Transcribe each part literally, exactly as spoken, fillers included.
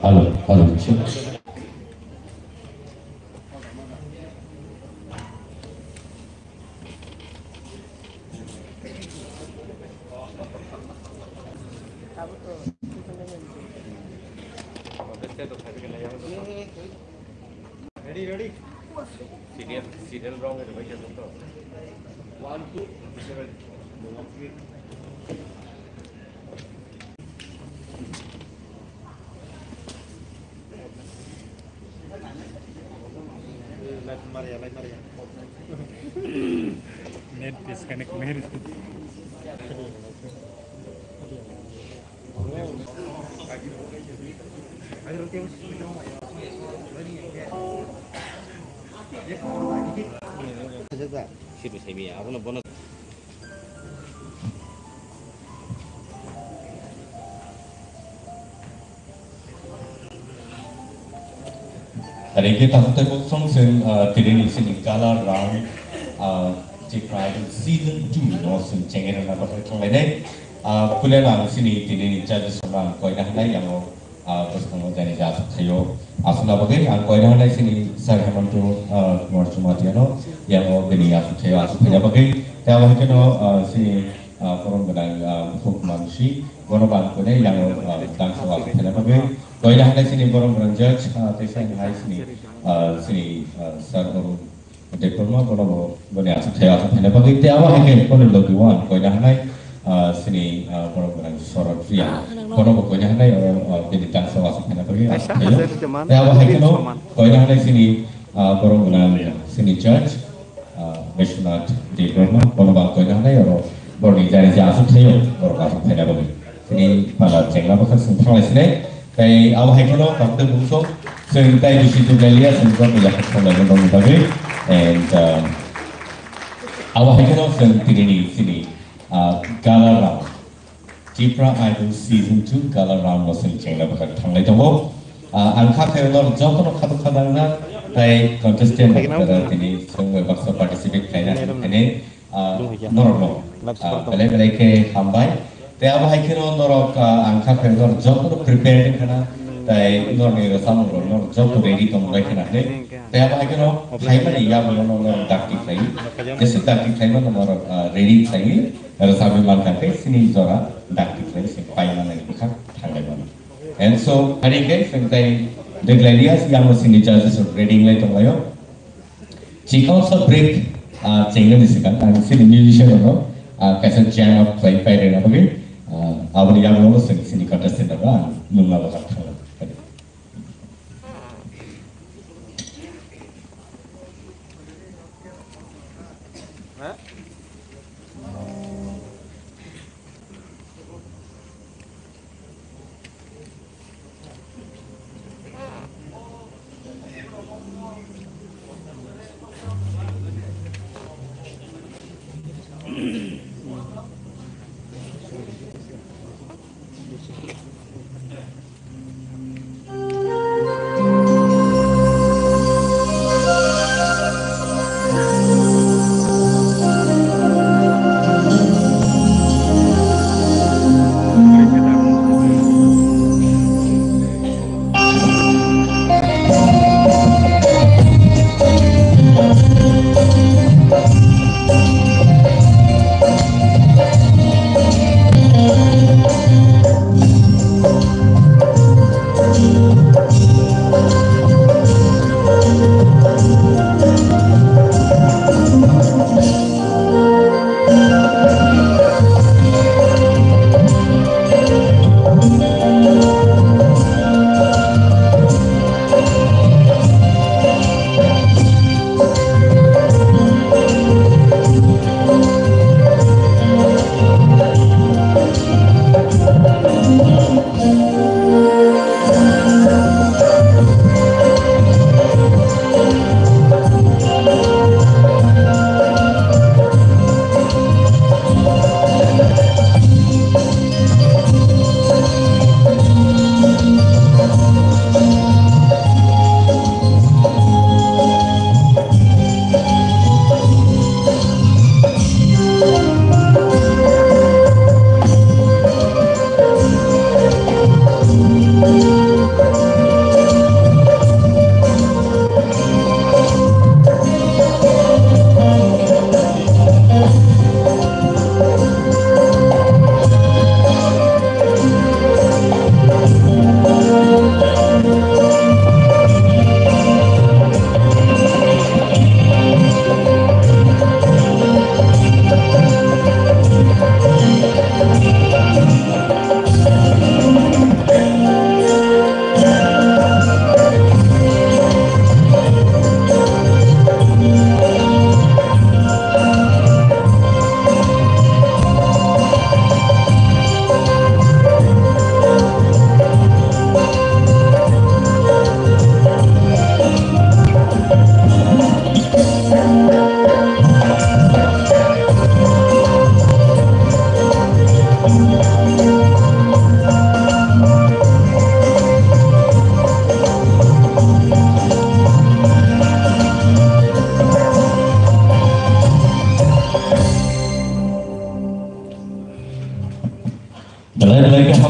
Hello, hello, check. Ready, ready. Serial, serial wrong hai bhai, kya to? One, two, seven. Light mariya, light mariya. Net disconnect, mer. Situ semi, abono bono. Tari ke tamu tei kosong sen, ah, tiri ni sini gala round, ah, Tipra Idol season two no sen chengena na bakal thanglai nai. Ah, kulen ang sini tiri ni judges rok ang koina hanai yang o ah, bwskango jani ja aswk thaio. Aswkna bagwi ang koina hwnai sini Sir Hemanta, ah, Kumar Jamatia no, yango bini aswk thaio, aswk thaina bagwi. Tei abo hai kheno, ah, sini, ah, borom gwnang, ah, Mukhuk Mansi, bono bo ang koinai yango, ah, tangsa aswk thaina bagwi. Koina hwnai sini borom gwnang judge, ah, tei sai hai sini, ah, sini, ah, Sir Arun Debbarma, bono bo boni aswk thaio, aswk thaina bagwi. Tei abo hai khe boni logi o ang koina hwnai, ah, sini, ah, borok gwnang Sorot Riya. Bono bo koina hwnai oro, ah, bini tangsa o aswk thaina bagwi aswk thaio. Tei abo hai kheno koina hwnai sini, ah, borok gwnang sini judge, ah, Vishwanath Debbarma, bono bo ang koina hwnai oro borokni jani je aswk thaio, borok aswk thaina bagwi. Tini pala chengna bwkha chwng thanglai sinai. Tei abo hai kheno kakte bumsok chwng tai bisi tuklai liya, chwng joto yakha thanglai no bagwi. And, um, abo hai kheno chwng tini ni sini, uh, gala round. Tipra Idol Season two gala round no chwng chengna bwkha thanglai tongo. Uh, ang kha khe no joto no khadok khadang na tai contestant tini chwng bai baksa participate khlaina hwnwi ah, norokno, ah, belai belai khe hambai. Tei abo hai kheno norok, ah, ang kha khe norok jotono prepare wngkha na, tei norokni rwchapmung rok norok joto ready tongbai khna hwnwi. Tei abo hai kheno phaimani yagulo norok dakti khlai, jesa dakti khlaimano norok, ah, ready khlaiwi rwchapwi mankha tei sini jora dakti khlai se paimani bwkha thanglai mano. And so, hari khe chwng tei deglai liya, yango sini judges rok ready wngwi tonglaio. Chikon sa break, ah, chengna ni sikang, ang sini musician rokno, ah, kaisa jam up khlai pai rwna bagwi, ah, aboni yagulo sini, sini contestant rokno ang nungna bagwi thangna.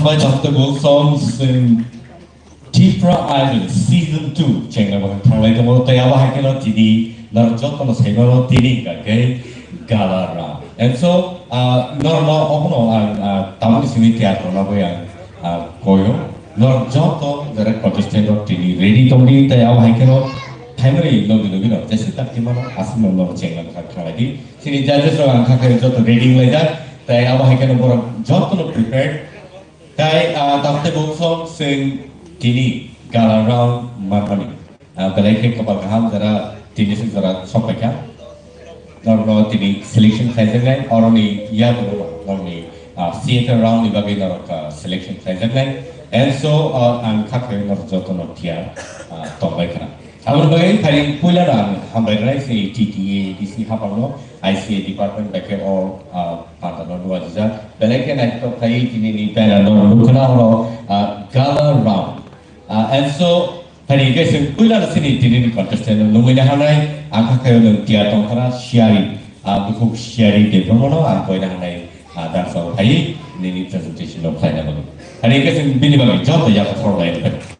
Bai chapter bo song sing Tipra Idol season two chengna bo thanglai tongo, tei abo hai kheno tini norok jotono saimano tini hingka khe Gala Round. And so, ah, norokno obono ang, ah, tamoni simi tiyar rwna bai ang, ah, koyo. Norok joto jara contestant rok tini ready tongdi, tei abo hai kheno thaimani logi logi no jesa tak timano aswkno norok chengna bo thanglai di. Chini judges rok ang kha khe joto ready wnglaijak, tei abo hai kheno borok jotono prepared. Tei, ah, tamte bungsong sing tini Gala Round manmani. Ah, belai khe kopal kaham jara tini sing jora sok paikha. Norokno tini selection khlaijaknai, oroni yagulo norokni, ah, C F L round ni bagwi norok, ah, selection khlaijaknai. And so, ah, ang kha khe norok jotono tiyar, ah, tongbai khna. Aboni bagwi phaini puila no ang hambai rwnai se T T A D C hapangno, I C A department bai khe o, ah, panda no nuajijak. Belai khe naithotok khlaiwi tini ni banner no nukha na oro, ah, Gala Round. Ah, and so, phaini khe se puila no sini tini ni contestant no nungwi na hanai, ang kha khe nwng tiyar tongkha na siyari, ah, bukhuk siyari Debbarma no ang koina hanai, ah, dangsao phaiwi nini presentation no khlaina bagwi. Phaini khe se bini bagwi joto yaphang khoroknai rwkha.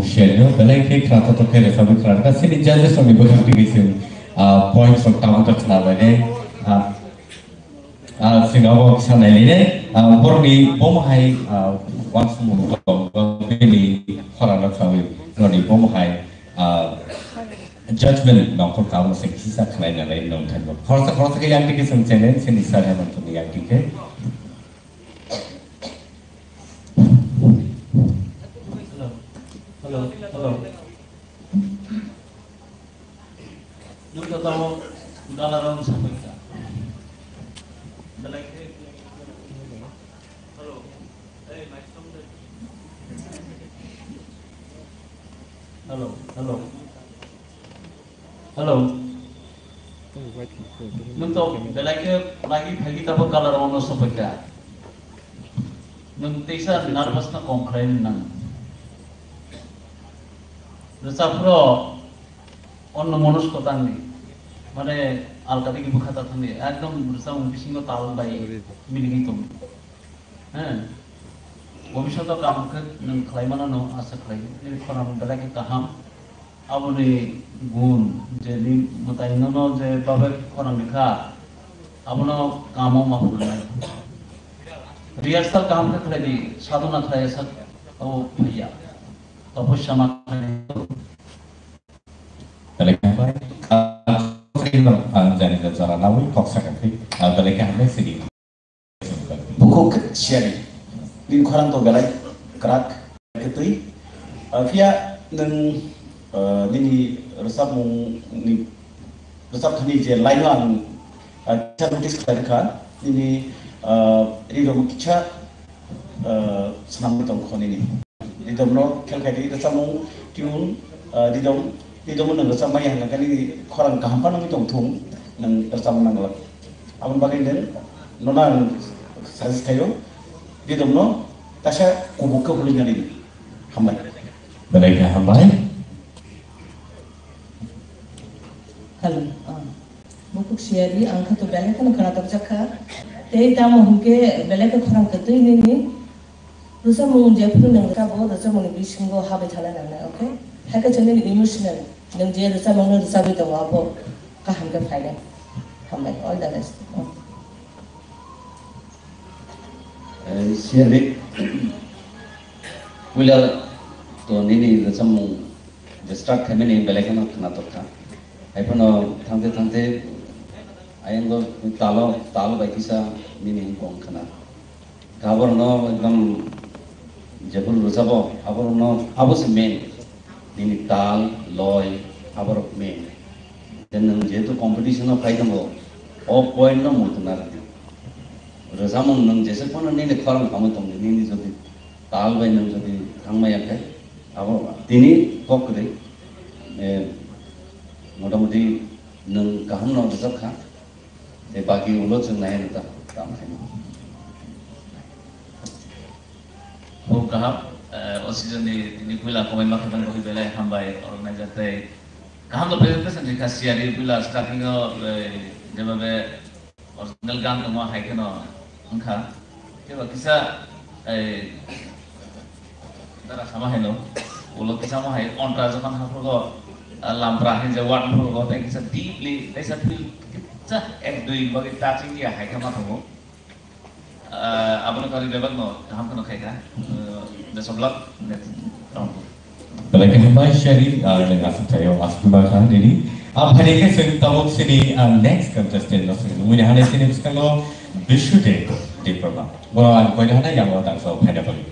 Shenyo, belai khe khwnathok khe rwchapwi khwnathok kha. Chini judges rokni bwkhak twi khe chwng, ah, points rok tamo khe khwna lainai. Ah, ah, chwng abo kisa nai lainai. Ah, borokni bomo hai, ah, uansukmung tong, bini khorang rok sawi, borokni bomo hai, ah, judgment nongkhor kha, omo se kisa khwlai nanai nongthai bo. Khoroksa khoroksa khe yang twi khe chwng channel, chini sir Hemant ni yang twi khe. Hello. Hello. Hello. Nwng to tamo galaram sapaikha. Belai khe, hello. Hey, mic tong de. Hello, hello. Hello. Nwng to belai khe lagi phaigi tabo colour ono sophaikha. Nwng teisa nervous no kom khlai nang. Rwchapro onno monosko tangdi. Mane alkadi ki bwkha ta thangdi. Ekdom rwchapmung bisingo tal bai miligwi tong. He. Bobishoto kaham khe nwng khlai mano no asa khlai. Nini khorang belai khe kaham. Aboni gun je ni mwtai nono je babe khorang ni kha. Abono kamo ma phunai. Rehearsal kaham khe khlai di, sadhana khlai sak abo phaiya. Tapos sama khlai. Belai khe hambai. Ah, ang jani jora nawi kok sakha khe. Ah, belai khe hambai sidi. Bukhuk siyari. Nini khorang to belai kwrak khe twi. Ah, phiya nwng, ah, nini rwchapmung ni rwchapthani je line o ang, ah, kisa notice khlai kha. Nini, ah, ri rok kisa, ah, swnamwi tong kho nini. Ridom no khel khai di, rwchapmung tune, ah, ridom, ridom no nwng rwchapmaya hwnka khe nini khorang kaham phano wngwi tong thung, nwng rwchapmung nang glak. Aboni bagwi nwng nono ang suggest khaio, ridom no kaisa kubuk khe hului nani. Hambai. Belai khe hambai. Hello. Ah. Bukhuk siyari, ang kha to belai kheno khwnathok jak kha. Tei tamo hwnkhe belai khe khorang kwtwi nini. Rwchapmung jephuru nwng rwchabo, rwchapmungni bisingo habai thanai nangnai, okay? Hakhe chwng nini emotional, nwng je rwchapmungno rwchapwi tongo, abo kaham khe phainai. Hambai, all the best. Eh, siyari, puila to nini rwchapmung je start khaimani belai kheno khwnathok kha. Haiphano thangte thangte ayang talo, tal bai kisa nini hwn kong khwna. Aborokno ekdom jephuru rwchabo, aborokno abo se main. Nini tal, loi, aborok main. Je nwng jehetu competition o phai tongo, o point no muitu narwkdi. Rwchapmung nwng jesa phano nini khorang hamwi tongdi, nini jodi tal bai nwng jodi thangmaya khe, abo tini kok kwrwi, eh, motamoti nwng kaham no rwchap kha. Tei baki ulo chwng nai no ta, tamo khe. Khub kaham, eh, o season ni tini puila komai ma khe bang bagwi belai hambai organizer tei kaham no presentation rikha siyari puila starting o, eh, jeba be original gan tongma hai kheno wngkha. Kebo kisa, eh, dara sama haino, ulo kisa mo hai ontra jokhon haphrugo, ah, lampra hai je word haphrugo, tei kisa deeply, tei kisa feel, kisa ek dui bagwi touching ya hai khe ma thango. Ah, abono kari bebak no kaham kheno khai kha. Eh, best of luck. Next round. Belai khe hambai siyari, ah, nwng aswk thaio, aswk ma kha nini. Ah, phaidi khe chwng tabuk sini, ah, next contestant no swngwi nai hanai sini bwskango Bishu Debbarma. Bono ang koina hanai yango tangso phaina bagwi.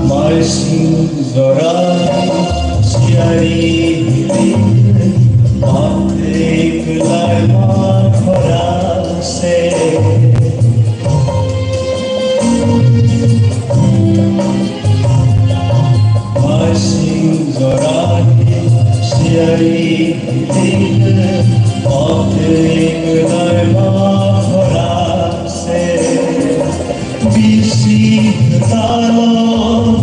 Maising jora siyari hili, mate kulai ma khora se. Maising jora siyari hili, mate kulai ma khora se. Bisi talo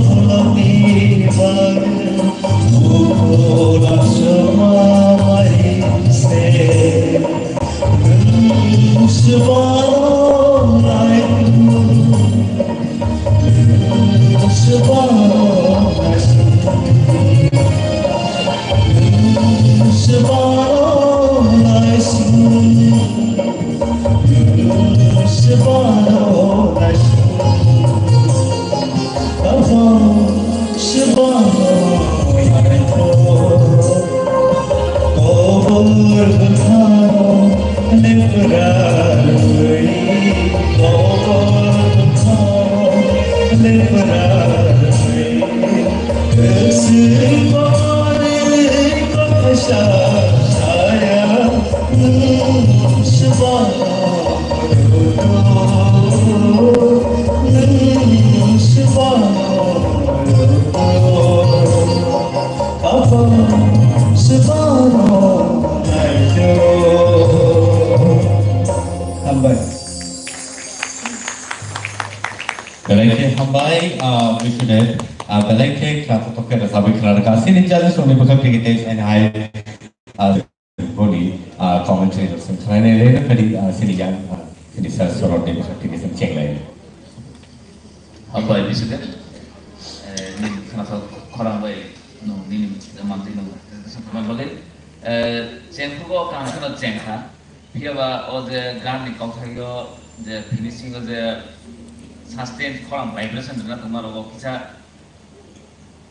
tholoni bar, mukhola soma mai se. Swbano lai, swbano lai, swbano lai. Hambai. Belai khe hambai, ah, Bishudev. Ah, belai khe khna thok khe rwchapwi khna rwkha. Chini judges rokni bwkhak twi khe tei hai, ah, boni, ah, commentary rok chwng khnainai le phadi, ah, chini yang, ah, chini sir Sorotni bwkhak twi khe chwng chenglai. Hambai Bishudev. Eh, nini khna thok khorang bai nwng nini mantwi nwng presentation khna bagwi. Eh, chengkhugo kaham kheno chengkha. Phiya ba o je gan ni kokthai o je finishing o je sustain khorang vibration rwna tongma rogo kisa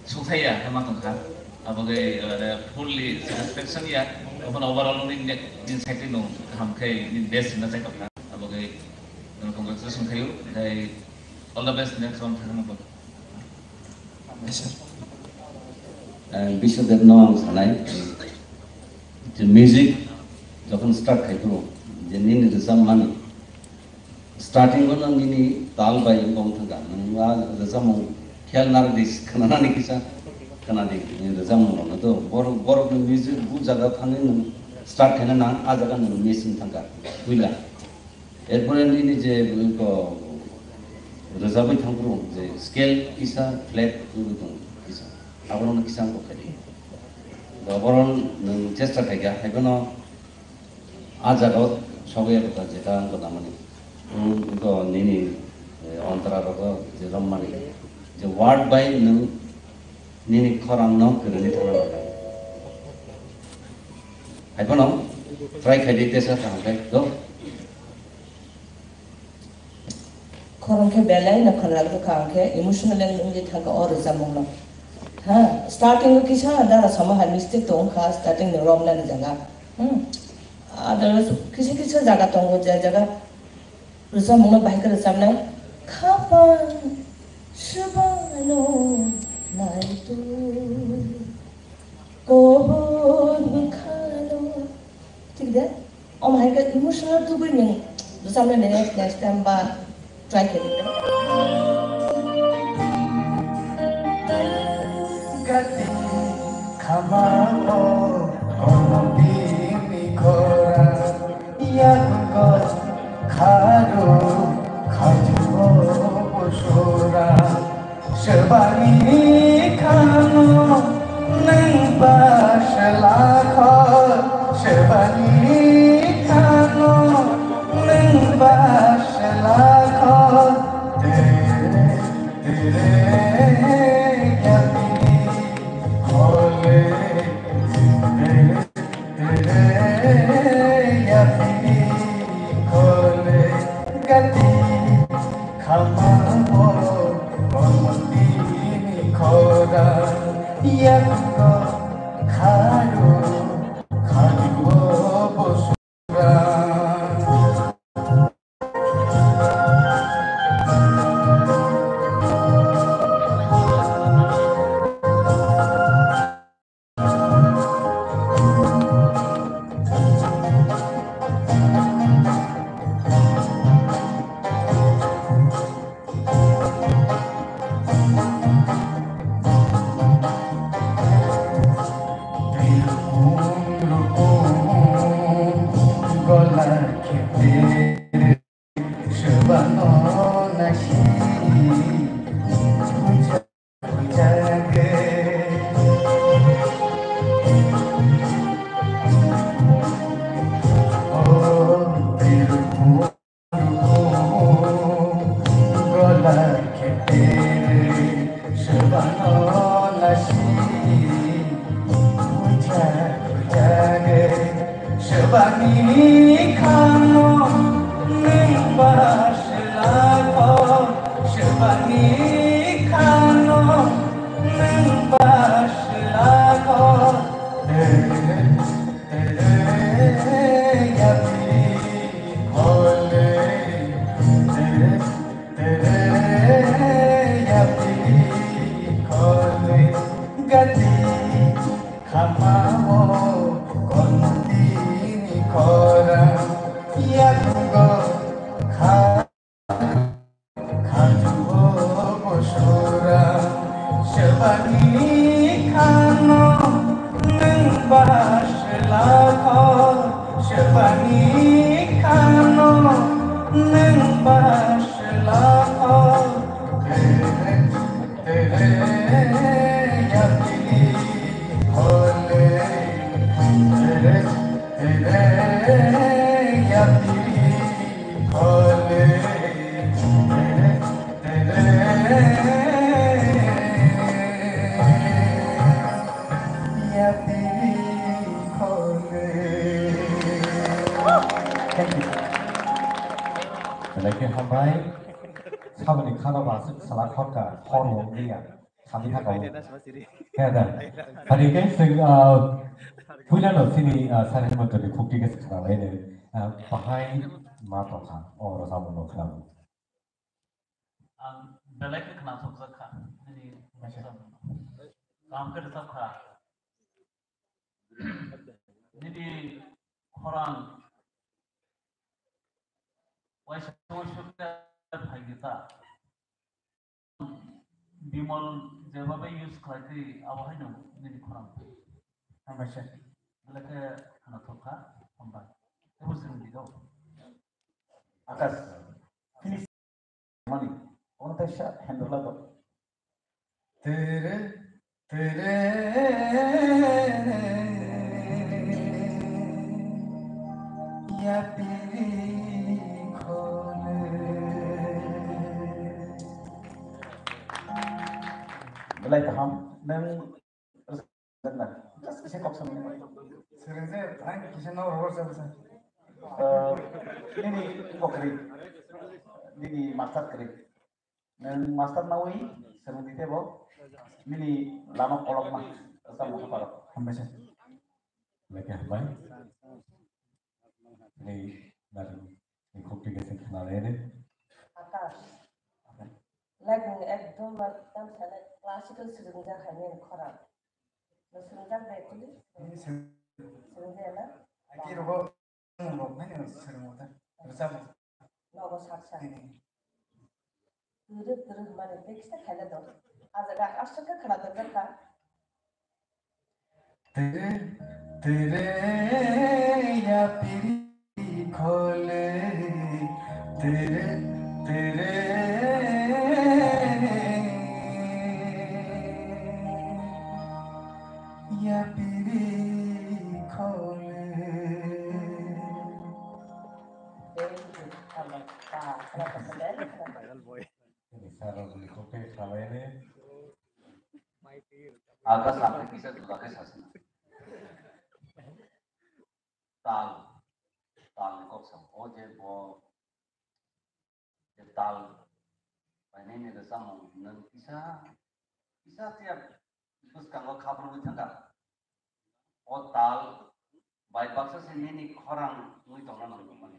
suthai ya khe ma tongkha. Abo ge, eh, fully satisfaction ya. Obono overall ni ne, ni side no kaham khe ni best na chai tongkha. Abo ge, eh, congratulations khayu. Tei all the best next round thangna bagwi. Eh, Biswadev no ang sanai, je music jokhon start khai phuru, je nini rwchapmani, starting o no nini tal bai wng thangkha, nwng a rwchapmung khel narwk di, khwnanani kisa khwnadi, nini rwchapmung rok no to borok, borok ni music bu jaga thangwi nwng start khaina nang, a jaga nwng miss wng thangkha, puila. Erpore nini je, ko, rwchapwi thangphuru je scale kisa flat wngwi tongo kisa. Abono kisa wngkha khe. Overall nwng chesta khaikha, haiphano a jagao sogwi epota jeta wngkha tamani. Wng, wngkha nini, eh, ontara rogo je romani. Je word bai nwng nini khorang no kwrwngwi thangna bagwi. Haiphano try khaidi tesa kaham khe, go. Khorang khe belai no khwnarok bwkha ang khe emotional wngwi thangkha o rwchapmung no. Ha, starting o kisa dara sama hai mistake tong kha, starting ni romnani jaga. Hmm. Otherwise kisa kisa jaga tongo, je jaga rwchapmung no bahai khe rwchapnai. Khapang swbano naitwi kohor bwkhano. Thik de? Omo hai khe emotional tubui nwng rwchapnai next, next time ba try khe di. Gati khama o kono bini khora yago kharo khajuo busura. Sebani khano nwng ba selakho, sebani khano nwng ba selakho. Tere, tere, yapiri, khole, tere, tere, yapiri, khole, gati. Khamao kono bini khora yago kharo khajuo busura. Sebani khano nwng ba selakho, sebani khano nwng ba selakho. Tere, tere, yapiri khole, tere, tere, yapiri khole, gati. Khamao kono bini khora yago kha-, khajuo busura. Sebani khano nwng ba selakho, sebani khano nwng ba selakho. Tere, tere, yapiri khole, tere, tere, yapiri khole, tere, tere, yapiri khole. Thank you. Belai khe hambai. Saboni khana ba aswk sala khorka, khormo wngya, sami thaka o. He da. Hari khe swng, ah, puila no sini, ah, Sir Hemantoni khukti khe swkang lai no, ah, bahai ma tongkha, o rwchapmung no khwnamo. Ang belai khe khnathokjak kha, nini rwchapmung no. Kaham khe rwchap kha. Nini khorang waisa waisa khe phaikhe ta. Bimol jeba bai use khlai twi abo haino nini khorang. Hambai sir. Belai khe khnathok kha, hambai. Tebo swrwng di do. Akash, finish mani. Ono teisa handle labo. Tere, tere, yapiri khole. Belai kaham, nang. Just kisa kok samani. Swrwng je, ang kisa no rwbar sa bwsa. Eh, nini kok kwrwi. Nini master kwrwi. Nwng master nawi swrwng di tebo. Nini lama kolokma. Tamo khaparok. Hambai sir. Belai khe hambai. Ni, nari, ni khukti khe se khna le de. Akash. Like nwng ekdom ma tam sale classical swrwng jak hai nini khorang. Nwng swrwng jak de actually? Ni swrwng. Swrwng de na? Aki rogo. Sir mo ta. Rwchapmung. Nogo sak sak. Tini. Tiri tiri hwnmani tei kisa khaina tong. A jaga aswk khe khwna tongjak kha. Tere, tere, ya piri khole, tere, tere, ya piri khole. Thank you. Viral boy. Sir, rok ni kok tei khalai ni. Aga sampai kisa juda khe sasana. Tal, tal ni kok sam. O je bo, je tal, bai nini rwchapmung nung kisa, kisa tiya bwskango khabrwngwi thangkha. O tal bai baksa se nini khorang wngwi tongna nang tongmani.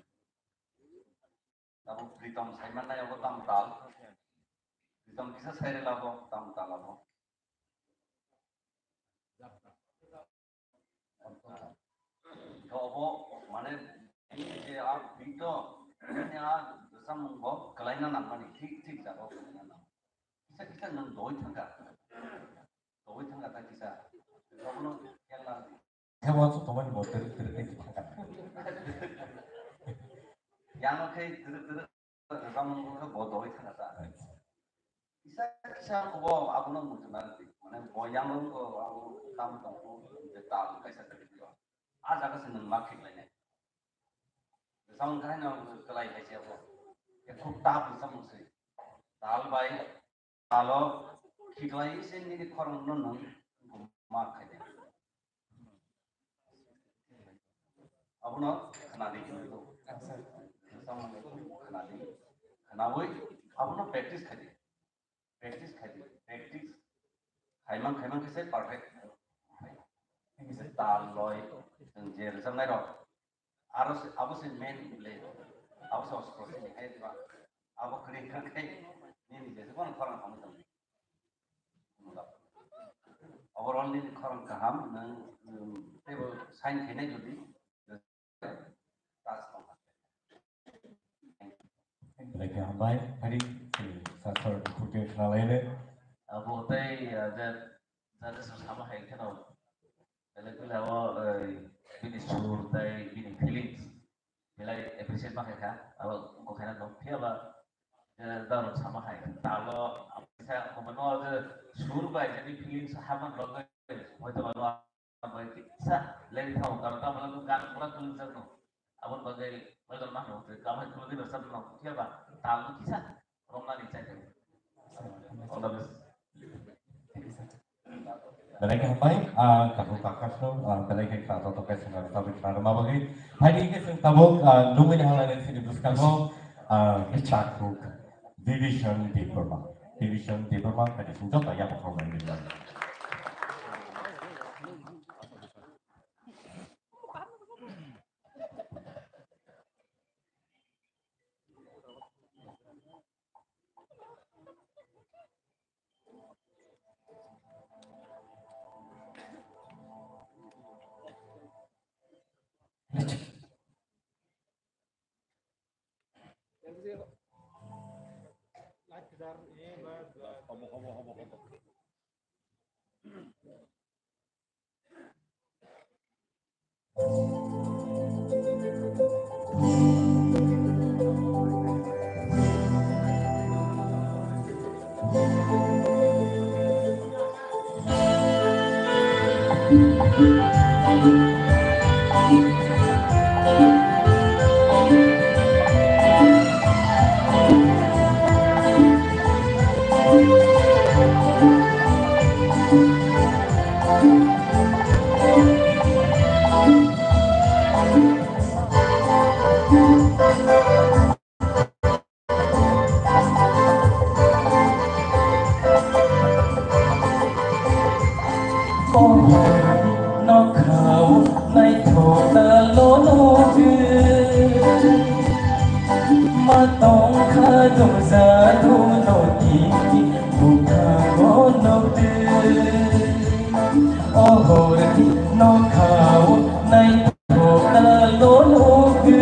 Abo Pritom saiman nai abo tam tal. Pritom kisa sairela bo tam tal abo. To abo mane je a Pritom ni a rwchapmung bo kwlaina nangmani, thik thik jaga o kwlaina nang. Kisa kisa nwng doi thangkha. Doi thangkha ta kisa. Abono khela. Khe wansuk tongmani bo twrwk twrwk khe thangkha. Yano khe twrwk twrwk rwchapmung khe bo dogwi thangkha ta. Acha. Kisa kisa khe bo abono muchungna rwdi. Mane bo yang wngkha abo tam tongkhu je tal kaisa kwrwi khe. A jaga se nwng ma khiklainai. Rwchapmung khe haino kwlai hai se abo. Khe khub tough rwchapmung se. Tal bai Alo khiklai se nini khorang no nwng ma khaide. Abono khnadi hinwi to. Khnadi. Khnawi abono practice khaide. Practice khaide. Practice khaimang khaimang khe se perfect. Tal loi je rwchapnai rok. Aro se, abo se main le, abo se ostro se ni hai ba, abo kwrwi kha khai, nini je se kono khorang khamwi tong. Overall nini khorang kaham, nwng, um, teibo sign khainai jodi, tas tong kha. Belai khe hambai, hari, sir, sir, khurke khnalaini. Abo tei, uh, je Judges rok sama hai kheno, belai belai o, eh, bini sur tei bini feelings belai appreciate ma khai kha, abo wngkha khaina tong phiya ba, eh, judge rok sama hai talo, abo kisa, omo no je sur bai je ni feelings haman bagwi, hoito ba no bai kisa leng thang, karon tamo gan pura kwlwng jak no. Aboni bagwi welcome ma hino, tei kaham khe khulugwi rwchapmung phiya ba, talno kisa romnani chai thai. All the best. Belai khe hambai, ah, tabuk Akash no, ah, belai khe khna joto kaisa khna tabuk khna rwma bagwi. Phaidi khe chwng tabuk, ah, nungwi ni halai sini bwskango, ah, Richard Cook, Division Debbarma. Division Debbarma, phaidi chwng joto yapha khoroknwi nini bagwi. Nokhao naithok ta lono gwi, ma tongkha dungja duno tini bwkhango noktwi. O horni nokhao naithok ta lono gwi,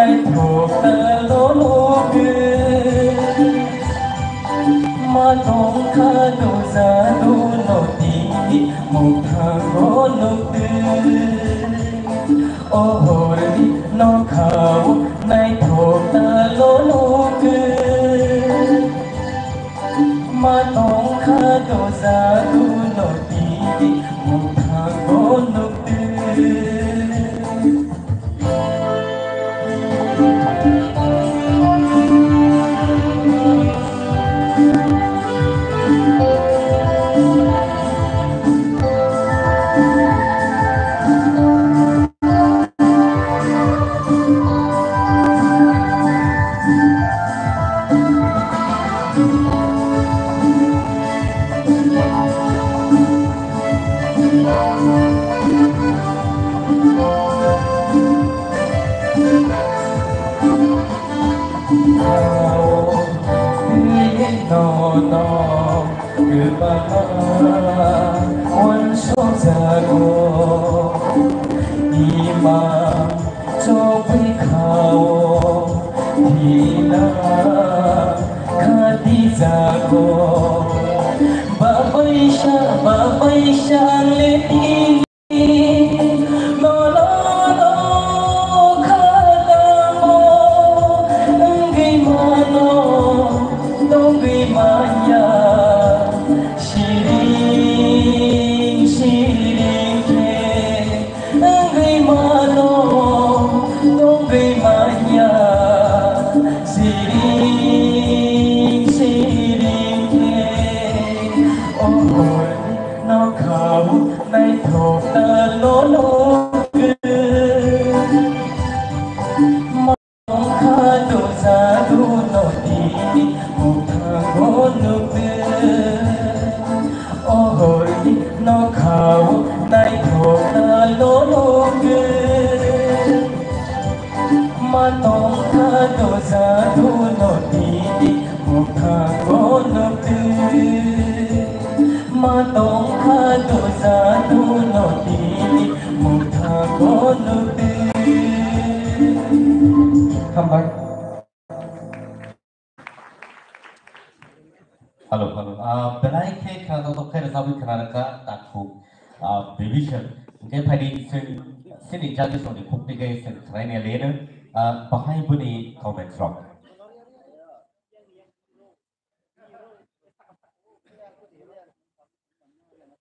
Thok ta lo lo ke. Ma tong kha do ja do no ti di, muk thang go nuk twi. O hor di no khao nai thok ta lo lo ke. Ma tong kha do ja do no ti di, muk thang go nuk twi. Nono kwbangma uansukjago, ima chobwi khao thina khatijago. Babaisa, babaisa le tini. Nono khatamo wngwi mano, tongwi manya. Siring siring khe wngwi mano, tongwi manya. Siring siring khe, o hor no khao naithok ta lo lo. Mokha do jadu no tini mukha go nukde. O hor no khao naithok ta lo lo. Ma tong kha do jadu no tini mukha go nukde. Ma tong kha do jadu no tini mukha go nukde. Hambai. Hello, hello. Ah, belai khe khna tok khe rwchapwi khna rwkha takhuk. Ah, Bibhishan. Hwnkhe phaidi chwng chini jati songni khukti khe chwng khnaina leno. Ah, bahai boni comments rok.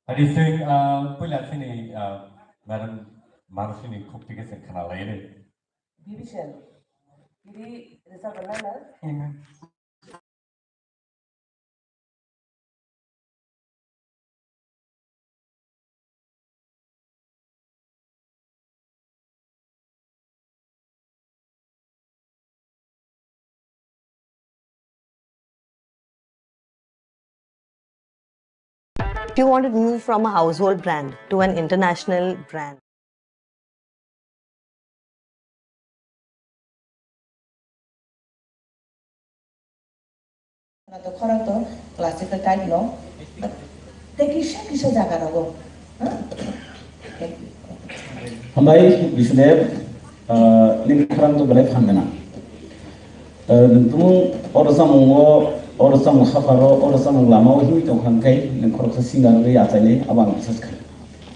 Phaidi chwng, ah, puila chini, ah, madam Manusini khukti khe chwng khna laino. Bibhishan. Iri rwchapna na? Amen. If you wanted to move from a household brand to an international brand, Khorang to classical type no. Tei kisa kisa jaga rogo. Ha? Thank you. Hambai, Bishnudev, ah, nini khorang to belai phan gwnang. Ah, nwng tumung oro chamung o, oro chamung haparo, oro chamung lama o himwi tong kha hwnkhe nwng khoroksa singer wngwi achainai abo ang bisas kha.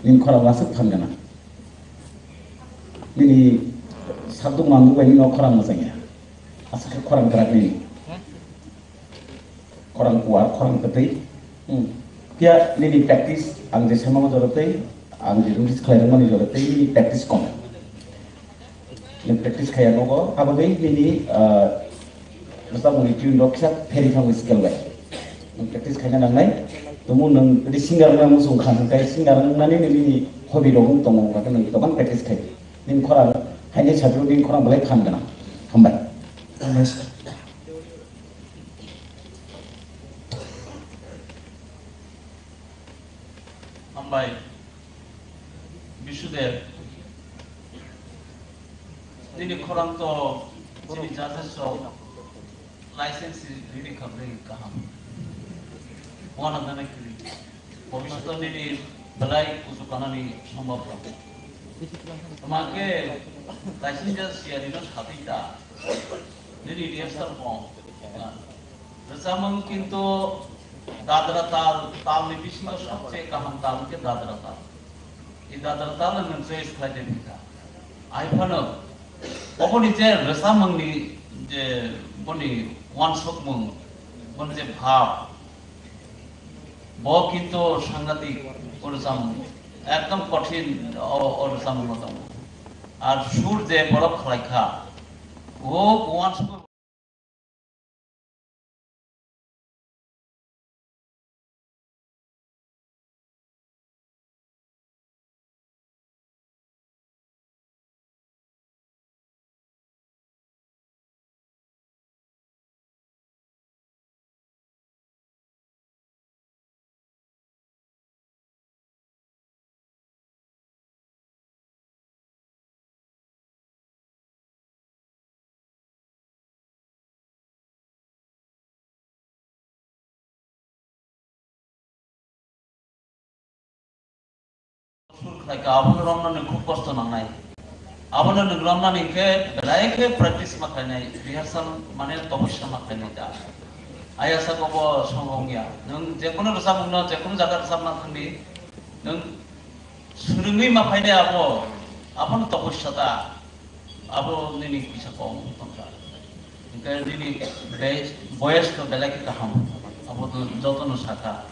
Nini khorang aswk phan gwnang. Nini sakduk manduk bai nini o khorang mwchang ya. Aswk khe khorang kwrak nini. Khorang kuar, khorang kwtwi. Hmm. Phiya nini practice, ang je saimano jora tei, ang je notice khlai rwmani jora tei, nini practice kom. Nini practice khaiya nogo, abo dei nini, ah, bwsakni tune rok kisa pheri thangwi scale bai. Nwng practice khaina nangnai. Tumung nwng jodi singer wngna muchung kha hwnkhe singer wngnani nini hobby rok wng tongo, hwnkhe nwng tobang practice khai. Nini khorang haino sajwk nini khorang belai phan gwnang. Hambai. Hambai sir. Hambai, Bisudev, nini khorang to chini judges rok license ridi kha bwrwi kaham. Uanang nani kwrwi. Bobishoto nini belai kuchuk kanani sombab rok. Toma khe kaisa siyari no sathi ta. Nini rehearsal kong. Rwchapmung kintu dadra tal, tal ni bisingo sobse kaham tal khe dadra tal. I dadra tal nwng choice khlai de bikha. Ai phano oboni je rwchapmung ni je boni wansukmung, boni je bhab, bo kintu sangatik o rwchapmung, ekdom kothin o, o rwchapmung no tongo. Ar sur je borok khlai kha, o wansuk Sur khlai kha, abono romnani khub kosto nangnai. Abono nwng romnani khe belai khe practice ma khlainai, rehearsal mane topusya ma khlainai da. Ayasa kobo songong ya. Nwng jekono rwchapmung no, jekono jaga rwchapna thangdi, nwng swrwngwi ma phainai abo, abono topusya ta, abo nini kisa kok tongkha. Hingke nini be-, boyes to belai khe kaham, abo to jotono sakha.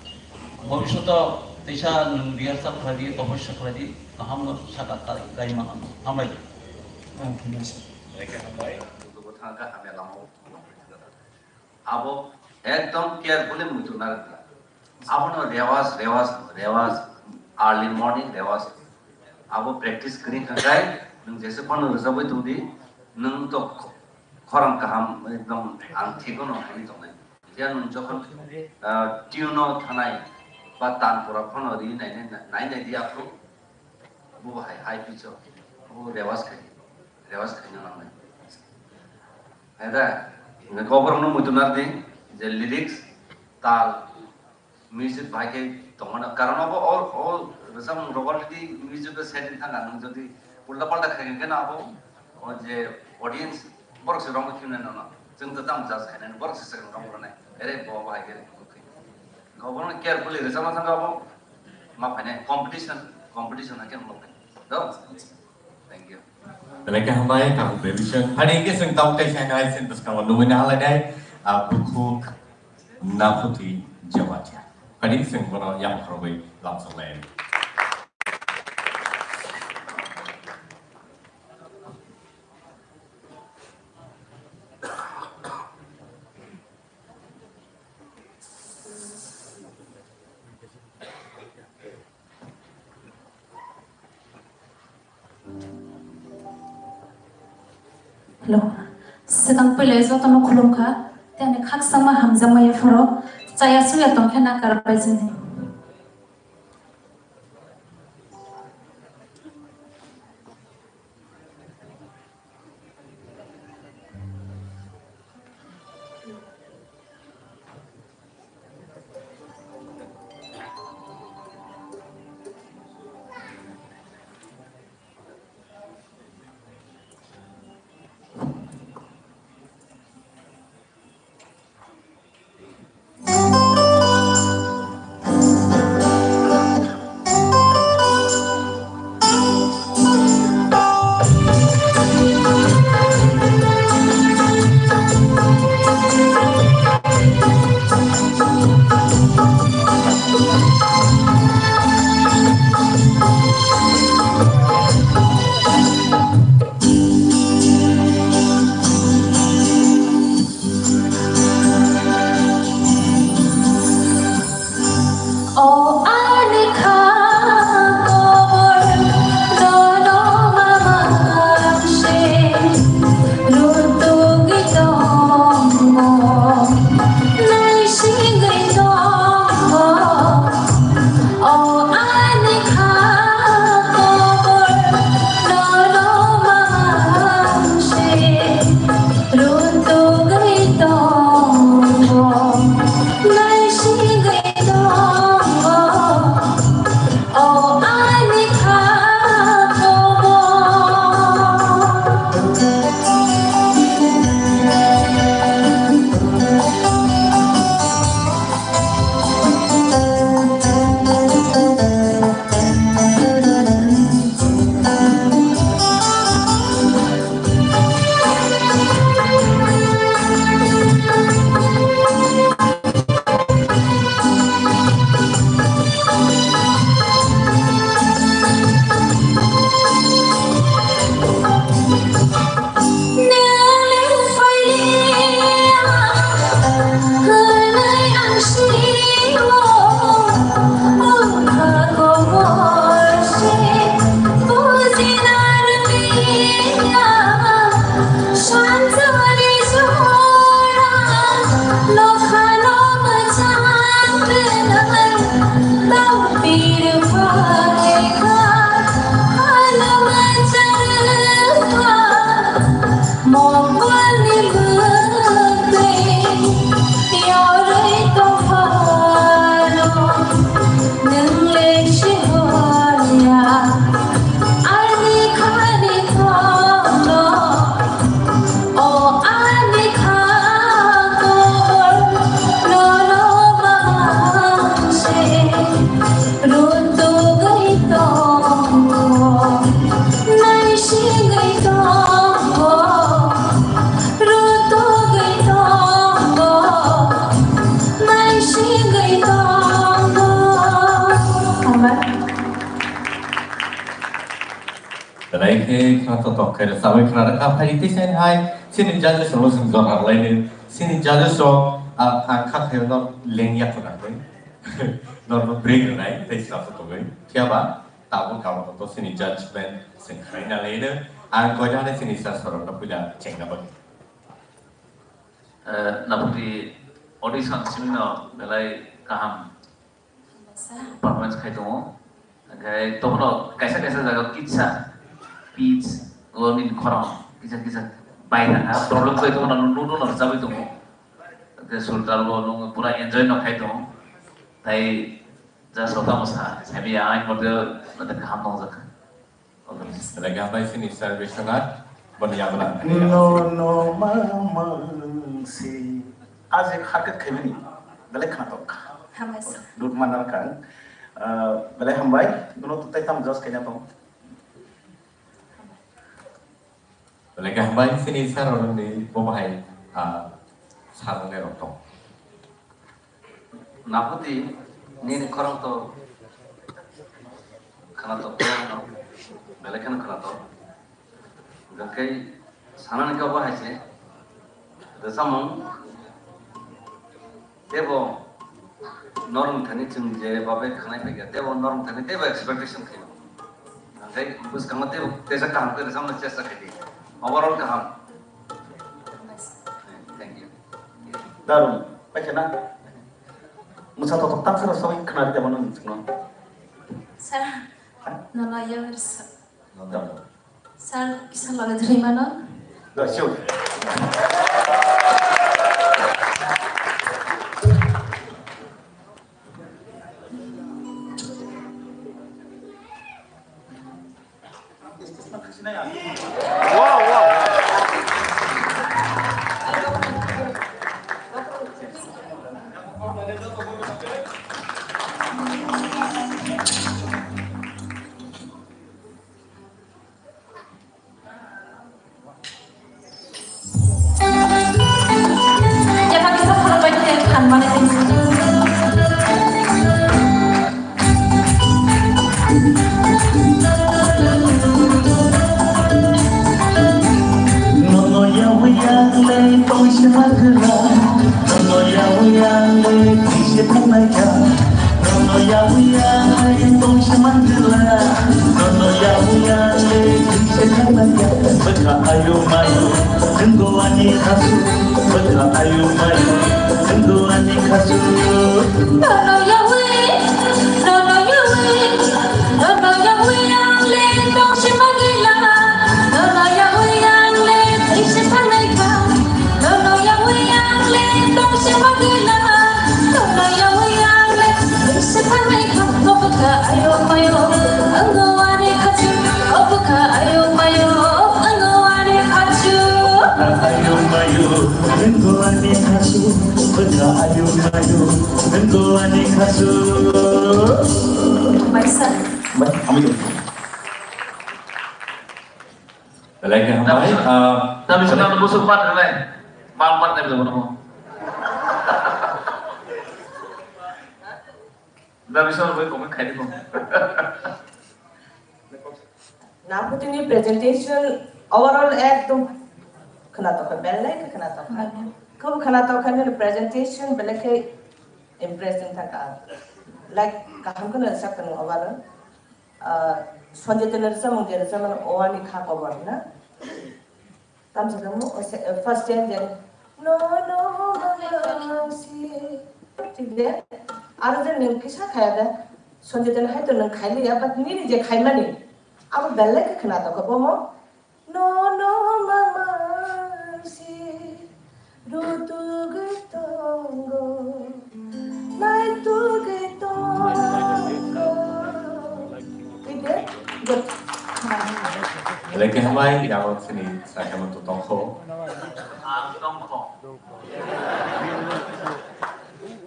Bobishoto teisa nwng rehearsal khlai di, topusya khlai di, kaham no sakha ta, gai ma hambai. Hambai. Hambai. Hambai. Hambai. Hambai. Hambai. Hambai. Abo ekdom carefully muitu narwkha. Abono rewaj, rewaj, rewaj, early morning rewaj. Abo practice kwrwi kha khe nwng jesa phano rwchapwi tongdi, nwng to kho-, khorang kaham ekdom ang thik no hwnwi tongnai. Phiya nwng jokhon, ah, tune o thanai ba tan pura phano ri nai nai, nai nai di aphuru. Bo hai, high pitch o. Bo rewas khai. Rewas khai na nangnai. Hai da, nang kobor no muitu nardi, je lyrics, tal, music bai khe tongmano. Karon abo o, o rwchapmung rok already music o setting thangkha, nwng jodi ulta palta khai khe na abo, o je audience, borok se romwi khimnai nono. Chwng to tamo judge khainai, borok se second romwi rwnai. Ere bo bai khe. Obono carefully rwchapna thangkha abo ma phainai competition, competition hakhe wngma phainai. Do? Thank you. Belai khe hambai, tabuk revision. Phaidi khe chwng tabuk tei saino hai chwng bwskango nugwi na halainai, ah, bukhuk Naphuti Jamatia. Phaidi chwng bono yang khorogwi lamsok lai. Hello. Swkang puila jotono khulumkha. Tei ani khakchangma hamjakma yapharo chaya suya tongkhe na karbaijini. Belai khe khna totok khe rwchabwi khna rwkha, phaidi tei saini hai chini judges rokno chwng jora rwlaino. Chini judges rok, ah, ang kha khairokno lengya khuna hwnwi norokno break rwnai tei chwla phutogwi. Phiyaba tabuk tabuk to chini judgment chwng khlai na laino. Ang koina hwnwi chini sir sorokno puila chengna bagwi. Eh, Naputi audition simi no belai kaham performance khai tongo. Hingke tobono kaisa kaisa jaga kisa pitch o nini khorang kisa kisa bai thangkha, problem bai tongo, nang nung nung rwchabwi tongo. Hingke sultal o nung pura enjoy no khai tongo. Tai ja sota mosa sabi ang mode mode kaham nongjak. Belai khe hambai chini sir Biswanath, boni yagulang. No, no, mamang si. Aje khaket khaimani. Belai khnatok. Hambai sir. Dut manar kang. Ah, belai hambai. Duno tutai tam jos kanya tong. Belai khe hambai chini sir rokni bo bahai, ah, sarnai rok tong. Naputi nini khorang to khana to belai kheno khana to. Hingke sanani khe obo hai se rwchapmung tebo norong thani chwng je babe khanai phaikha tebo norong thani tebo expectation khaio. Hingke bwskango tebo teisa kaham khe rwchapna chesta khaidi. Overall kaham. Thank you. Darum, paikha na? Mwsa totok tang sara sawi khna rida mano nung chukno. Sir, ha? Nono yawi sa. Sir, kisa loge jwri mano. Da, sure. Nono yawi yang le tong se ma gela, nono yawi yang le tong se thang nai kha. Nono yawi yang le tong se ma gela, nono yawi yang le tong se thang nai kha. Bwkha ayo mayo, nunggo ani khasu. Bwkha ayo mayo, nunggo ani khasu. Nono yawi, nono yawi, nono yawi yang le tong se ma gela. Nono yawi yang le tong se thang nai kha. Nono yawi yang le tong se ma gela. Nono yawi yang le tong se thang nai kha. Bwkha ayo mayo, nunggo ani khasu. Bwkha ayo mayo, nunggo ani khasu. Ayo mayo, nunggo ani khasu. Bwkha ayo mayo, nunggo ani khasu. Baisa. Bai, ami. Belai khe hambai, ah, Tapi sudah nunggu sempat, Rene. Mampar tadi sama nunggu. Tapi sudah boleh komen kayak gitu. Naputini presentation overall ekdom khwnatok kha, belai khe khwnatok kha. Khub khwnatok kha nini presentation belai khe impress wng thangkha. Like kaham kheno rwchapkha nwng overall. Ah, Sanjay Tendulkar rwchapmung je rwchapmani o ani kha kobor na. Tamsa khe mo, o se, eh, first line je, "No, no, mama, si." Thik de? Aro je nwng kisa khaya de. Sanjay Tendulkar hai to nwng khailiya, but nini je khaimani, abo belai khe khwnatok kha bomo. No, no, mama, si. Rutugwi tongo, naitugwi tongo. Tide? Good. Belai khe hambai, yago chini sakhe mo to tongkho. Ang tongkho.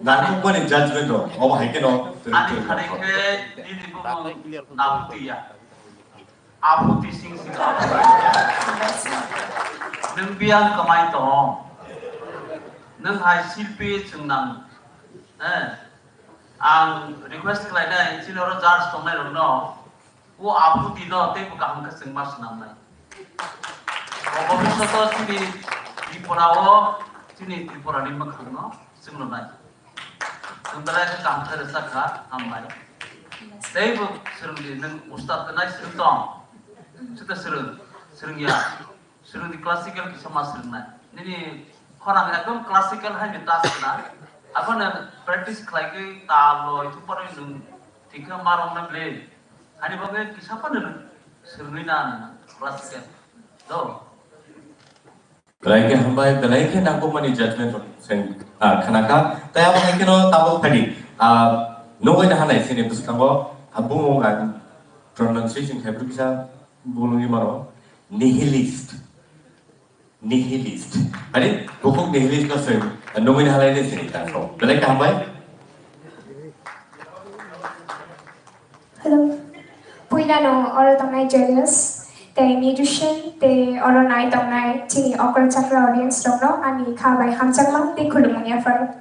Nangkukmani judgment rok, obo hai kheno. Ani thani khe nini bumung Naputi ya. Aputi sing sing aputi. Nwng biyang kwmai tongo. Nwng hai silpi chwng nang. Eh, ang request khlainai, chini oro judge tongnai rokno. O aphutino teibo kaham khe chwng ma swnamnai. O bhobishoto chini Tripura o, chini Tripura ni mwkhang no chwng nai. Chwng belai khe kaham khe rwchap kha, hambai. Teibo swrwng di, nwng ustad khe nai swrwng tong. Chwta swrwng, swrwng ya. Swrwng di classical kisa ma swrwng nai. Nini khorang ekdom classical hai ni ta swrwng na. Abo nwng practice khlai khe ta loi thu pore nwng thik khe ma rwng na ble. Hani bagwi kisa phano nwng swrwngwi na nang classical. Do. Belai khe hambai, belai khe nangkukmani judgment rok chwng, ah, khna kha. Tai abo hai kheno tabuk phadi, ah, nugwi naha nai chini bwskango, ah, bumung ang pronunciation khai bwrwi kisa bulungwi mano. Nihilist. Nihilist. Ani bukhuk nihilist no chwng nugwi naha lai de chini tangso. Belai khe hambai. Hello. Puila no oro tongnai judges, tei musician, tei oro nai tongnai chini okra chakra audience rok no ani kha bai hamjakma tei khulumung yapharo.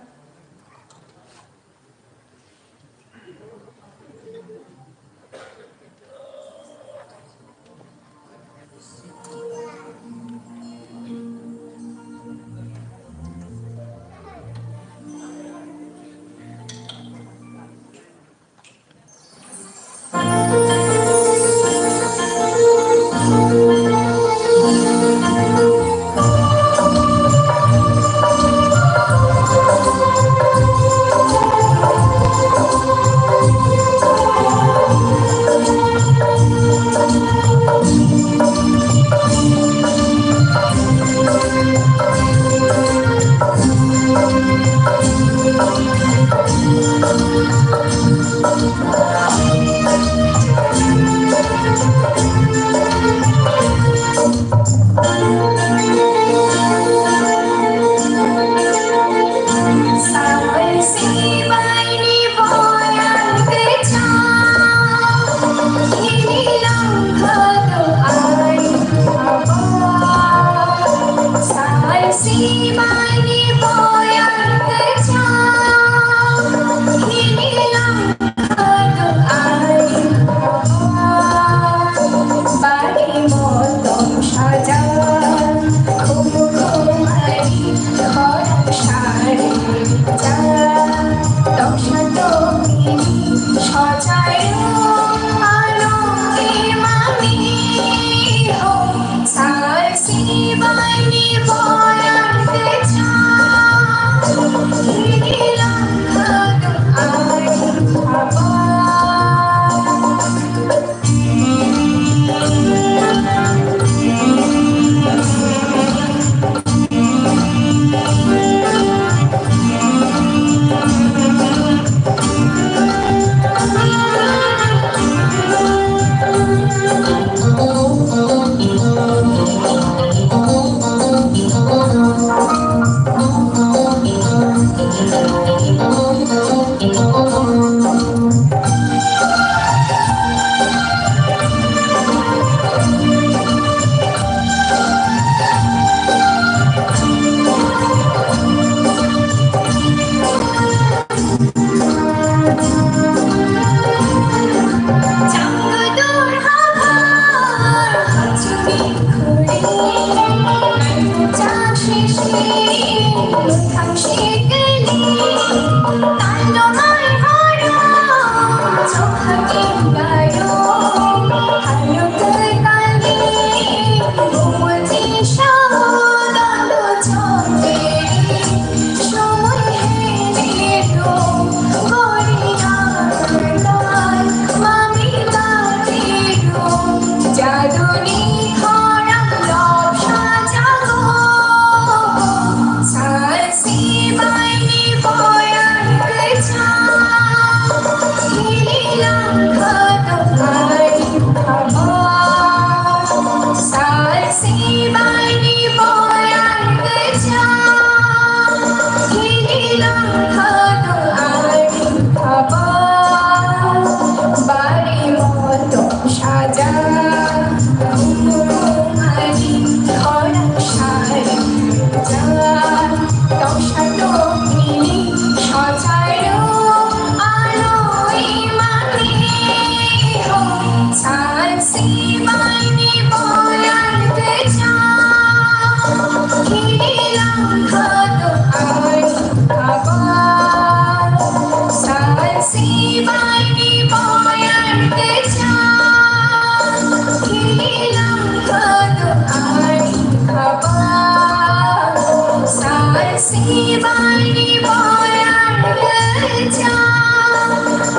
Sibaini boyang kecha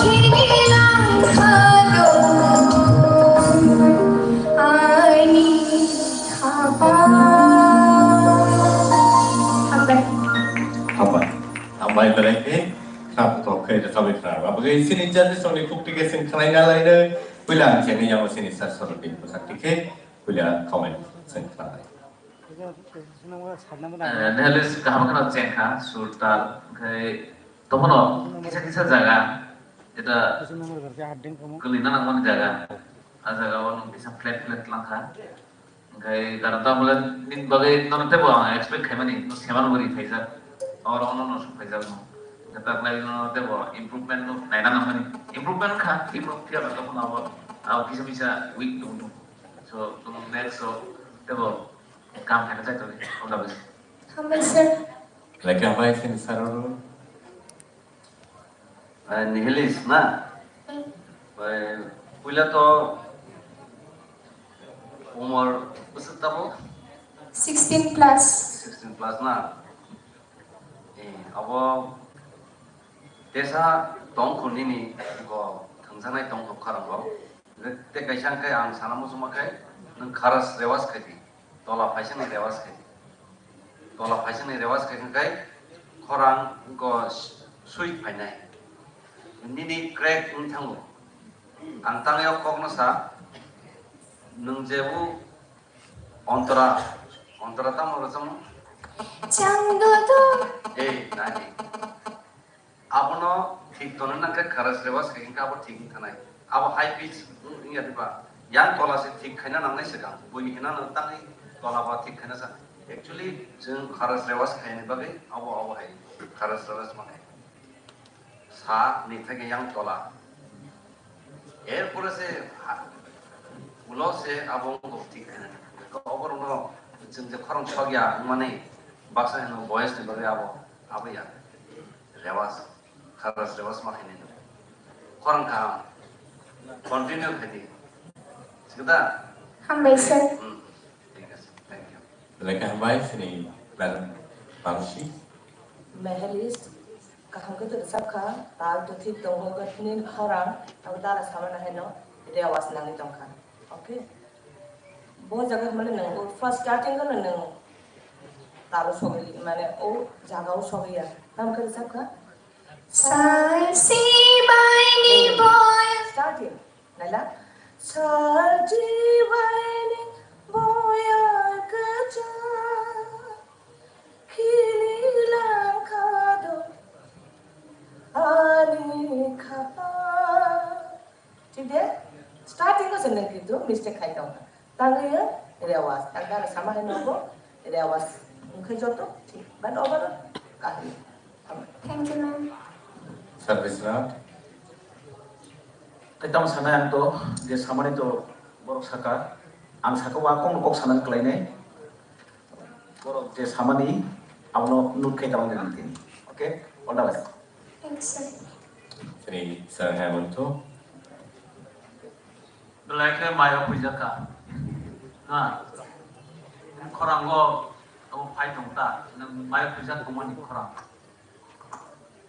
hilang khado ani khapa. Hambai. Hambai. Hambai belai khe khap tok khe rwchapwi khna. Abagwi chini judges rokni khukti khe chwng khwlaina lainai. Puila ang chengni yango chini sir sorokni bwkhak tikhe puila comment chwng khna lai. Eh, Nehalis kaham kheno chengkha, sur tal, hwnkhe tomono kisa kisa jaga, jeta kwlwina nangmani jaga, a jaga o nwng kisa flat flat langkha. Hwnkhe gana ta bole nini bagwi nono teibo ang expect khaimani, no seman bwrwi phaijak, oro ono no suk phaijak no. Hwnkhe ta khlai no teibo improvement no naina nangmani. Improvement kha, improve phiya ba tongmani abo, abo kisa kisa weak tong tong. So, next o teibo Kam khaina chai tongdi, all the best. Hambai sir. Belai khe hambai chini sir oro. Eh, Nihilis na? Hmm. Eh, puila to umor bwswk tamo? Sixteen plus. Sixteen plus na? Eh, abo tesa tong kho nini go thangsanai tong kho khorang rok. Tei kaisa hwnkhe ang sana muchungma khe, nwng kharas rewas khai di, tola phaisani rewas khai di. Tola phaisani rewas khai hwnkhe khorang go sweet phainai. Nini crack wng thango. Ang tangwi o kokno sa, nwng jebu ontora, ontora tamo rwchamo? Chang do do. Ei, nai. Abono thik tongna nangkhe kharas rewas khai hwnkhe abo thik wng thanai. Abo high pitch wng ya diba? Yang tola se thik khaina nangnai swkang. Bui hwnna no tangwi tola ba thik khaina sa. Actually, chwng kharas rewas khaini bagwi abo, abo hai kharas rewas ma khai. Sa ni theke yang tola. Erpore se ha-, ulo se abo wngkha thik khaina. Oborokno chwng je khorang sok ya wngmani baksa hino boyes ni bagwi abo, abo ya. Rewas, kharas rewas ma khainai no. Khorang kaham. Continue khai di. Sikda? Hambai sir. Hmm. Thik ase. Thank you. Belai khe hambai chini madam Mansi. Mehelis, kaham khe to rwchap kha, tal to thik tongo, hwnkhe nini khorang abo dara samani haino rewas nangwi tongkha. Okay? Bo jaga mane nwng o first starting o nwng talo sogwi, mane o jaga o sogwi ya. Tamo khe rwchap kha? Sal si bai ni boy. Starting. Naila. Sal si bai ni boy kwchak khili lang kha do ani kha. Thik de? Starting o se nang kintu mistake khai tong. Tangwi rewas. Tang dara sama hai nogo rewas. Wngkhe joto thik. But overall kaham. Thank you, ma'am. Sir Biswanath. Tei tamo sanai ang to, je samani to borok saka. Ang saka wa kok kok sanani kwlainai. Borok je samani abono nuk khe tamo nang tini. Okay? All the best. Thanks, sir. Tini sir hai monto. Belai khe mai o puijak kha. Na. Khorang o abo phai tong ta. Nang mai o puijak tongmani khorang.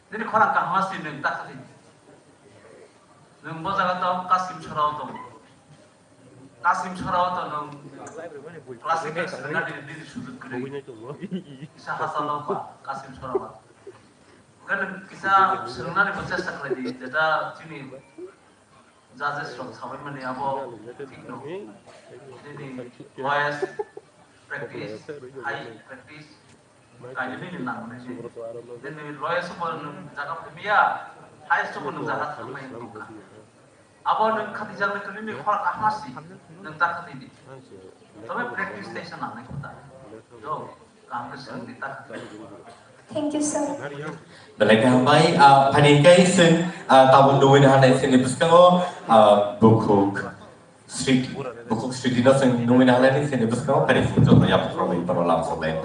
Nini khorang kaham si nang ta khali. Nwng bo jaga tong, Kasim Sora o tong. Kasim Sora o tong nwng classical swrwngna nini, nini sujud kwrwi. Kisa hachalo ba, Kasim Sora ba. Okhai nwng kisa swrwngna ni bo chesta khlai di, jeta chini judges rok sabai mani abo thik no. Nini voice practice, high practice. Kainwi nini nang nini. Nini lowest bo nwng jaga phimiya, highest bo nwng jaga thangmani wngkha. Abo nwng khatijaknai twi nini khorang kaham si nwng ta khati di. Tobe practice teisa nangnai kota. Jo, kaham khe swng di ta khati. Thank you, sir. Belai khe hambai, ah, phani kai swng, ah, tabuk nungwi naharnai chini bwskango, ah, bukhuk. Sriti, bukhuk Sriti no chwng nungwi naharlaini chini bwskango, phari chwng joto yapharokni borok lam sok lai.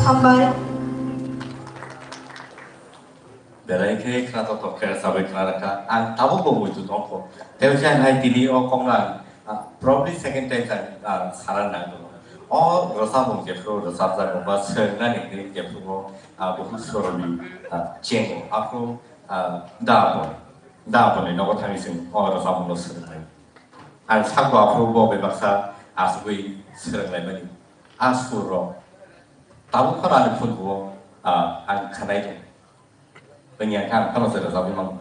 Hambai. Belai khe khna tok tok khe sabai khna rwkha. Ang tabuk bo muitu tongkho. Tei khe ang hai tini o kok no ang, ah, probably second time sa, ah, sana nang. O rwchapmung jephru rwchapjak ba swngnani hwnwi jephru o, ah, bukhuk soroni, ah, chengo. Aphru, ah, da bo, da boni nogo thangwi chwng o rwchapmung no swrwngnai. Ang sakbo aphuru bo bai baksa asugwi swrwnglaimani. A sur rok tabuk phano ani phungo, ah, ang khanai tongo. Wngya khe ang phano se rwchapwi mano.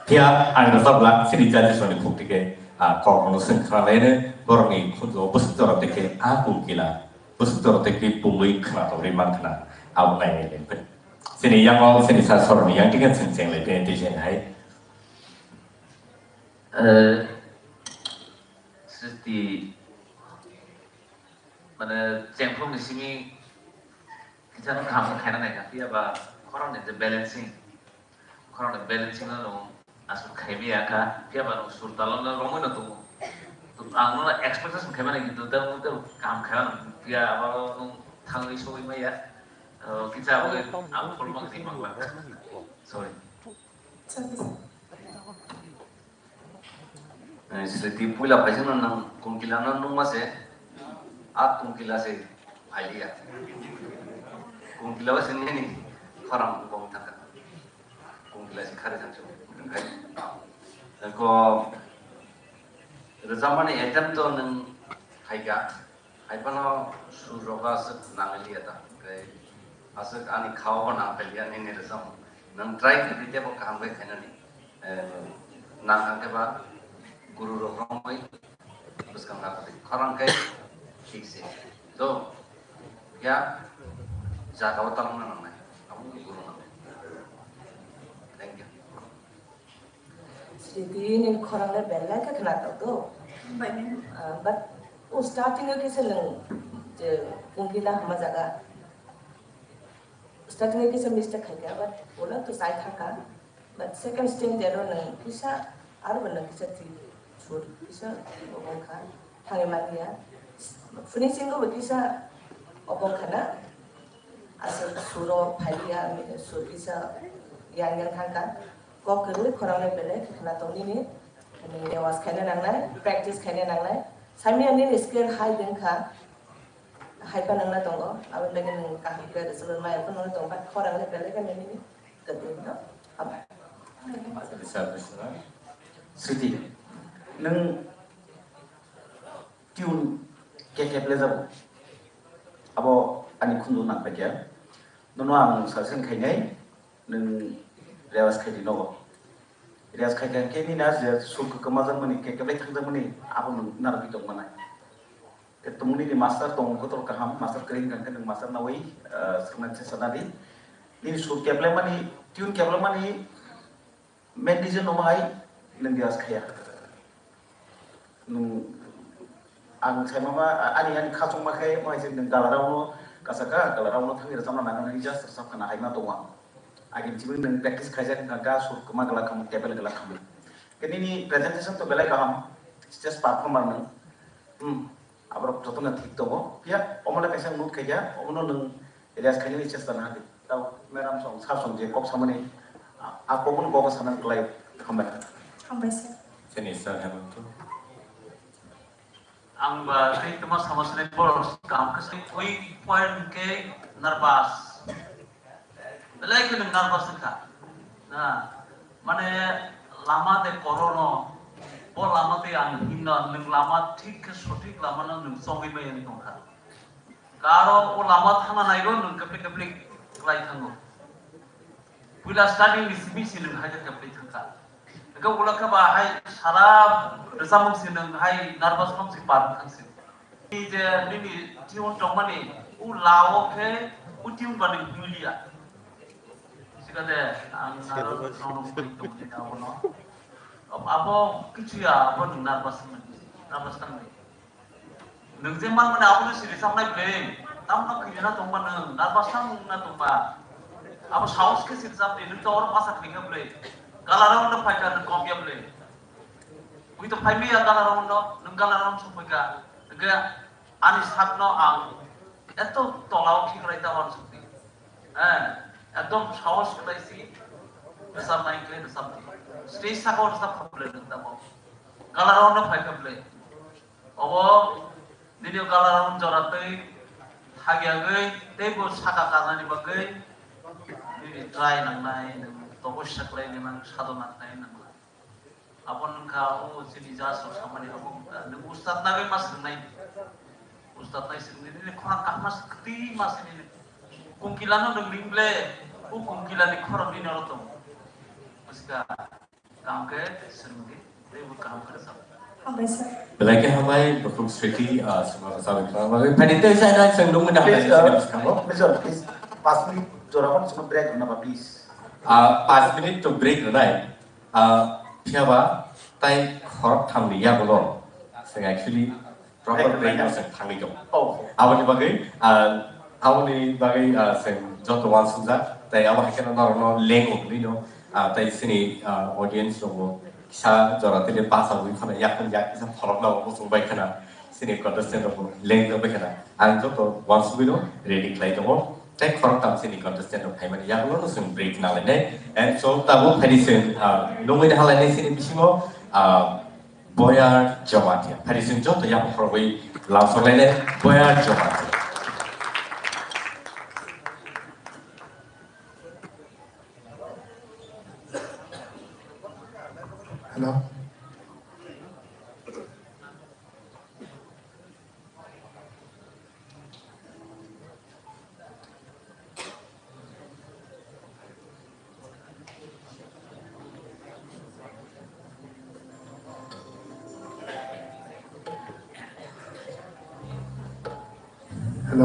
Phiya ang rwchapla chini judges rokni phuk tike, ah, kok no swng khna laino borokni phungo bwswk jora tike a kungkila bwswk jora tike pumui khna tongwi man khna abo nainai le. Chini yango chini sa soroni yang tike chwng cheng lai tini twi cheng hai. Eh, Srishti, mane, chengphru ni simi kisa no kaham khe khaina nai kha, phiya ba khorang ni je balancing, khorang ni balancing no nung aswk khai maya kha, phiya ba nung sur talo no romwi no tongo. To ang no expectation khai mani, kintu tei nung tei kaham khai mano, phiya abo nung thangwi sogwi maya. Oh, kisa abo ang phol mang ri mang ba. Sorry. Eh, Srishti puila phaisingno nwng kungkila no nungma se, a kungkila se phailiya. Kungkila o se nini khorang bong thangkha. Kungkila se khari thangsu. Hwnkhe, eko rwchapmani attempt to nwng khaikha. Hai phano sur rok aswk nangli ya ta, hwnkhe aswk ani khao bo nang phailiya nini rwchapmung. Nwng try khe di teibo kaham khe khainani, eh, nang hwnkhe ba guru rok romwi bwskang nang khe khorang khe thik se. To, ya, jaga o talong na nangnai, abo ni guru nangnai. Thank you. Sriti ni khorang le belai khe khna tong to. Bai ni. Ah, but o starting o kisa nwng je kungkila hama jaga. Starting o kisa mistake khaikha, but ulo to sai thangkha. But second stand there nwng kisa, aro bo nwng kisa twi sur kisa obong kha, thangwi manya. Finishing o bo kisa obong khana, aswk suro phaiya, sur kisa yang yang thangkha. Kok kwrwi khorang le belai khna tong nini, nwng rewas khaina nangnai, practice khaina nangnai. Samya nini skill high wngkha, haipa nangna tongo, aboni bagwi nwng kaham khe rwchapwi maya phano tongo, but khorang le belai khe nini kwtwi no. Hambai. Sriti, nwng tune khe khe play jago. Abo ani khunju nang paikha. Nono ang suggestion khainai, nwng rewas khai di nogo. Rewas khai khe nini na je sur kwkma jakmani, khe khe play thang jakmani, abo nwng narwgwi tong manai. Tei tongmani ni master tong kotor kaham, master kwrwi hwnkha khe nwng master nawi, ah, swrwngna chesta nadi. Nini sur keblemani, tune keblemani main reason omo hai nwng rehearse khaiya. Nwng, ang sai mama, ani, ani khachongma khe omo hai se nwng galarao no kasa kha, galarao no thangwi rwchapna nangnai just rwchap khana hai ma tongo ang. Agini simi nwng practice khaijak wngkha kha sur kwma glak khamwi, table glak khamwi. Khe nini presentation to belai kaham, stage performer nwng. Hmm. Aborok jotono thik tongo. Phiya omo le kaisa note khaikha, omono nwng rehearse khainani chesta na di. Tao madam song, sir song je kok samani, a, a kokno kok sanani kwlai hambai. Hambai sir. Chini sir Hemant. Ang ba tei tuma sama sini bor kam kasi ui point ke nervous. Belai khe nwng nervous wngkha. Na, mane lama de korono, bo lama de ang himna nwng lama thik khe sothik lamano nwng chongwi maya wngwi tongkha. Karo o lama thangna naigo nwng keplik keplik klai thango. Puila starting ni simi si nwng hai khe keplik thangkha. Hwnkhe ulo khe ba hai sara rwchapmung si nwng hai nervous phang si par wngkha si. Nini je nini tune tongmani, o lao khe o tune ba nini himliya. Sikade ang naro nono bui tongmani abono. Abo kichu ya, abo nwng nervous mani, nervous tangmani. Nwng je manmani abono si rwchapnai bwle, tamno khilina tongba nwng, nervous tangna tongba. Abo sahos khe si rwchapdi, nwng to oro masa khlikha bwle. Galarao no phaikha nwng kok ya bwle. Ui to phai maya galarao no, nwng galarao no songphaikha. Hwnkhe ani sakno ang eto tolao khiklai ta uansukdi. Eh, ekdom sahos kwlai si rwchapnai khe rwchapdi. Stage sakao rwchap kha bwle nwng tamo. Galarao no phaikha bwle. Obo nini galarao jora twi thagyagwi teibo saka kanani bagwi nini try nangnai, nwng toposya khlaini nang sadhana khlai nangnai. Abo wngkha o chini ja sok samani abo wngkha. Nwng ustad nagwi ma swngnai. Ustad nai swngnai nini khorang kahma se kwtwi ma se nini. Kungkilano nwng ring ble, o kungkilani khorang nini oro tongo. Bwskha kaham khe swrwngdi, teibo kaham khe rwchap. Hambai sir. Belai khe hambai, bukhuk Sriti, ah, chwngno rwchapwi khna bagwi. Phaidi tei chai nai chwng nungmani hambai Please, sini uh, bwskango. Mister, please, panch minute jora phano chwngno break rwna ba, please. Ah, panch minute to break rwnai. Ah, phiya ba tai khorok thamni yagulo chwng actually proper break no chwng thangwi tongo. Oh. Aboni bagwi, ah, aboni bagwi, ah, chwng joto uansukjak, tai abo hai kheno norokno lengo hwnwi no, ah, tai chini, ah, audience rokbo kisa jora twi bachagwi khana, yakung yak kisa phorok no muchung bai khana, chini contestant rokbo lengjak bai khana. Ang joto uansugwi no ready khlai tongo. Tei khoroktham chini contestant rok phaimani yagulo no chwng break nalainai. And so tabuk phaidi chwng, ah, nungwi halainai chini bisingo, ah, Boyar Jamatia. Phaidi chwng joto yaphang khorogwi lamsoklainai Boyar Jamatia. Hello. A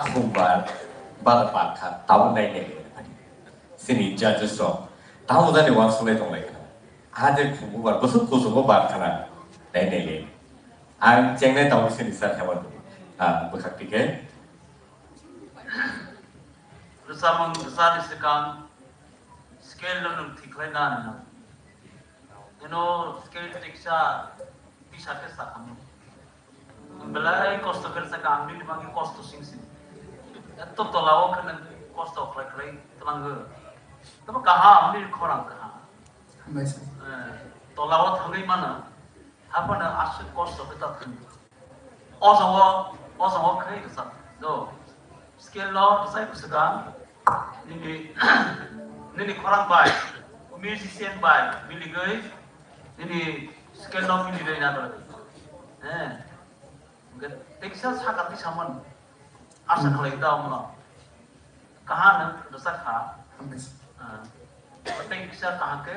khumbar bada barkha tabuk nai nai. Sini judges rok tamo jani uansuk lai tong lai kha. A je khumbar bwswk kuchuk o barkha na nai nai le. Ang chengnai tabuk sini sir khe mano. Ah, bwkhak tikhe. Rwchapmung rwchapni swkang scale no nwng thik khlai na nang. Eno scale tiksa tisa khe sakhamu. Belai kosto khe rwchapkha, ang nini bagwi kosto sing sing. Eto tola o khe nwng kosto khlai khlai twlango. Tamo kaham, nini khorang kaham. Hambai sir. Eh, tola o thangwi mano, haphano aswk kosto khe ta thangwi. O jaga o, o jaga o khai rwchap do. Scale no rwchai bwswkang. Nini, nini khorang bai, musician bai, miligwi, nini scale no mili rwina dole. Eh. Hwnkhe teksa saka twi samani. Asa khlai da omo. Kaham no rwchak kha. Hambai sir. Ah. Teksa kaham khe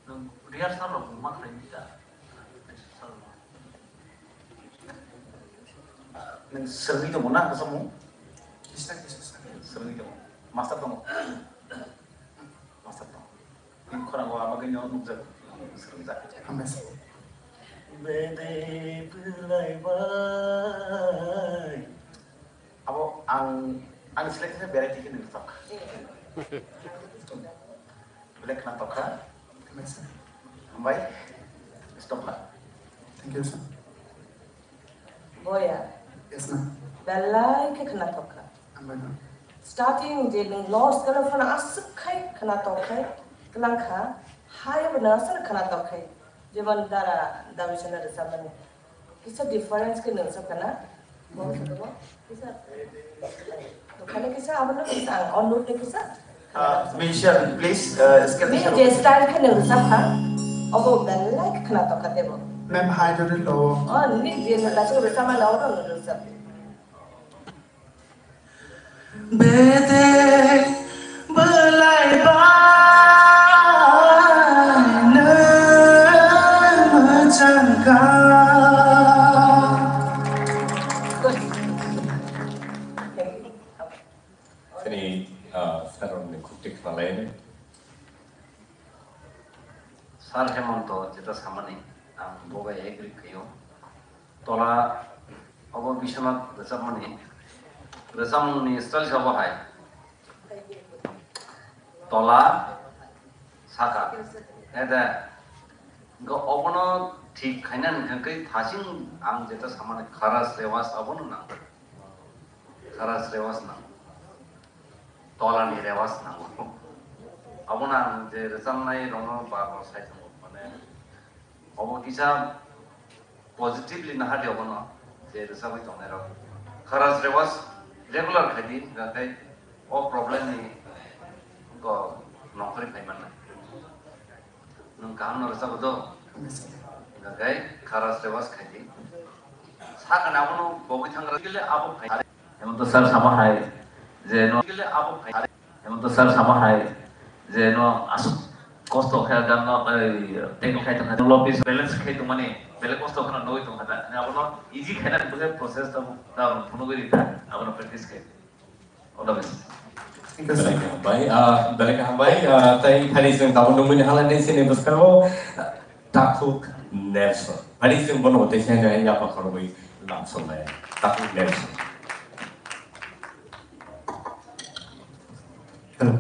nwng rehearsal rok ma khlai di da. Nwng swrwngwi tongo na, bwsamo? Kisa, kisa swrwngwi. Swrwngwi tongo. Master tongo? Master tongo. Nini khorang o ama khe no nukjak, swrwngjak. Hambai sir. Bede bwlai bai. Abo ang, ang select khe variety khe nini tok. Belai khna tokha. Hambai. Thank you, sir. Boya. Yes, ma'am. Belai khe khna thok kha. Hambai, ma'am. Starting je nwng loss gana phano aswk khai khna tong khai, tlang kha, hai bo nwng aswk khna tong khai. Jemon dara Dabi Sena rwchapmani. Kisa difference khe nwng sakha na? Bo sakha bo? Kisa. Khali kisa abono kisa ang onur khe kisa. Ah, musician, please, uh, scale. Ni je style khe nwng sakha, obo belai khe khna tong kha tebo. Ma'am, hai jodi lo. Oh, ni je nwng kaisa rwchapmani obo nwng rwchap. Bedek belai bai nwng mwchangkha. Chini, ah, sir rokni khukti khna lai. Sir Hemonto jeta samani, ang bo bai agree khaio. Tola obo Biswanath rwchapmani, rwchapmungni style se obo hai. Tola, saka. Ede, go obono thik khaina hwnkhe thasing ang jeta samani kharas rewas abono nang. Kharas rewas nang. Tolani rewas nango. Abono ang je rwchapnai rokno bar bar sai tongo, mane obo kisa positively nahardi obono je rwchapwi tongnai rok. Kharas rewas regular khaidi, hwnkhe o problem ni go nongkhorwi phai mannai. Nwng kaham no rwchapbo do? Hwnkhe kharas rewas khaidi. Sakani abono bogwi thangra gile abo khai. Hemonto sir sama hai je no gile abo khai. Hemonto sir sama hai je no aswk kosto khe dan no, ei, tackle khai tongkha. Lopis balance khai tongmani, belai kosto kheno nugwi tongkha da. Abono easy khaina bwkhe process tabuk da phunugwi rikha. Abono practice khai. All the best. Thank you, sir. Belai khe hambai, ah, belai khe hambai, ah, tei phari chwng tabuk nungmani hala nei chini bwskango, ah, Takhuk Nelson. Phari chwng bono tei sai nai yapha khorogwi lamsoknai. Takhuk Nelson. Hello.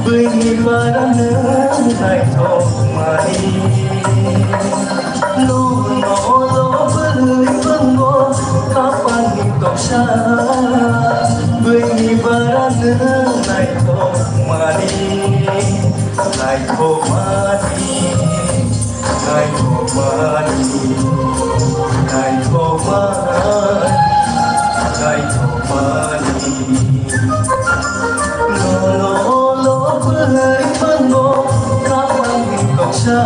Bwini bara nwng naithok mani. Nono lo bwrwi bwngo kapalni toksa. Bwini bara nwng naithok mani. Naithok mani. Naithok mani. Naithok mani. Naithok mani. Lolo lo bwrwi bwngo kapalni toksa,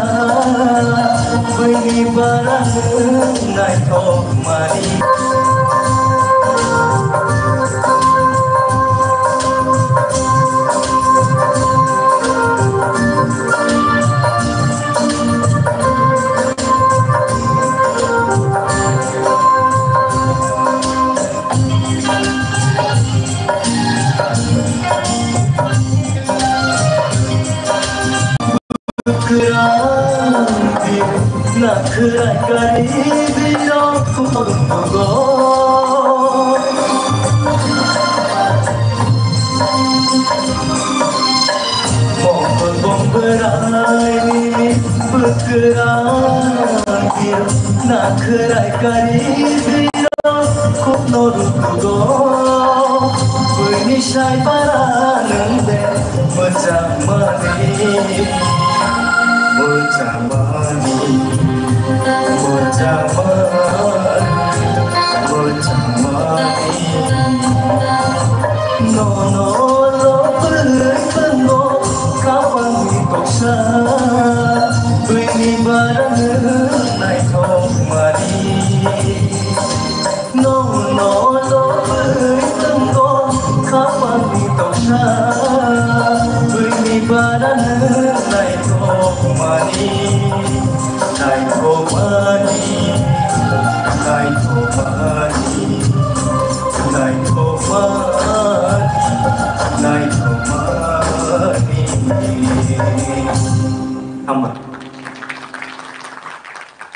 bwini bara nwng naithok mani. Raini bwkrang nakhrai kari biro khukno rutugo. Buini sai para nwng de mwchangmani, mwchangmani, mwchangmani, mwchangmani. Nono lobwi tongo kabangni toksa, buini barang naithokmani. Nono lobwi tongo kabangni toksa, buini barang naithokmani, naithokmani, naithokmani. Naithokmani, naithokmani. Hambai.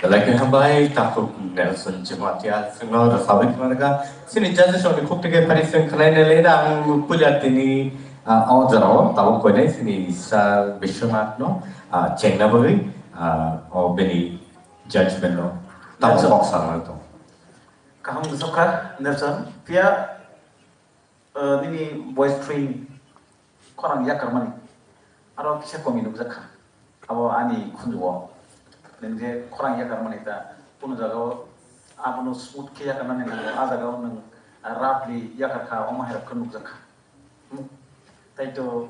Belai khe hambai, takhuk Nelson Jamatia, chwngno rwchapwi khna rwkha. Chini judges rokni khuk twi khe phari chwng khwlaina le da ang puila tini, ah, o jorao tabuk koinai chini Sir Biswanath no, ah, chengna bagwi, ah, o bini judgment no tabuk Nelson. Kok salna tong. Kaham wngkha, Nelson. Phiya, eh, nini voice train khorang yakarmani aro kisa komi nukjakha. Abo ani khunjuo. Nwng je khorang yakarmani ta, kunu jagao abono smooth khe yakarnani nango, a jagao nwng roughly yakarkha, omo hai rok khe nukjakha. Hmm. Tai to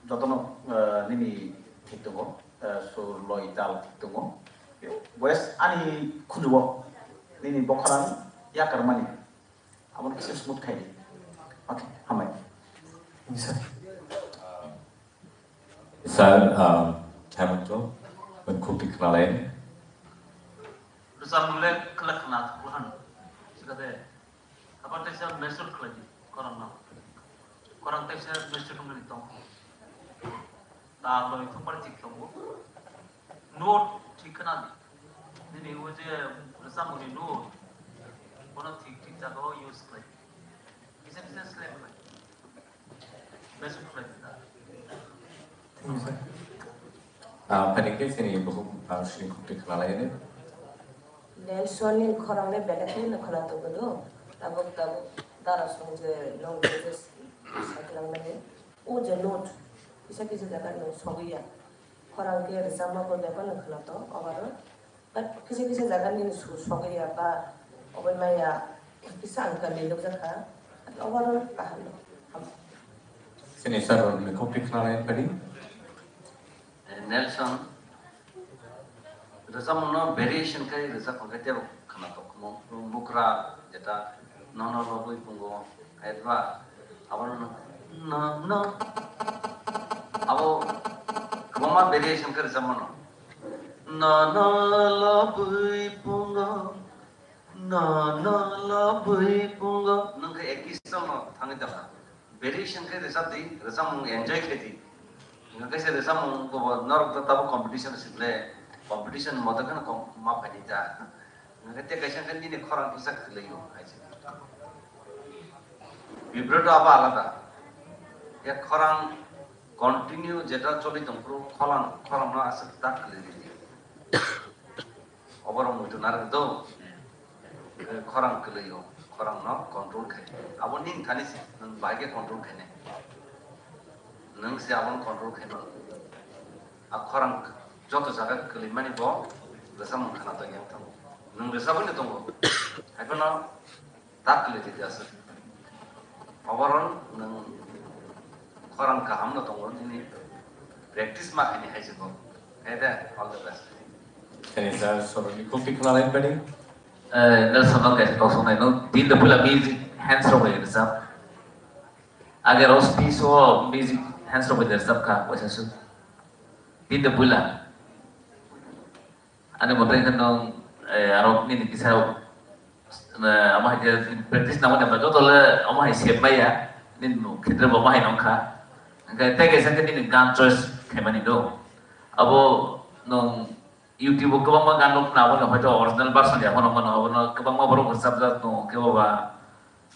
jotono, eh, nini thik tongo, eh, sur, loi, tal thik tongo. Voice ani khunjuo, nini bokhorang yakarmani. Abono kisa smooth khai di. Okay, hambai. Sir. Sir, um, Hemant, ang khuk twi khna lai. Rwchapmung le khlak khna thok lahan. Sikade, habar teisa master khlai di, khorang no. Khorang teisa master wngwi tong. Ta loi thok pari thik tongo. Note thik khna di. Nini o je rwchapmung ni note. Bono thik thik jaga o use khlai. Kisa kisa select khlai. Best of luck. Ah, phani khe chini bukhuk, ah, sini khukti khna lai ni. Nelson ni khorang le belai khe no khna tongo do. Tabuk tabuk dara song je long je saklang mani. O je note. Kisa kisa jaga no sogwi ya. Khorang khe rwchapma bo bebak no khna to. Obaro. But kisa kisa jaga nini sur sogwi ya ba obai maya kisa ang kali nukjakha. Overall kaham no. Sini sir ni khopik khna lai padi. Eh, Nelson, rwchapmung no variation khai rwchap khai tebo khna tok mo, mukra jeta nono lobwi pungo, hai ba, abo no, no, no, abo kwbangma variation khai rwchapmano. Nono lobwi pungo, nono lobwi pungo. Nwng khe ek style no thangwi tongkha. Variation khe rwchap di, rwchapmung enjoy khe di. Nwng khe se rwchapmung bo norok to tabuk competition si le, competition moto kheno kom ma phai di ta. Nwng khe tei kaisa khe nini khorang kisa kwlwi o hai se. Vibrato abo alada. Ya khorang continue jeta choli tong phuru khorang, khorang no aswk tak kwlwi di. Oborok muitu narwk do. Khorang kwlwi o, khorang no control khai. Abo nini thani se, nwng bahai khe control khainai. Nwng se abono control khai mano. A khorang joto jaga kwlwi mani bo rwchapmung khna tong yang thango. Nwng rwchapwi no tongo. Hai phano tak kwlwi twi aswk. Oboron nwng khorang kaham no tongo nini practice ma khaini hai se bo. Hai de, all the best. Thank you, sir. Sorry, khopik khna lai padi. Eh, Nelson no kaisa kok songnai no. Din the pula music hands rok bai rwchap. Age roast piece o music hands rok bai rwchap kha, waisa su. Din the pula. Ani mote khe nwng, eh, aro nini kisa, eh, omo hai khe practice nangmani ba joto le omo hai sep maya, nini no khetre bo omo hai nong kha. Hwnkhe tei kaisa khe nini gan choice khaimani do. Abo nwng YouTube o kwbangma gan no khna, abono hoito original version ya phano mano, abono kwbangma borok rwchapjak tongo, kebo ba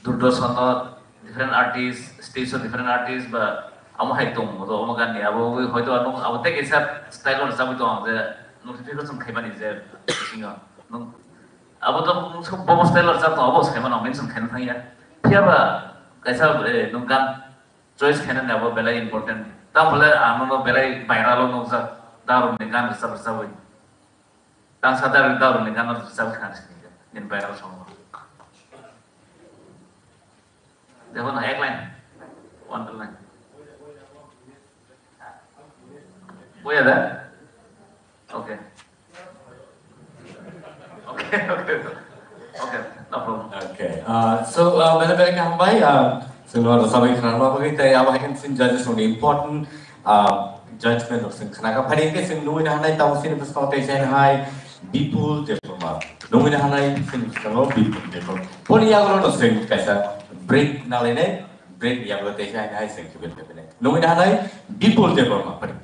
Doordarshan o different artist, stage o different artist ba Amo hai tong, omo gan ni, abo hoito ano, abo tei kaisa style o rwchapwi tong ang je notification khaimani je bisingo. Nwng abo to nwng bobo style o rwchap tong, abo se khaimano mention khaina thangya. Phiya ba kaisa, eh, nwng gan choice khainani abo belai important. Tamo le ang nono belai viral o nukjak, Darwin ni gan rwchap rwchapwi. Tangsa Darwin, Darwin ni gan rwchap kha sini, nini viral song. Dekho na, ek line, one line. Boya da? Okay. Okay, okay. Okay, no problem. Okay. Uh, so, uh, bele bele kaham bai, uh, so, no, sabai khana bagwi tai abo hai kan sin judges ni important, uh, judgment rok sin khana ka phari ke sin nui na hanai tau sin bwskango tei sai hai Bipul Debbarma. Nui na hanai sin bwskango Bipul Debbarma. Poni yagulo no sin kaisa break na lene, break yagulo tei sai hai sin kibil kibil. Nui na hanai Bipul Debbarma phari.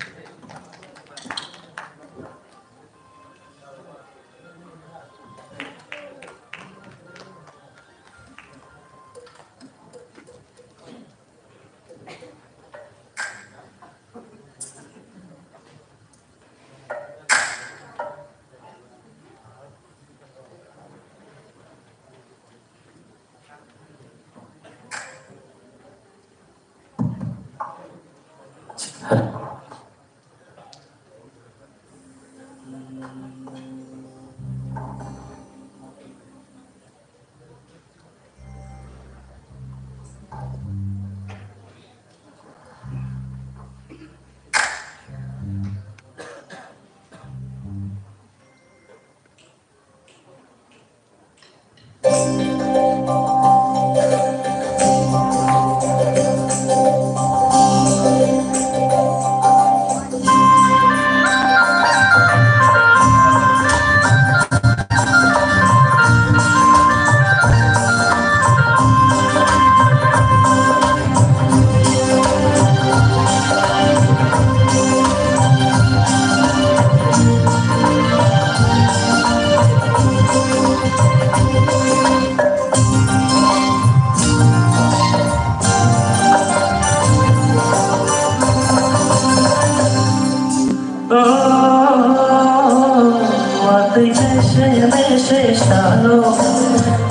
Watwi mese mese salo,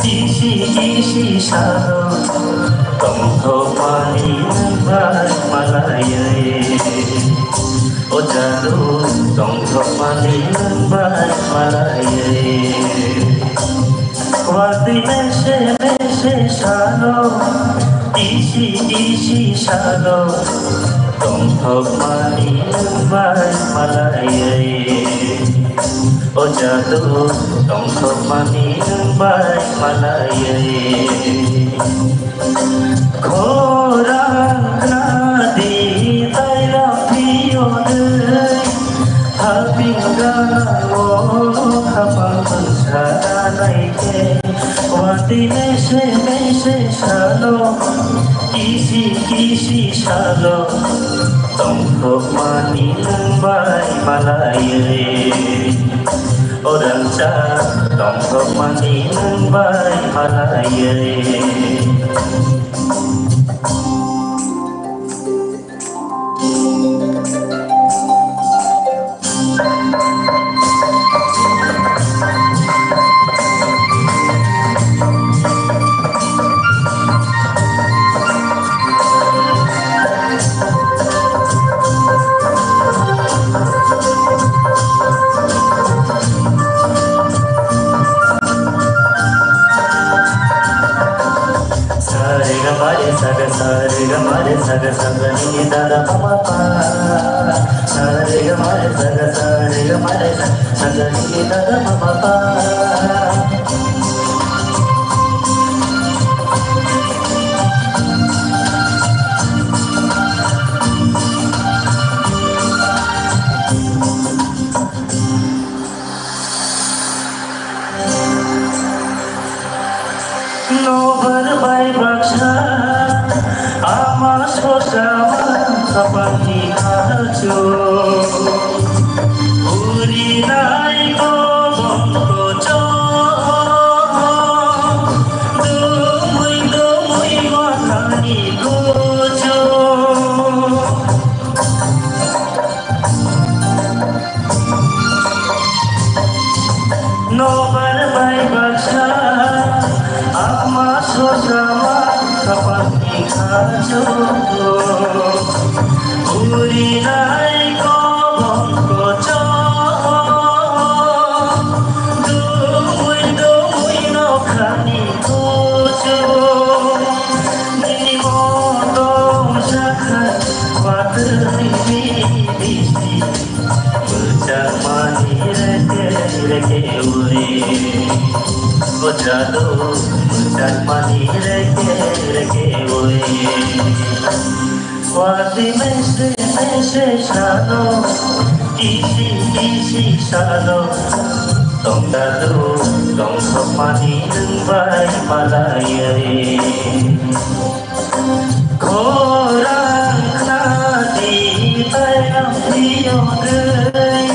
kisi kisi salo, tongthokmani nwng bai malaiwi. O jadu, tongthokmani nwng bai malaiwi. Watwi mese mese salo, kisi kisi salo, tongthokmani nwng bai malaiwi. O jadu, tongthokmani nwng bai malaiwi. Khorang khnadi tailak phiyonwi, haping ganango khapang mwnsa nai khe. Watwi mese mese salo, kisi kisi salo, tongthokmani nwng bai malaiwi. O rangchak tongthokmani nwng bai malaiwi. Sa re ga ma re sa ga, sa re ga ma re sa ga, sa ga ni ni da da pa ma pa. Sa re ga ma re sa ga, sa re ga ma re sa ga, sa ga ni ni da da pa ma pa. Nobar bai baksa ama sosa khapangni kachu. Uri nai ko bongko cho, dumui dumui wathani kuchu. Uri nai kobong kochok, dumui dumui nokhani kuchuk, nini motong sakha watwrwi bisi. Bwchakmani reke reke uri. O jadu, bwchakmani reke reke uri. Watwi mese mese sano, kisi kisi sano. Tong jadu, tong sokmani nwng bai malaiwi. Khorang khna di tayang di yodei,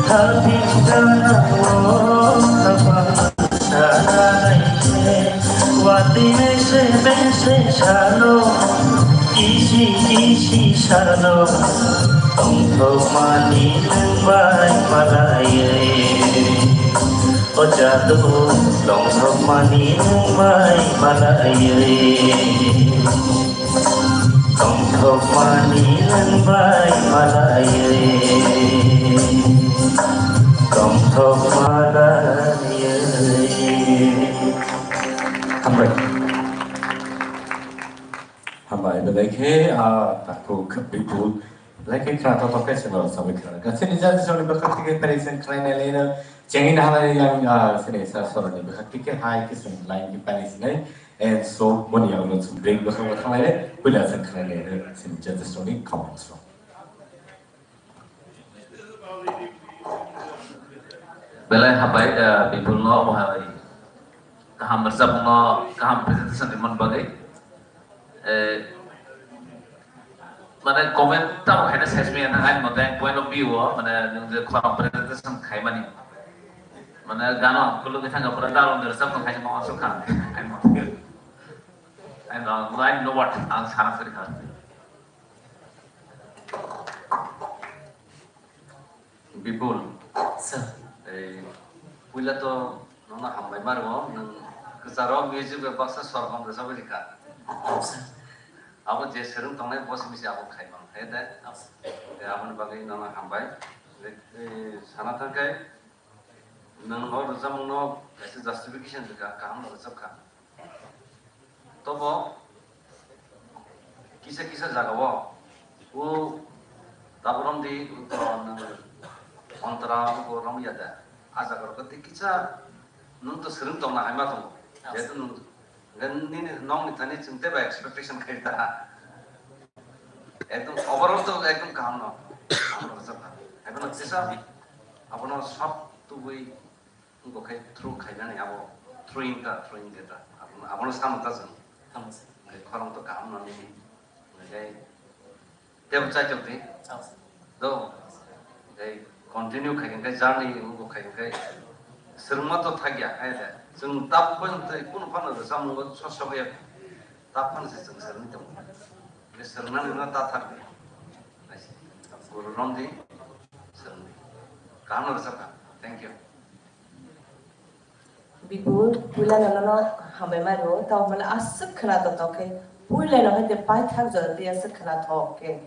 habing jana o khapang sanai se. Wati mese mese salo, kisi kisi salo, tongthokmani nwng bai malaiwi. O jadu, tongthokmani nwng bai malaiwi. Tongthokmani nwng bai malaiwi. Tongthok malaiwi. Hambai. Hambai, belai khe, ah, takhuk Bipul. Belai khe khna tongthok khe chwng oro sabai khna. Chini jati songni bwkhak twi khe tei chwng khlainai lino. Chengina halai yang, ah, chini sa soroni bwkhak twi khe hai khe chwng line khe painai sinai. And so, moni ang no chwng break bwkhak bwkhak lainai. Puila chwng khlainai no chini jati songni comments rok. Belai hambai, eh, Bipul no omo hai kaham rwchapmung no kaham presentation rimani bagwi. Eh, mane comment tamo khaina size maya nang ani mote point of view o, mane nwng je khorang presentation khaimani. Mane gano ang kulugwi thangkha pura dalong de rwchapmung khaina ma asuk kha. Ani mote. I know, I know what ang sana sari kha. Bipul. Sir. Ei, puila to nono hambai ma rwo, nwng kwcharo music bai baksa sor hom rwchapwi rikha. Sir. Abo je swrwng tongnai bo simi se abo khai man khe de. Sir. Tei aboni bagwi nono hambai. Ei, sana thang khe nwng o rwchapmung no kaisa justification rwkha, kaham rwchapkha. Tobo kisa kisa jagao o tabuk romdi, o nwng ontara o romya da. A jaga rok tei kisa nwng to swrwng tongna hai ma tongo. Jehetu nwng, nini nokni thani chwng teibo expectation khai da. Ekdom overall to ekdom kaham no. Kaham no rwchapkha. Ebono kisa abono sab tubui Wngkha khe through khainani abo, through wngkha, through wngkha ta. Abono, abono samung ta chwng. Tamo se. Hwnkhe khorang to kaham nani. Hwnkhe tebo chaitok di. Tamo se. Do. Hwnkhe continue khai hwnkhe journey wngkha khai hwnkhe swrwngma to thakya, hai de. Chwng tabuk bai wngtwi kunu phano rwchapmungo soso ya. Tabuk phano se chwng swrwngwi tongo. Hwnkhe swrwngnani no ta thar di. Guru romdi, swrwngdi. Kaham no rwchapkha. Thank you. Bipul, puila no nono hambai ma rwo, tamo hwnle aswk khwna tongthok khe, puila no hai de paithak jora twi aswk khwna thok khe.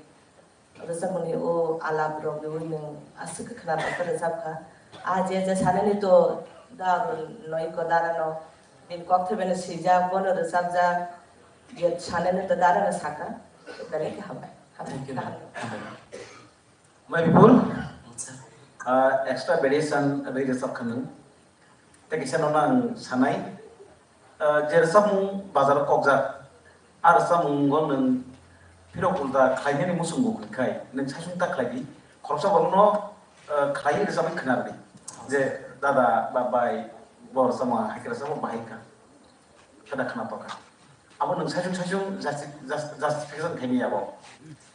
Rwchapmani o alap rok rwi nwng aswk khwna tongthok rwchapkha. A je je sanani to da noi ko dara no, bini kok thaibai no swijak, bono rwchapjak, je sanani to dara no sakha, belai khe hambai. Hambai. Thank you, ma'am. Hambai. Mai Bipul, ah, extra variation ri rwchap kha nwng. Tei kisa no ang sanai, ah, je rwchapmung bazar o kokjak, a rwchapmungo nwng phirok ulta khlainani muchungo hwnkhai, nwng saichung ta khlai di. Khoroksa borokno, ah, khlaiwi rwchapwi khna rwdi. Je dada ba bai, bo rwchapmung hai khe rwchapmung bahai kha. Kheda khna tokha. Abo nwng saichung saichung justi-, jus-, justification khaimaya abo.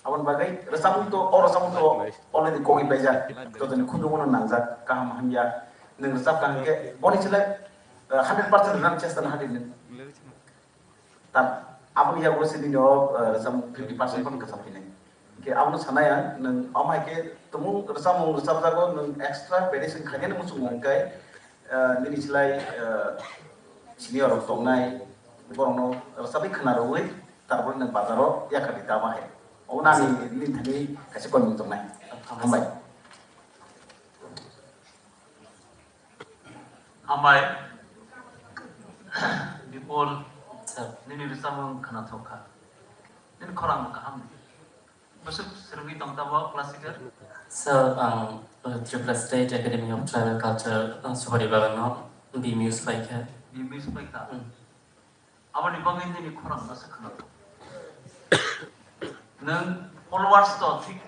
Aboni bagwi rwchapmung to, o rwchapmung to already kogwi paijak. Jotoni khunjugo no nangjak, kaham hamya. Nwng rwchap kha hwnkhe boni chwlai, eh, hundred percent rwnani chesta no hadi nwng. Ta aboni yago se nini o, eh, rwchapmung fifty percent phano kwcham phinai. Hwnkhe abono sanai ang, nwng omo hai khe tumung rwchapmung rwchapjago, nwng extra variation khainani muchungo hwnkhe, ah, nini slai, ah, senior rok tongnai, borokno rwchapwi khna rwui, Abo ni bazaro yakarwi tamo hai. Obo nani nini thani kaisa koimung tongnai. Hambai. Hambai. Bipol, sir, nini rwchapmung khwnathok kha. Nini khorang bo kaham. Bwswk swrwngwi tong tabuk classical? Sir, ang, uh, Tripura State Academy of Tribal Culture, uh, Suparia Bagan no B M S paikha. B M S paikha? Hmm. Aboni bagwi nini khorang no se khwnathok. Nwng followers to thik.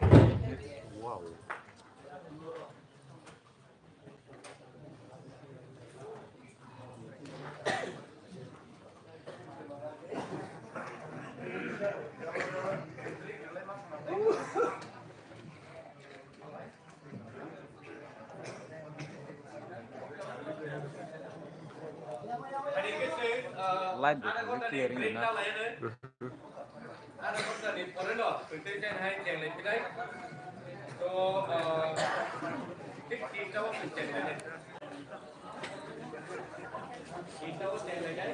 Light bo clear wngya na. Ara ghonta ni pore no twi twi khe hai chenglai phinai. To, ah, thik tinta o chwng chenglai nai. Tinta o chenglai nai.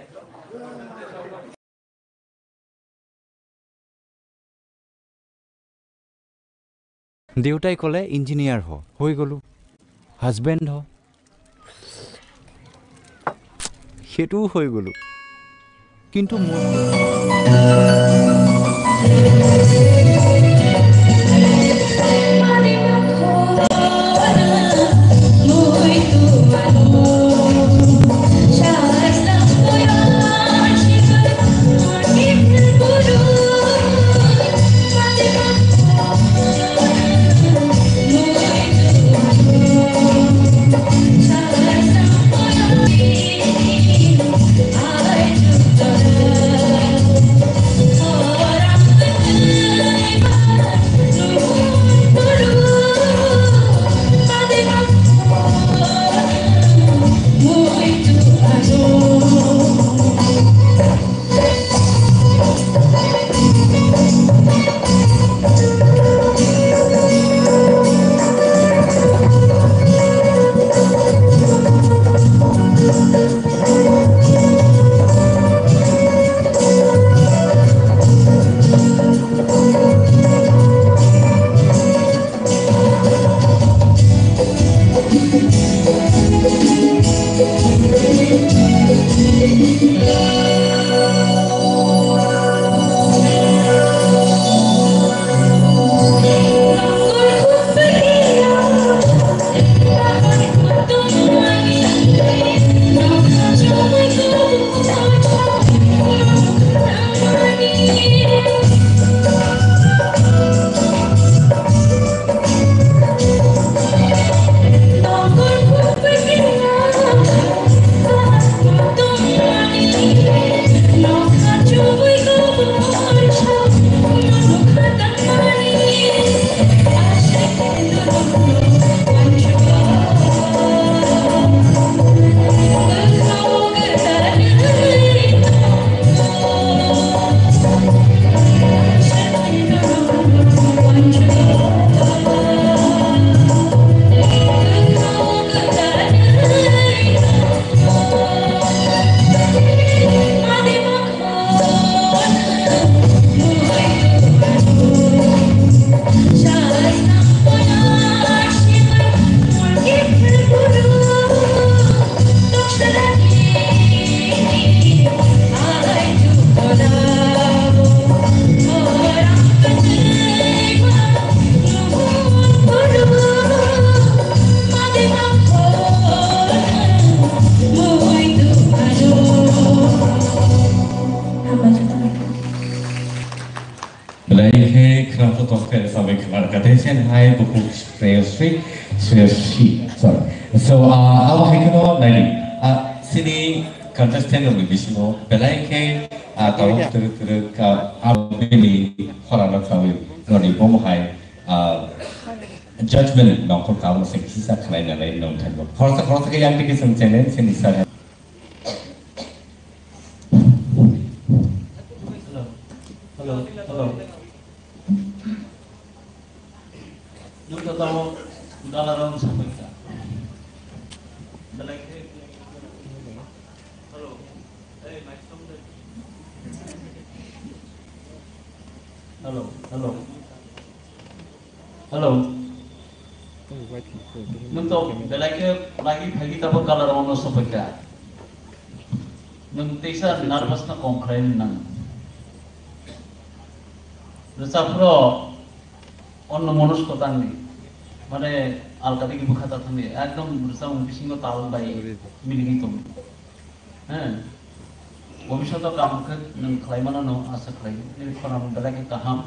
Deutai kole engineer ho, hoi golu. Husband ho. Hetu hoi golu. Kintu mo- Belai khe khwnathok tongkhe samai khwna kha tei sen hai bukhuk Shreyasri, Shreyasri, sorry. So, ah, abo hai kheno naidi, ah, sini contestant rokni bisingo belai khe, ah, tabuk twrwk twrwk, ah, aboni khorang rok sawi roni bomo hai, ah, judgment nongkhor kamo se kisa khlai nanai nong thangbo. Khoroksa khoroksa khe yang tiki song channel sini sir. Hello. Hello. Hello. Nung to tamo dala rong sampai ka. Belai khe. Hello. Hey, mic tong de. Hello, hello. Hello. Nwng to belai khe lagi phagi tabo color ono sopaikha. Nwng teisa nervous no kom khlai nang. Rwchapro onno monosko tangni. Mane alkadi ki bwkha ta thangni. Ekdom rwchapmung bisingo tal bai miligwi tong. He. Bobishoto kaham khe nwng khlai mano no asa khlai. Nini khorang belai khe kaham.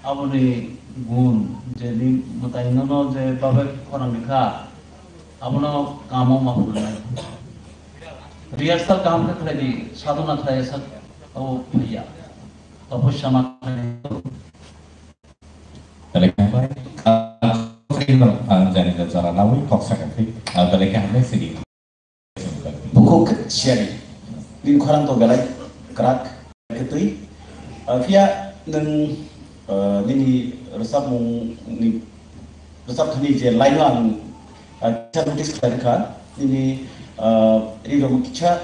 Aboni gun je ni mwtai nono je babe khorang ni kha. Abono kamo ma phunai. Rehearsal kaham khe khlai di, sadhana khlai sak abo phaiya. Tapasya ma khlai. Belai khe hambai. Ah, jani jara nawi kok sakha khe. Ah, belai khe hambai sidi. Bukhuk siyari. Nini khorang to belai kwrak khe twi. Ah, phiya nwng, ah, nini rwchapmung ni, rwchap thani je line o ang, ah, kisa notice khlai kha. Nini, ah, ri rok kisa,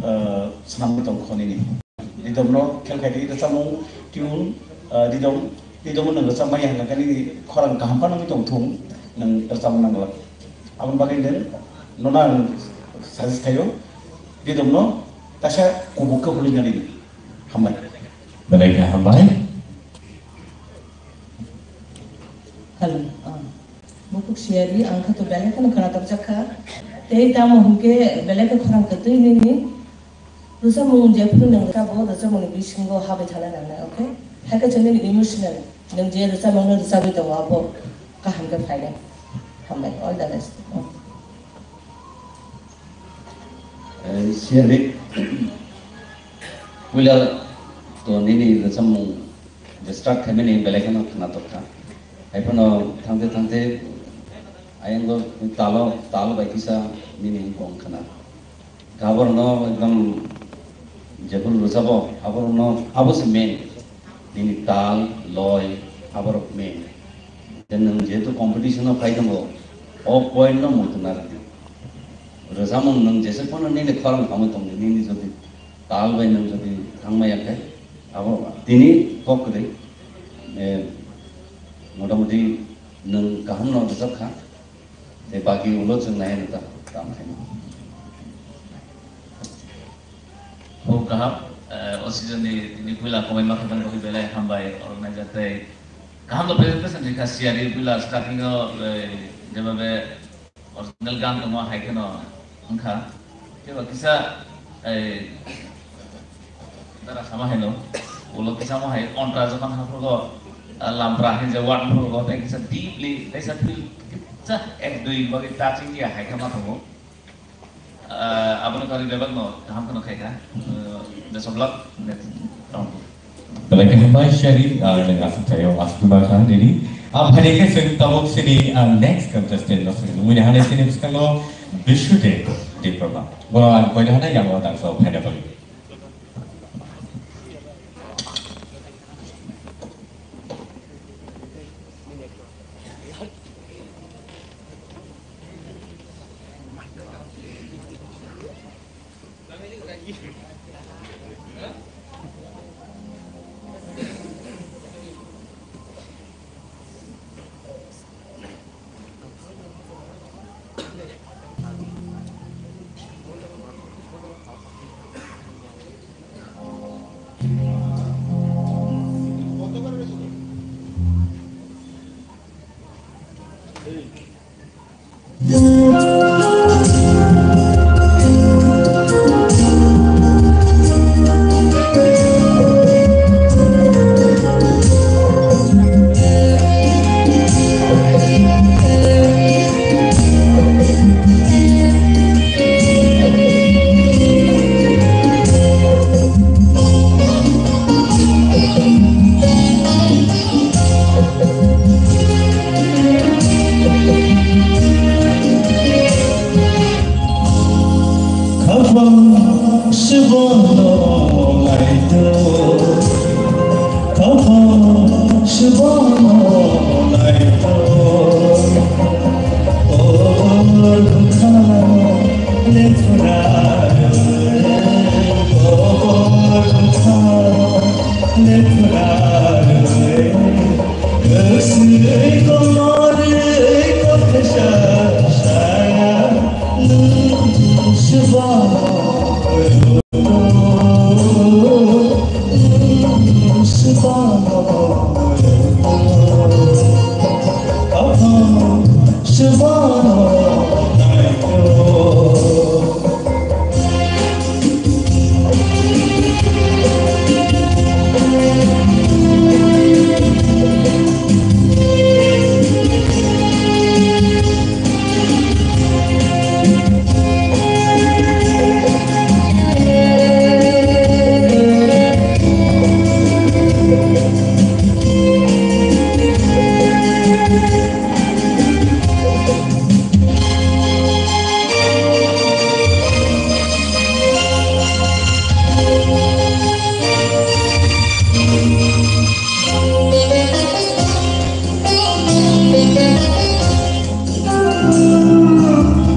ah, swnamwi tong kho nini. Ridom no khel khai di, rwchapmung tune, ah, ridom, ridom no nwng rwchap maya hwnkha khe nini khorang kaham phano wngwi tong thung, nwng rwchapmung nang glak. Aboni bagwi nwng nono ang suggest khaio, ridom no kaisa kubuk khe hwnwi nani. Hambai. Belai khe hambai. Hello, ah, bukhuk siyari, ang kha to belai kheno khwnatok jak kha. Tei tamo hwnkhe belai khe khorang kwtwi nini. Rwchapmung jephuru nwng rwchapbo, rwchapmungni bisingo habwi thana nangnai, okay? Hai khe chwngni emotional, nwng je rwchapmungno rwchapwi tongo, abo kaham khe phainai. Hambai, all the best. Eh, siyari, puila to nini rwchapmung je start khaimani belai kheno khwnatok kha. Hai phano thangte thangte ayang talo, talo bai kisa nini bong khna. Aborokno ekdom jephuru rwchabo, aborokno abo se main. Nini tal, loi, aborok main. Je nwng jehetu competition o phai tongo, o point no muitu narwkdi. Rwchapmung nwng jesuk phano nini khorang hamwi tongdi, nini jodi tal bai nwng jodi thangmaya khe, abo tini kok kwrwi, eh, motamoti nwng kaham no rwchap kha. Tei bagi ulo chwng nai no ta, tamo khe. Khub kaham, eh, o season ni tini puila komai ma khaiban bagwi belai hambai organizer tei kaham to presentation ni kha siyari puila starting o, eh, jeba be original gan tongma hai kheno wngkha. Tei ba kisa, eh, Dara sama hai no, ulo kisa mo hai, ontra jokon haphugo, ah, lampra hai je word haphugo, tei kisa deeply, tei sa feel, kisa ek dui bagwi touching ya hai kama tongo. Ah, abono kari bebak no, kaham kheno khai kha. Ah, best of luck, next round. Belai khe hambai siyari, ah, nang asuk thayo, asuk ma kha nini. Ah, phai khe chwng tabuk sini, ah, next contestant no swng. Nungwi hanai sini bwskango Bishu Deb, Debbarma. Bono ang koina hanai yango dangso phaina bagwi.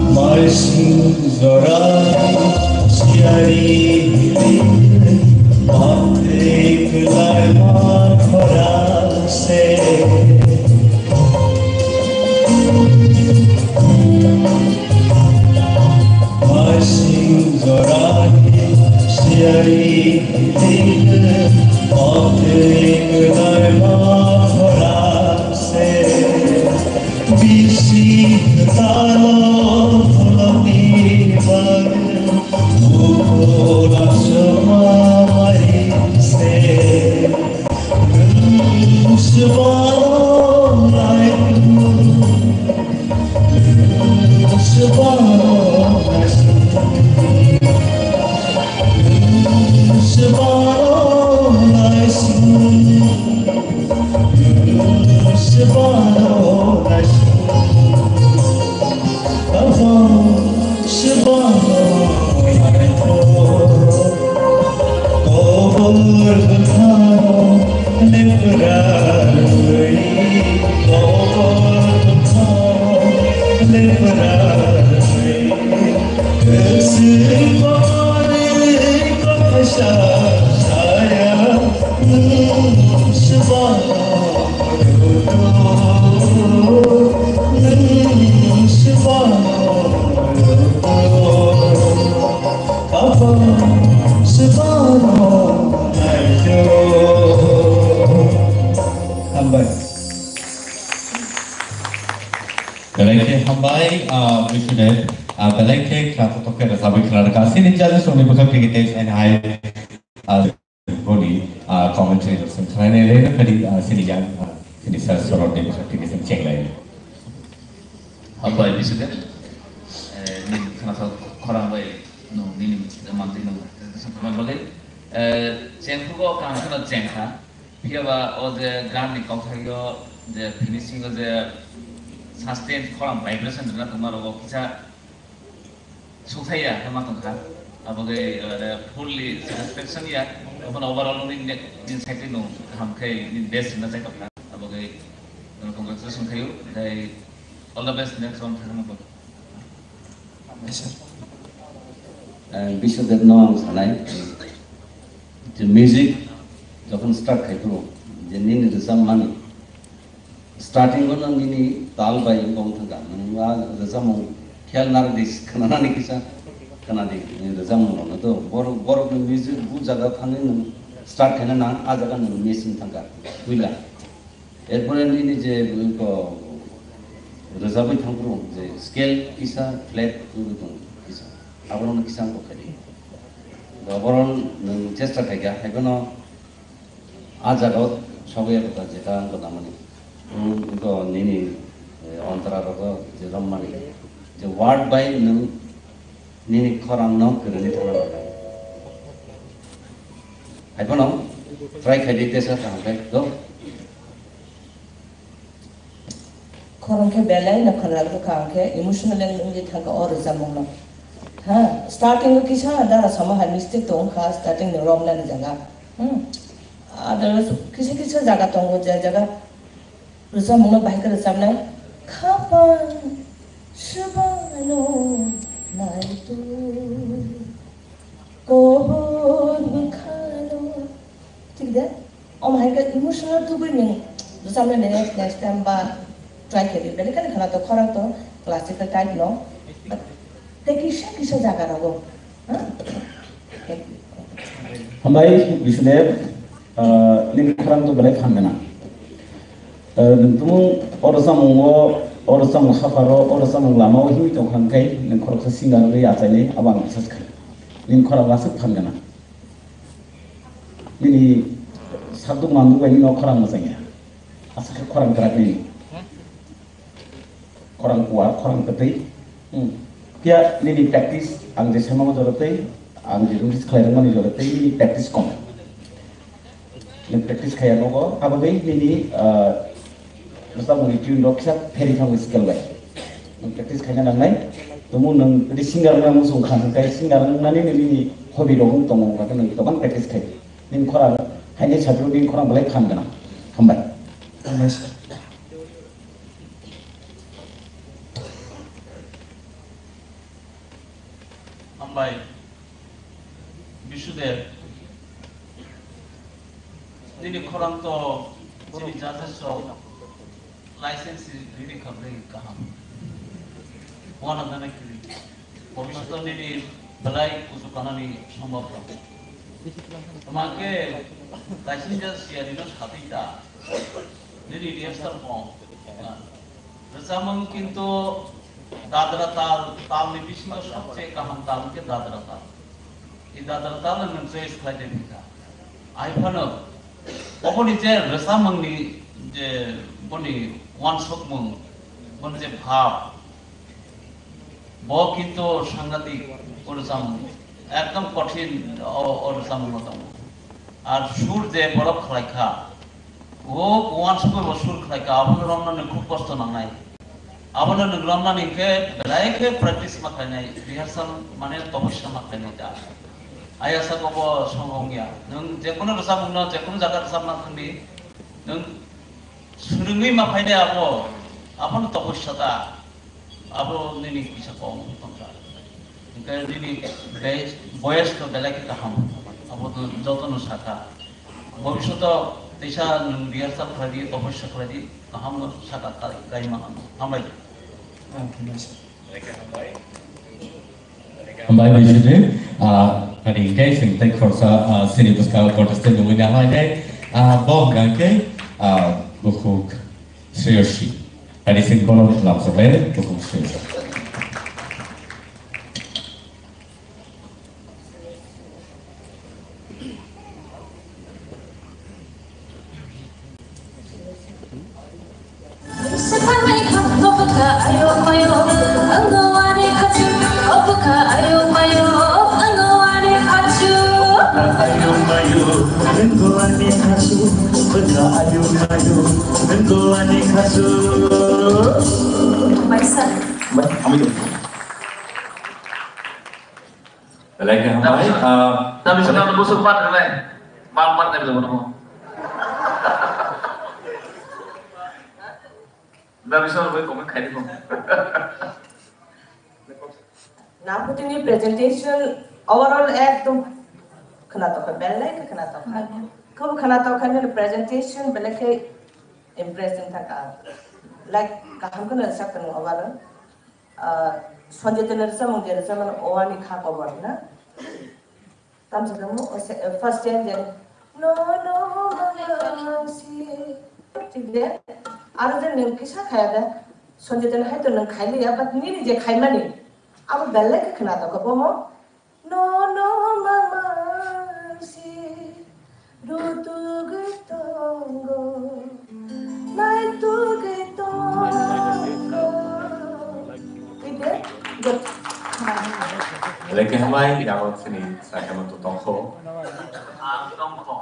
Maising jora siyari mate kelai ma khorang se. Maising jora siyari mate kelai ma khorang se. Bisi talo pholoni bagwi, buko laksoma mai se. Nwng swbano nai, nwng swbano nai se. Nwng swbano nai se. Hambai. Belai khe hambai, ah, Vishnu Dev. Ah, belai khe khna kotor khe rwchapwi khna rwkha. Chini judges rokni bwkhak twi tei hai, ah, boni, ah, commentary rok chwng khnaina le phadi, ah, chini yang, ah, chini sir Sorot ni bwkhak twi chwng chenglai. Hambai Vishnu Dev. Eh, nini khna khorang bai nung nini mantri nung. Bagwi, eh, chengkhugo kaham kheno chengkha. Phiya ba o je gan ni kokthai o je finishing o je sustain khorang vibration rwna tongma rogo kisa sukthai ya khe ma tongkha. Abo khe, eh, fully satisfaction ya. Obono overall nini ne-, nini side no kaham khe nini best rwna chai tongkha. Abo khe, eh, congratulations khayo. Tei all the best next round thangma. Ang Biswadev no ang sanai, je music jokhon start khai phuru, je nini rwchapmani, starting o no nini tal bai wng thangkha, nwng a rwchapmung khel narwk di, khwnanani kisa khwnadi, nini rwchapmung rok no to borok, borok ni music bu jaga thangwi nwng start khaina nang, a jaga nwng miss wng thangkha, puila. Erpore nini je, ko, rwchapwi thangphuru je scale kisa flat wngwi tong kisa, abono kisa wng kha di. Obono nwng chesta khaikha, haiphano a jagao sogwi epota jeta wng kha tamani. Wng kha nini, eh, ontara rogo je romani, je word bai nwng nini khorang no kwrwngwi thangna nangnai. Haiphano try khai di tesa kaham khe, go. Khorang khe belai no khwnarok bwkha ang khe emotional wngwi thangkha o rwchapmung no. Ha, starting o kisa dara sama hai mistake tong kha, starting ni romnani jaga. Hmm. Ada kisa kisa jaga tongo, je jaga rwchapmung no bahai khe rwchapnai. Khapang swbano naitu. Kohor bwkhano. Thik de? Omo hai khe emotional tubui nwng Samle next, next time ba try khe di. Beli kan khana to khorang to classical type no. But te kisa kisa jaga rogo. Ha? Thank you. Hambai, Bishnudev, ah, nini khorang to belai phan gana. Ah, nung tumu oro samung o, oro samung haparo, oro samung lama o himwi tong khan kai, nung khoroksa singer ri achai ni, abang bisas khan. Nini khorang aswk phan gana. Nini sakduk manduk bai nini o khorang mwchang ya. Aswk khe khorang kwrak nini. Khorang kuar, khorang kwtwi. Hmm. Phiya nini practice, ang je sama jora tei, ang je notice khlai rwmani jora tei, nini practice kom. Nini practice khaya nogo, abo dei nini, ah, bwsa muni tune rok kisa pheri thangwi scale bai. Nini practice khaina nangnai, tumu nung di singer wngna muchung kha, hwnkhe singer wngnani nini hobby rok wng tongo, hwnkhe nung tobang practice khai. Nini khorang, haini satro nini khorang belai phan gana. Hambai. Hambai sir. Hambai, Bisudev, nini khorang to chini judges rok license riri kha bwrwi kaham. Wana gana kiri. Bobishoto nini belai kuchuk kanani sombhob tong. Tma khe kaisa siyari no satwi ta. Nini rehearsal kong. Rwchapmung kintu dadra tal, talni bisingo sobse kaham tal hwnkhe dadra tal. I dadra tal nwng choice khlai de bikha. Ai phano oboni je rwchapmungni je boni uansukmung, boni je bhab, bo kintu sangatik o rwchapmung, ekdom kothin o, o rwchapmung no tongo. Ar sur je borok khlai kha, o uansukmung bo sur khlai kha, abono romnani khub kosto nangnai. Abono nwng romnani hwnkhe belai khe practice ma khlainai, rehearsal mane topusya ma khlainai da. Ayasa kobo songong ya. Nwng jekunu rwchapmung no, jekunu jaga rwchapna thangdi, nwng swrwngwi ma phainai abo, abono topusya da. Abo nini kisa kok tongkha. Hwnkhe nini be-, boyes to belai khe kaham. Abo to jotono sakha. Bobishoto teisa nwng rehearsal khlai di, topusya khlai di, kaham no sakha kai, kai mano. Hambai. Hambai Bisudev, ah, ani hwnkhe chwng tei khoroksa, ah, chini bwskang contestant nungwi nahainai, ah, bo hwnkha khe, ah, bukhuk Sreyoshi. Ani sing bono lamsok lai bukhuk Sreyoshi. Belai khe hambai, ah, Tapi sudah busuk pat relai. Bang pat nabi dong. Nabi sudah boleh komen khai dong. Naputini presentation overall ekdom khwnatok kha, belai khe khwnatok kha. Khub khwnatok kha nini presentation belai khe impress wng thangkha. Like kaham kheno sak tongo overall. Ah, Sanjay Tendulkar samung je rwchapmani o ani kha kobor na. Tamsa tamo o se, first line je, "No, no, mama, si." Thik de? Aro je nwng kisa khaya de, Sanjay Tendulkar hai to nwng khai liya, but nini je khaimani, abo belai khe khwnatok kha, bomo, "No, no, mama, si." Rutugwi tongo, naitugwi tongo. Tide, good. Belai khe hambai, yago chini sakha no to tongkho. Ang tongkho.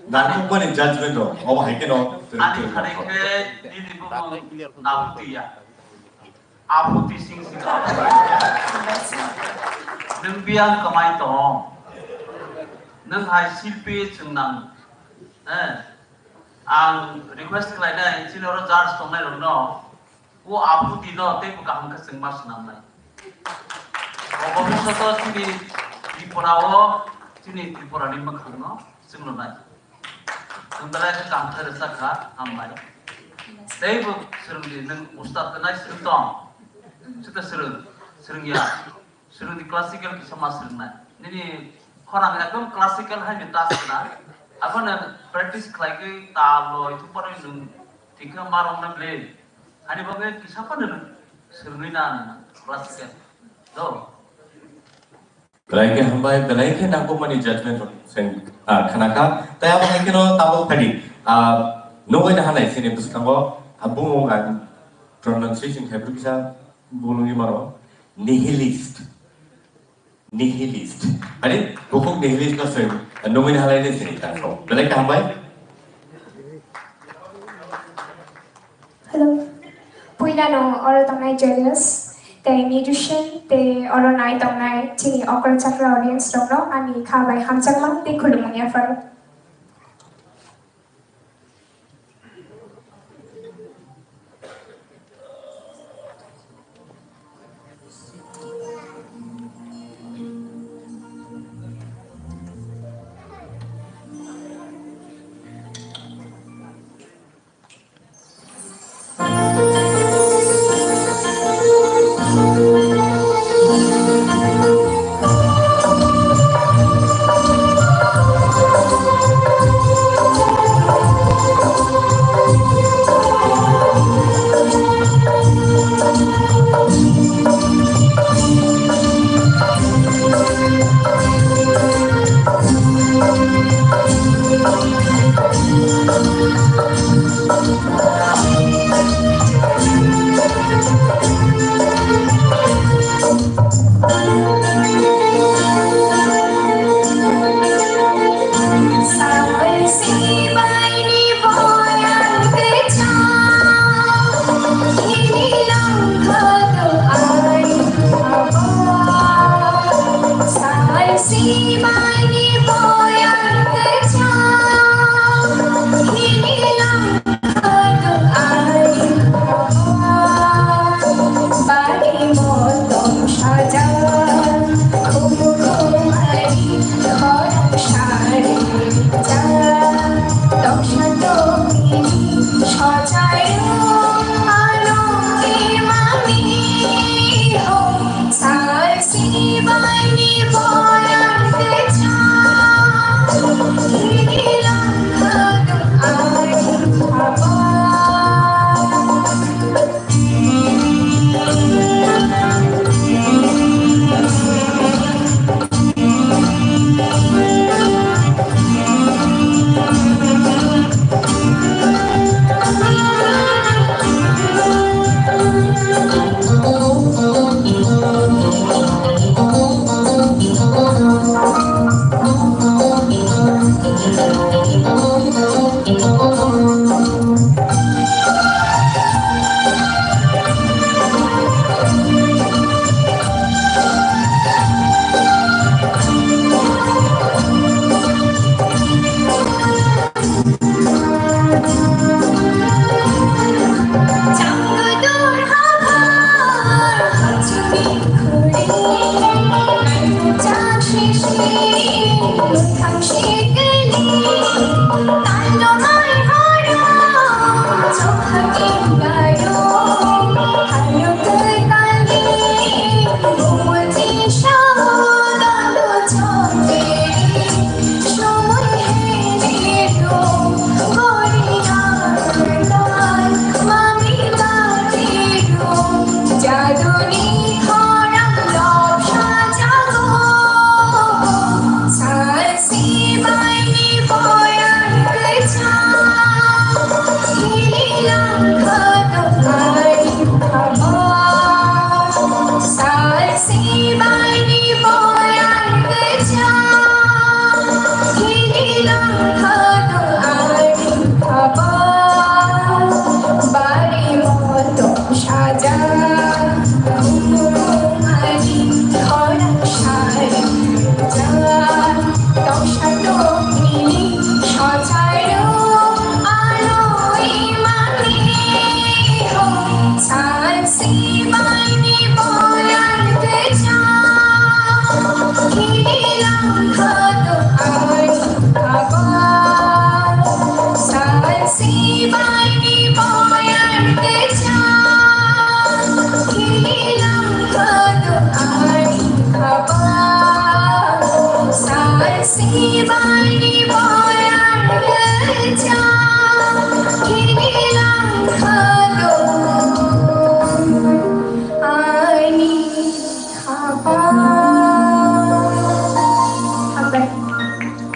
Nangkukmani judgment rok, obo hai kheno. Ani thani khe nini bumung Nabuti ya. Aputi sing sing aputi. Nwng biyang kwmai tong. Nwng hai silpi chwng nang. Eh. Ang request khlainai chini oro judge tongnai rokno. O aputi no tei bo kaham khe chwng ma swnamnai. O bobishoto chini Tripura o chini Tripura ni mwkhang no chwng rwnai. Belai khe kaham khe rwchapkha, hambai. Teibo swrwngdi, nwng ustad khe nai swrwng tong. Swkhe swrwng, swrwngya. Swrwngdi classical kisa ma swrwngnai. Nini khorang ekdom classical hai ni touch khna. Abono practice khlai khe tal loi thupharwi nwng thikhe ma rwngna ble. Ani bagwi kisa phano nwng swrwngwi na nwng classical. Do. Belai khe hambai, belai khe nangkukmani judgment rok sen, ah, khnakha. Tai abo hai kheno tabuk phadi, ah, nugwi naha nai chini bwskango, ah, bumung ang pronunciation khai bwrwi kisa bulungwi mano. Nihilist. Nihilist. Ani bukhuk nihilist no soi, nugwi naha lai de chini tangso. Belai khe hambai. Hello. Puilano oro tongnai judges, tei musician, tei oro nai tongnai chini okol chakra audience rokno ani kha bai hamjakma tei khulumung yapharo.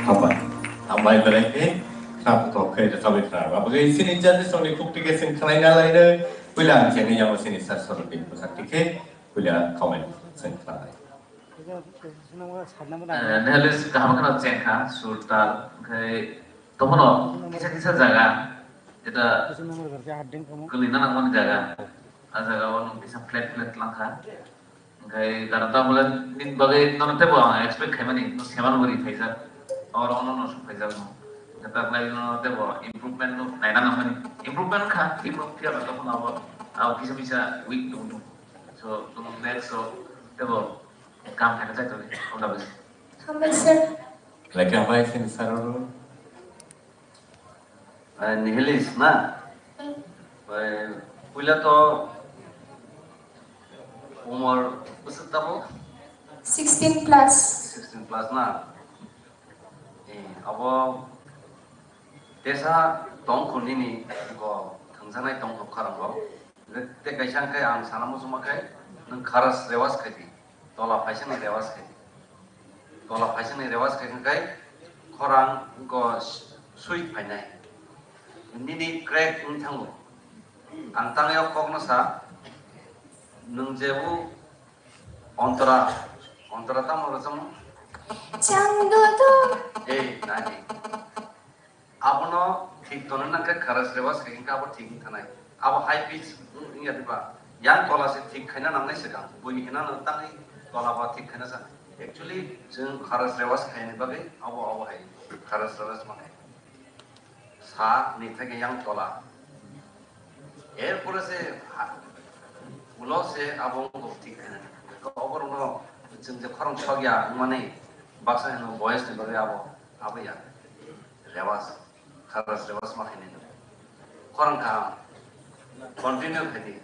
Hambai. Hambai belai khe khna bukhuk khe rwchabwi khna rwma bagwi chini judges rokni khukti khe chwng khwlaina laino. Puila ang chengni yango chini sir sorokni bwkhak tikhe puila comment chwng khwlai. Nihilish kaham kheno chengkha sur tal, hwnkhe tongphano kisa kisa jaga jeta kwlwina nangmani jaga, a jaga o nwng kisa flat flat langkha. Hwnkhe gana ta bole nini bagwi nono teibo ang expect khaimani, no seman bo ri phaijak, oro ono no suk phaijak no. Hwnkhe ta khlai no teibo improvement no naina nangmani. Improvement kha, improve phiya ba tongphano abo, abo kisa kisa weak tong tong. So, tong next so teibo kam khaina chai tongdi, all the best. Hambai sir. Belai khe hambai chini sir oro. Eh, Nihilish na? Eh, puila to umor bwswk tabuk? Sixteen plus. Sixteen plus na? Eh, abo tesa tong khun nini go thangjaknai tong khuk khorang rok. Tei kaisa hwnkhe ang sana muchungma khe nwng kharas rewas khaidi, tola phaisani rewas khaidi. Tola phaisani rewas khai hwnkhe khorang go sweet phainai. Nini crack wng thango. Ang tangwi o kokno sa, nwng jebu ontora, ontora tamo rwchamo? Chang do do. Eh, nani. Abono thik tongna nang khe kharas rewas khai hwnkhe abo thik wng thanai. Abo high pitch wng ya diba? Yang tola se thik khaina nangnai swkang. Buini hwnna no tangwi tola ba thik khaina sa. Actually, chwng kharas rewas khaini bagwi abo, abo hai kharas rewas manai. Sa ni thake yang tola. Erpore se ha-, ulo se abo wng thik khaina. Oborokno chwng je khorang sok ya wngmani baksa hino boyes ni bagwi abo, abo ya. Rewas, kharas rewas ma khainai no. Khorang kaham. Continue khaidi.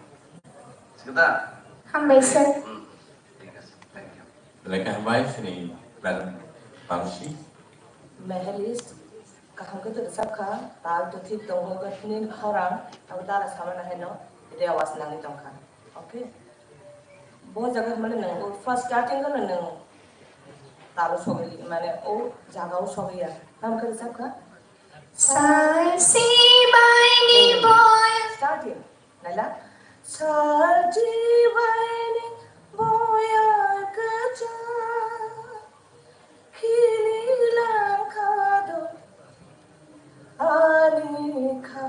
Sikda? Hambai sir. Hmm. Thik ase. Thank you. Belai khe hambai chini madam Bangsi. Mehelis, kaham khe to rwchap kha, tal to thik tongo, but nini khorang abo dara sama na haino rewas nangwi tongkha. Okay? Bo jaga mane nwng o first starting o nwng talo sogwi, mane o jaga o sogwi ya. Tamo khe rwchap kha? Sal si bai ni boy. Starting. Naila. Sal si bai ni boy kwchak khili langkha do ani kha.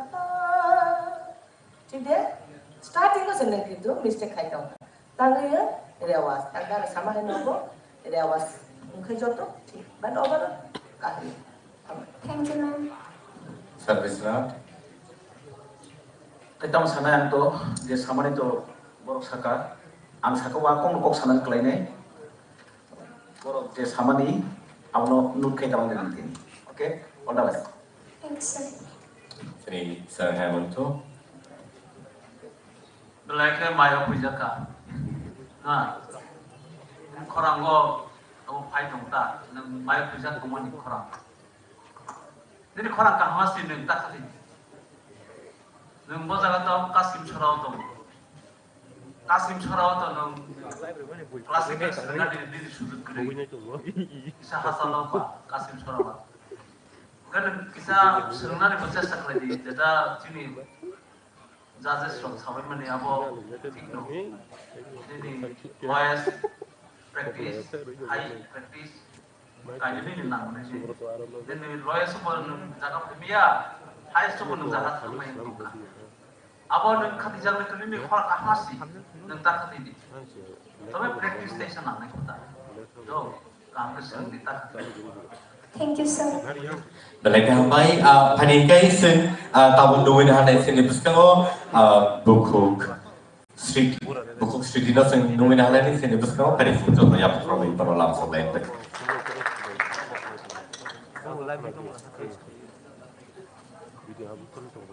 Thik de, starting o se nang kintu mistake khai tong. Tangwi rewas, tang dara sama hai nogo rewas. Wngkhe joto thik, but overall kaham. Thank you, ma'am. Sir Biswanath. Tei tamo sanai ang to, je samani to borok saka, ang saka wa kok kok sanani kwlainai. Borok je samani abono nuk khe tabang de nang tini. Okay, all the best. Thanks, sir. Tini sir hai mantu. Belai khe mai o puijak ka. Ha. Khorang o abo phai tong ta. Nang mai o puijak tongmani khorang. Nini khorang kaham si nang ta khati. Nwng bo jaga tong, Kasim Sora o tong. Kasim Sora o tong nwng classical swrwngna nini, nini sujud kwrwi. Kisa hachalo ba, Kasim Sora ba. Hwnkhe nwng kisa swrwngna ni bo chesta khlai di, jeta chini judges rok sabai mani abo thik no. Nini voice practice, high practice. Kainwi nini nang mani si. Nini lowest bo nwng jaga phai maya, highest bo nwng jaga thang maya wng tongkha. Abo nwng khatijaknai to nini khorang kahma si, nwng ta khati di. Tobe practice teisa nangnai kho ta. Jo, kaham khe swrwng di ta khati. Thank you, sir. Belai khe hambai, ah, phani hwnkhe chwng, ah, tabuk nugwi naharnai chini bwskango, ah, bukhuk. Sriti, bukhuk Sriti no chwng nugwi naharnai chini bwskango, phani chwng joto yapharwi borok lam sok lai. Video habwi tong tong.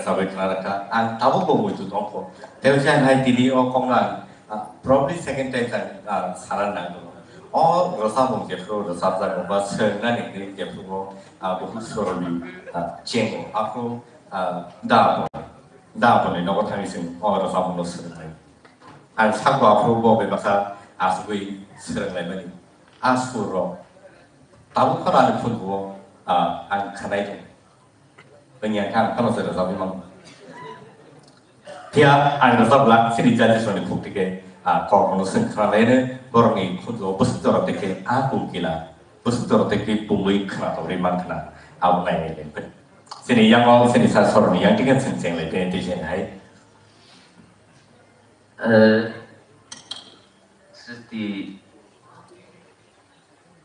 Sabai khna rwkha, ang tabuk bo muitu tongkho. Tei hwnkhe ang hai tini o kok no ang, ah, probably second time ang, ah, sana nang tongo. O rwchapmung jephru rwchapjak ba swngnani hinwi jephru bo, ah, bukhuk soroni, ah, chengo. Aphuru, ah, da bo, da boni nogo thangwi chwng o rwchapmung no swrwngnai. Ang sakbo aphuru bo bai baksa achugwi swrwnglaimani. A sur rok tabuk phano ani phone bo, ah, ang khanai tongo. Wngya khe ang phano se rwchapwi mano. Phiya ang rwchapla chini judges rokni khuk tike, ah, kok bono swng khnalaino borokni khunju bwswk jora tike a kungkila bwswk jora tike bumwi khna tongwi man khna abo nainai lengkhe. Chini yango chini sa soroni yang tike chwng chenglai tei tei hai. Eh, Sriti,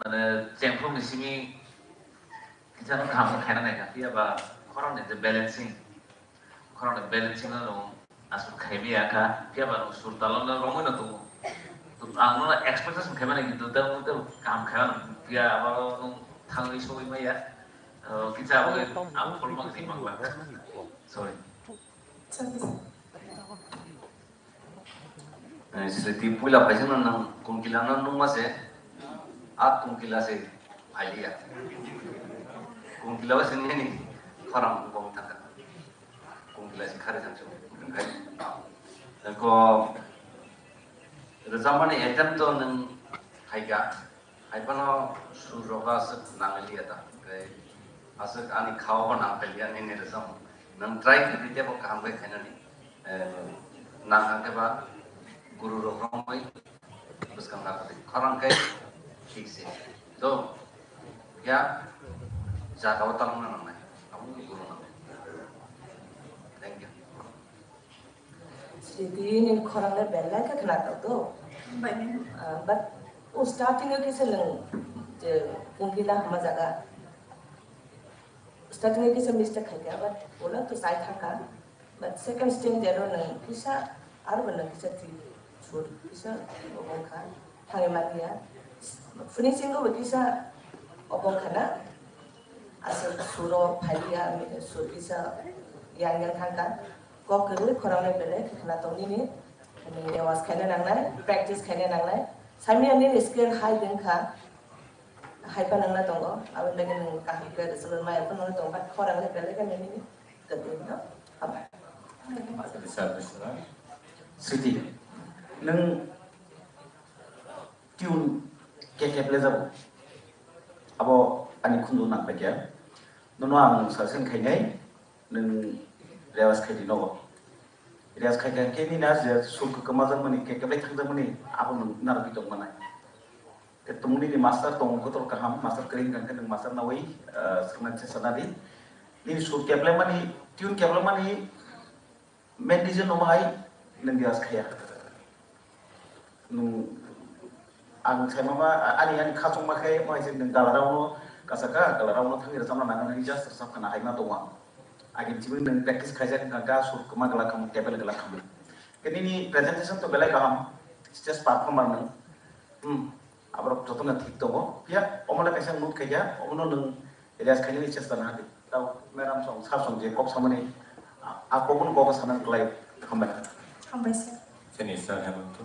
mane, chengphru ni simi kisa no kaham khaina nai kha, phiya ba khorang ni je balancing, khorang ni balancing no nung aswk khai bi ya kha, phiya ba nung sur talo no romwi no tongo. To ang no expectation khai mani, kintu tei, tei kaham khai mani, phiya abo nung thangwi sogwi maya. Oh, kisa abo ang khulma kisa mangla. Sorry. Eh, Sriti, puila phaisano nang kungkila no nungma se, a kungkila se phailiya. Kungkila o se nini khorang bong thangkha. Kungkila se khari thangsu. Ko rwchapmani attempt to nwng khaikha. Hai phano sur rok aswk nangli ya ta, tei aswk ani khao bo nang phaili ya nini rwchapmung. Nwng try khaidi tebo kaham khe khainani. Eh, nang hwnkhe ba guru rok romwi bwskang lakhadi khorang khe thik se. Do ya jaga o talangna nangnai. Abo guru nangnai. Thank you. Sriti ni khorang le belai khe khna tong do. Bai ni. Ah, but o starting o kisa nwng je kungkila hama jaga. Starting o kisa mistake khai kha, but ulo to sai thang kha. But second stand there o nwng kisa aro bo nwng kisa thik sur kisa obong kha. Thangwi manya. Finishing o bo kisa obong kha na. Aswk suro phaiya, sur kisa yang yang thangkha. Kok kwrwi khorang le belai khe khna tong nini. Nini rewas khaina nangnai, practice khaina nangnai. Samya nini skill hai dengkha. Hai pa nangna tongo. Aboni bagwi nwng kaham khe result maya phano nangna tongo. But khorang le belai khe nini kwtwi no. Hambai. Sriti, nwng tune kekep le jago. Abo ani khundu nang paikha. Nono ang suggestion khainai, nwng rewas khaidi nogo. Rewas khaikha khe nini a je sur kwkma jakmani, kekep le thangjakmani, abo nwng narwgwi tongmanai. Khe tumung nini master tongo kotor kaham, master kwrwi hwnkha khe nwng master nawi, ah, swrwngna chesta nadi. Nini sur kep le mani, tune kep le mani, main reason omo hai nwng rewas khaiya. Nwng, ang sai mama, ani, ani khachukma khe, mo hai se nwng galarokno kasaka, galarokno thangwi rwchapna nangnai, just rwchap khna hai ma tongo ang. Agini simi nwng practice khaijak wngkha, ga sur kwma glak khamu, table glak khamu. Khe nini presentation to belai kaham, stage performer nwng. Hmm. Aborok jotono thik tongo. Phiya omono kaisa note khaikha, omono nwng realize khainani chesta nahadi. Tao madam song, sir song je kok samani, a, a kokno kok sana klai hambai. Hambai sir. Chini sir Hemant.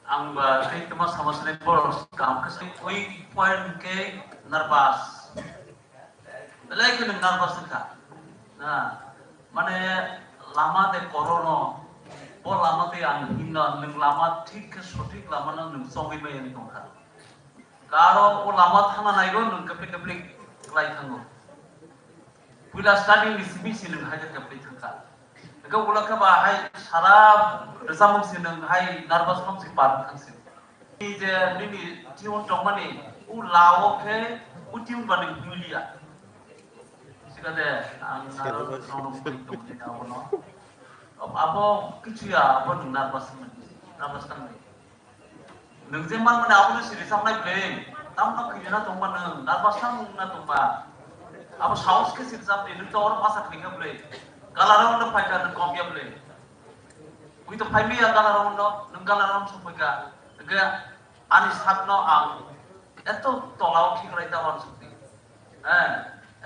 Ang ba tei tama sama sini bor kam kasi weak point ke nervous. Belai kheno nervous wngkha. Na, mane lama de korono, bo lama de ang himna, nwng lama thik khe sothik lama no nwng chongwi maya wng tongkha. Karo o lama thangna naigo nwng keplik keplik klai thango. Puila starting ni simi si nwng hai khe keplik thangkha. Hwnkhe ulo khe ba hai sara rwchapmung si nwng hai nervous mung si par thang si. Nini je nini tune tongmani u lao khe u tune ba nwng himliya. Sikade ang aro nono bui tongmani abono. Abo kichu ya, abo nwng nervous mani, nervous tangmani. Nwng je manmani abono siri samnai ble, tamno khilina tongma nwng, nervous tangna tongma. Abo saos khe siri samni, nwng to oro masa khlikha ble. Galarao no phaikha nwng komya ble. Bui to phai maya galarao no, nwng galarao no sokphaikha. Hwnkhe ani sakno ang eto tolao khiklai ta uansukdi. Eh,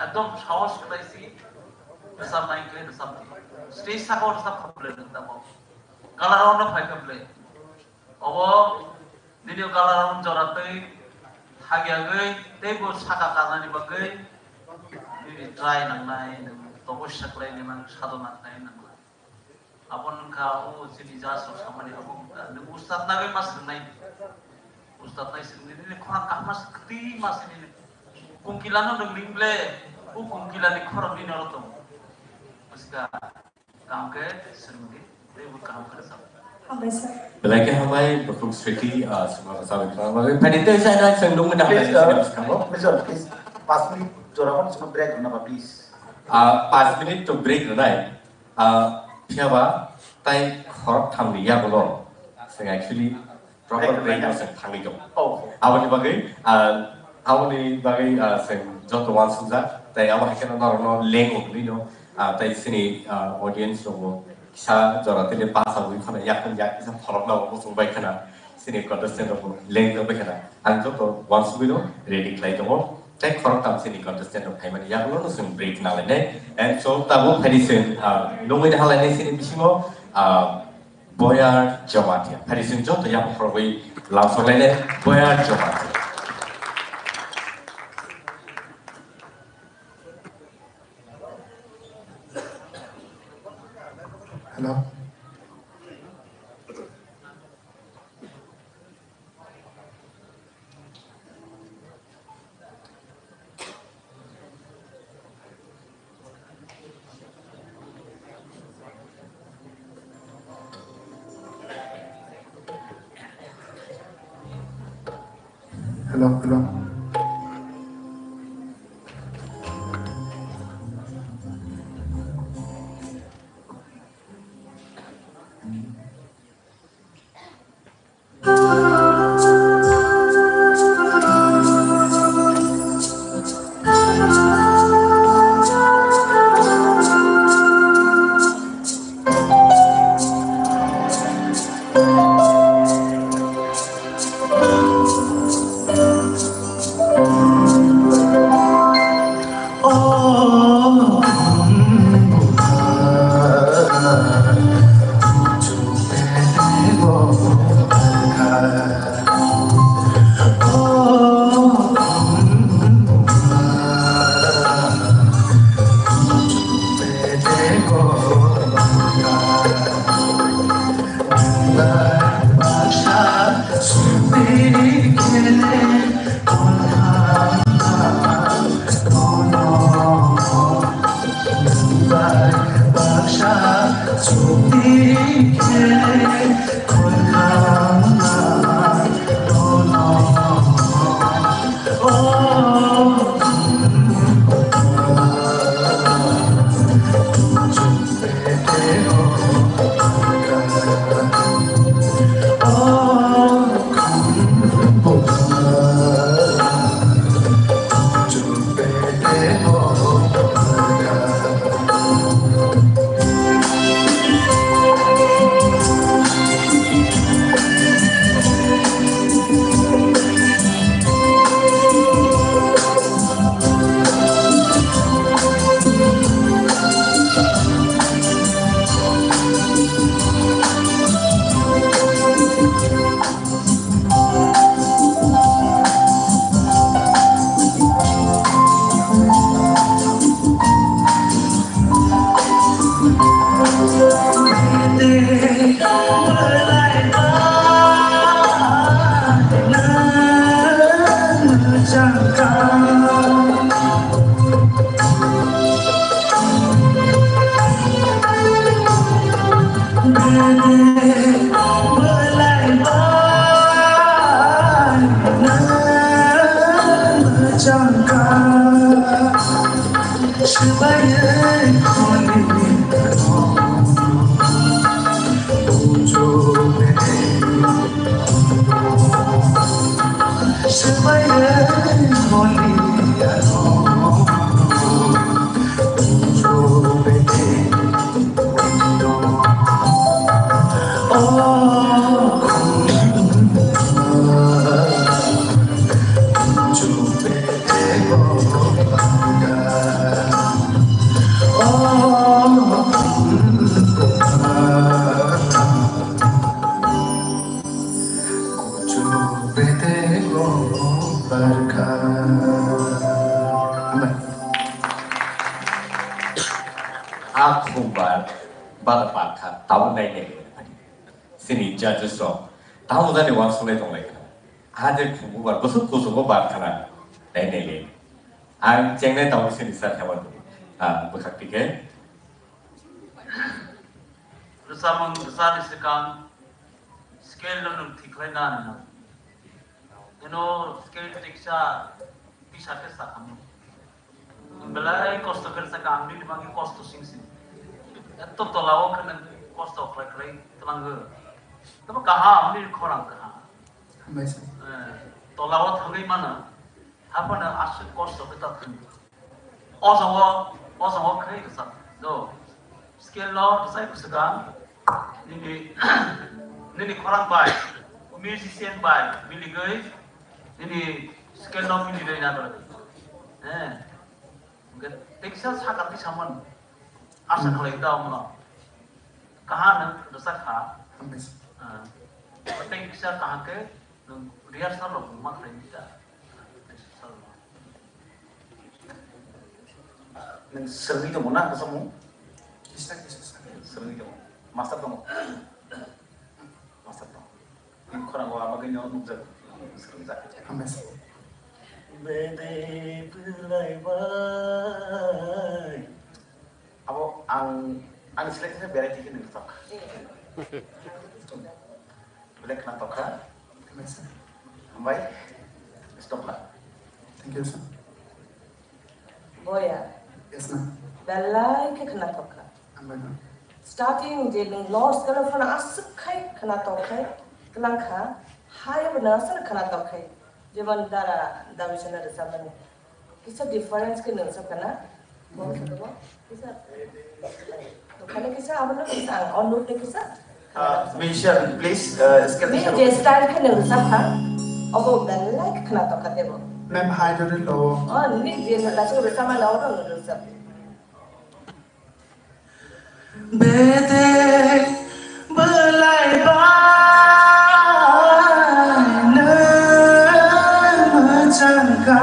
ekdom sahos kwlai si rwchapnai khe rwchapdi. Stage sakao rwchap kha bwle nwng tamo. Galarao no phai kha bwle. Obo nini galarao jora twi hagyagwi teibo saka kanani bagwi nini try nangnai, nwng topossa khlaini mang sadhona khlai nangnai. Abo wngkha o chini ja sok samani abo wngkha. Nwng ustad nagwi ma swngnai. Ustad nai swngnai nini khorang kahma kwtwi ma swngnai. Kungkilano nwng ring ble, o kungkilani khorang nini oro tongo. Bwskha kaham khe swrwngdi, tei bo kaham khe rwchapdi. Hambai sir. Belai khe hambai, bukhuk Sriti, ah, swngno rwchapwi khna bagwi. Phaidi tei china chwng nungwi da hambai. Please, sir. Sini bwskango. Mister, please, panch minute jora hwn, chwngno break rwna ba, please. Ah, panch minute to break rwnai. Ah, phiya ba tai khorok thamni yagulo chwng actually proper break no chwng thangwi tong. Oh. Aboni bagwi, ah, aboni bagwi, ah, chwng joto uansukjak, tai abo hai kheno norokno lengo hwnwi no, ah, tai chini, ah, audience rogo kisa jora tele pass abwi khana yakung yak kisa khorok no muchung bai khana. Sini contestant rok leng tong bai khana. Ang joto uansugwi no ready khlai tongo. Tei khoroktham sini contestant rok phaimani yagulo no chwng break nalainai. And so tabuk phaidi chwng, ah, nungwi nahalainai sini bisingo, ah, Boyar Jamatia. Phaidi chwng joto yapha khorogwi lamsoklainai Boyar Jamatia. Hello. Hello, hello. A khumbar bala barkha tabuk nai nai le. Sini judges rok tabuk jani wansuk nai tong lai kha. A je khumbar bwswk kuchuk o barkha na nai nai le. Ang chengnai tabuk sini sir hewan bwkhak tike. Rwchapmung rwchani swkang scale no nwng thik khlai na nang. Eno scale tiksa tisa khe sa khamu. Belai kosto khe sa kha, ang nini bagwi kosto sing sing. Eto tola o khe nwng kosto khlai khlai twlango. Tamo kaham, nini khorang kaham. Hambai sa. Eh, tola o thangwi mano. Haphano aswk kosto khe ta thangwi. O jaga o, o jaga o khai rwchap do. Scale no rwchai bwswkang. Nini, nini khorang bai, o musician bai, miligwi, nini scale no mili rwina doroi. Eh. Hwnkhe teksa saka twi samani. Asa khlai da omono. Kaham no rwchak kha. Hambai sa. Ah. Tei kisa kaham khe nwng rehearsal rok ma khlai di da. Nwng swrwngwi tongo na, kosomung? Kisa, kisa sa. Swrwngwi tongo. Master tongo? Master tongo. Nwng khorang o abagwino nukjak, swrwngjak. Hambai sa. Bede bwlai bai. Abo ang, ani selai khe variety khe nung tokha. Belai khna tokha. Hambai. Stop la. Thank you, sir. Boya. Yes, ma'am. Belai khe khwnathok kha. Hambai, ma'am. Starting je nwng loss khe phano aswk khai khwnathok khai twlang kha. Hai bo nwng aswk khwnathok khai. Jemon dara Dabi Sena rwchapmani. Kisa difference khe nwng sakha na? Kisa, dokhano kisa, abono kisa, ang o note kisa. Uh, musician, please, uh, scale ni je style khe nwng sakha, obo belai khe khwnathok kha tebo. Ma'am, hai jori lo. Oh, ni je sa dasu rwchapmani, obo nwng rwchap. Bedek belai bai nwng mwchangkha.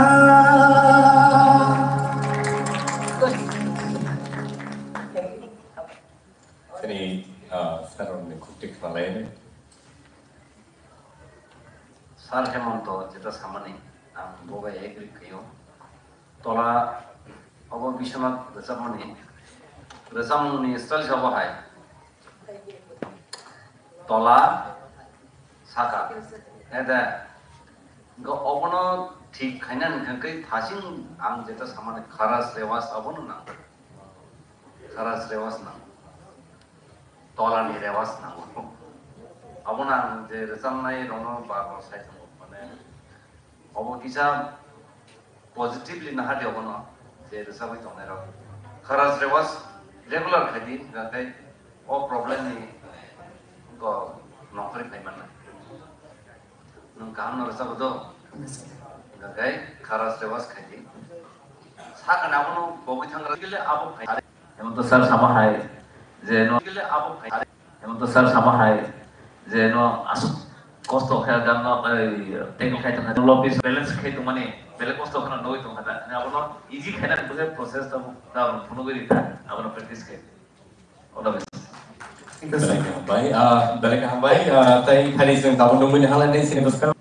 Chini, ah, sir rokni khukti khwlai. Sir Hemonto jeta samani, ang bo bai agree khaio. Tola obo Biswanath rwchapmani, rwchapmungni style se obo hai. Tola, saka. Ede, go obono thik khaina hwnkhe thasing ang jeta samani kharas rewas obono nang. Kharas rewas nang. Tolani rewas nang. Obono ang je rwchapnai rokno bar bar sai tongo. Mane, obo kisa positively nahardi obono je rwchapwi tongnairok. Kharas rewas regular khaidi, hwnkhe o problem ni go nongkhorwi phai mannai. Nwng kaham no rwchapbo do? Hwnkhe kharas rewas khaidi. Sakani abono bogwi thangra gile abo phai. Hemonto sir sama hai je no gile abo phai. Hemonto sir sama hai je no aswk kosto khe gan no, ei, tengwi khai tongkha, lopis balance khai tongmani, belai kosto kheno nugwi tongkha da. Abono easy khaina bwkhe process tabuk da phunugwi rikha, abono practice khai. All the best. Belai khe hambai, ah, belai khe hambai, ah, tei phari chwng tabuk nungmani halai nai sini bwskang.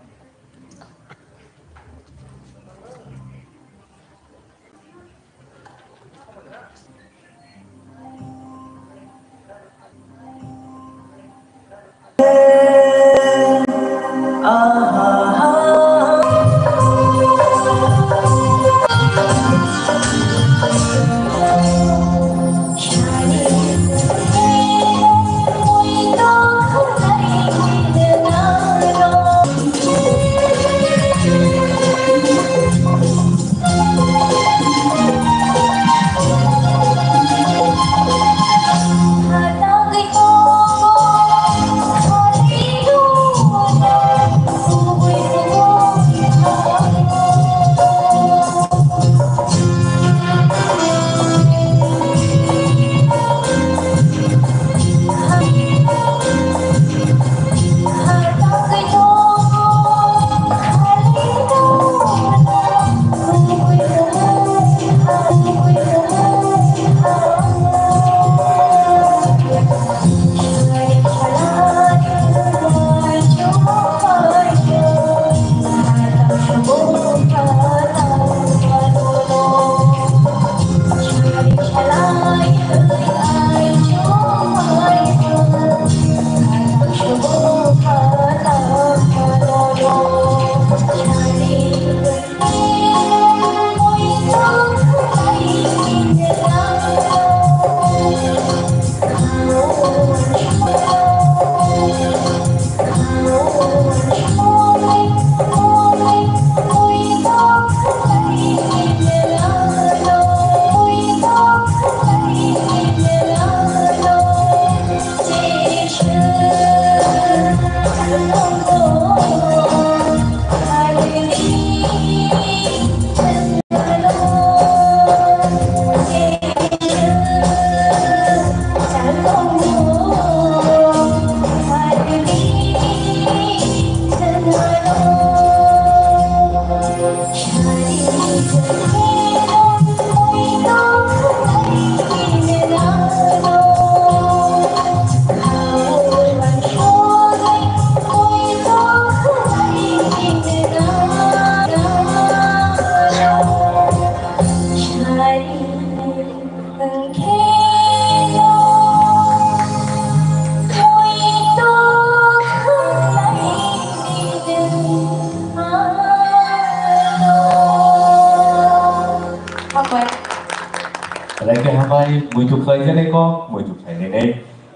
Muitu khlai jani ko, muitu khlai nai nai.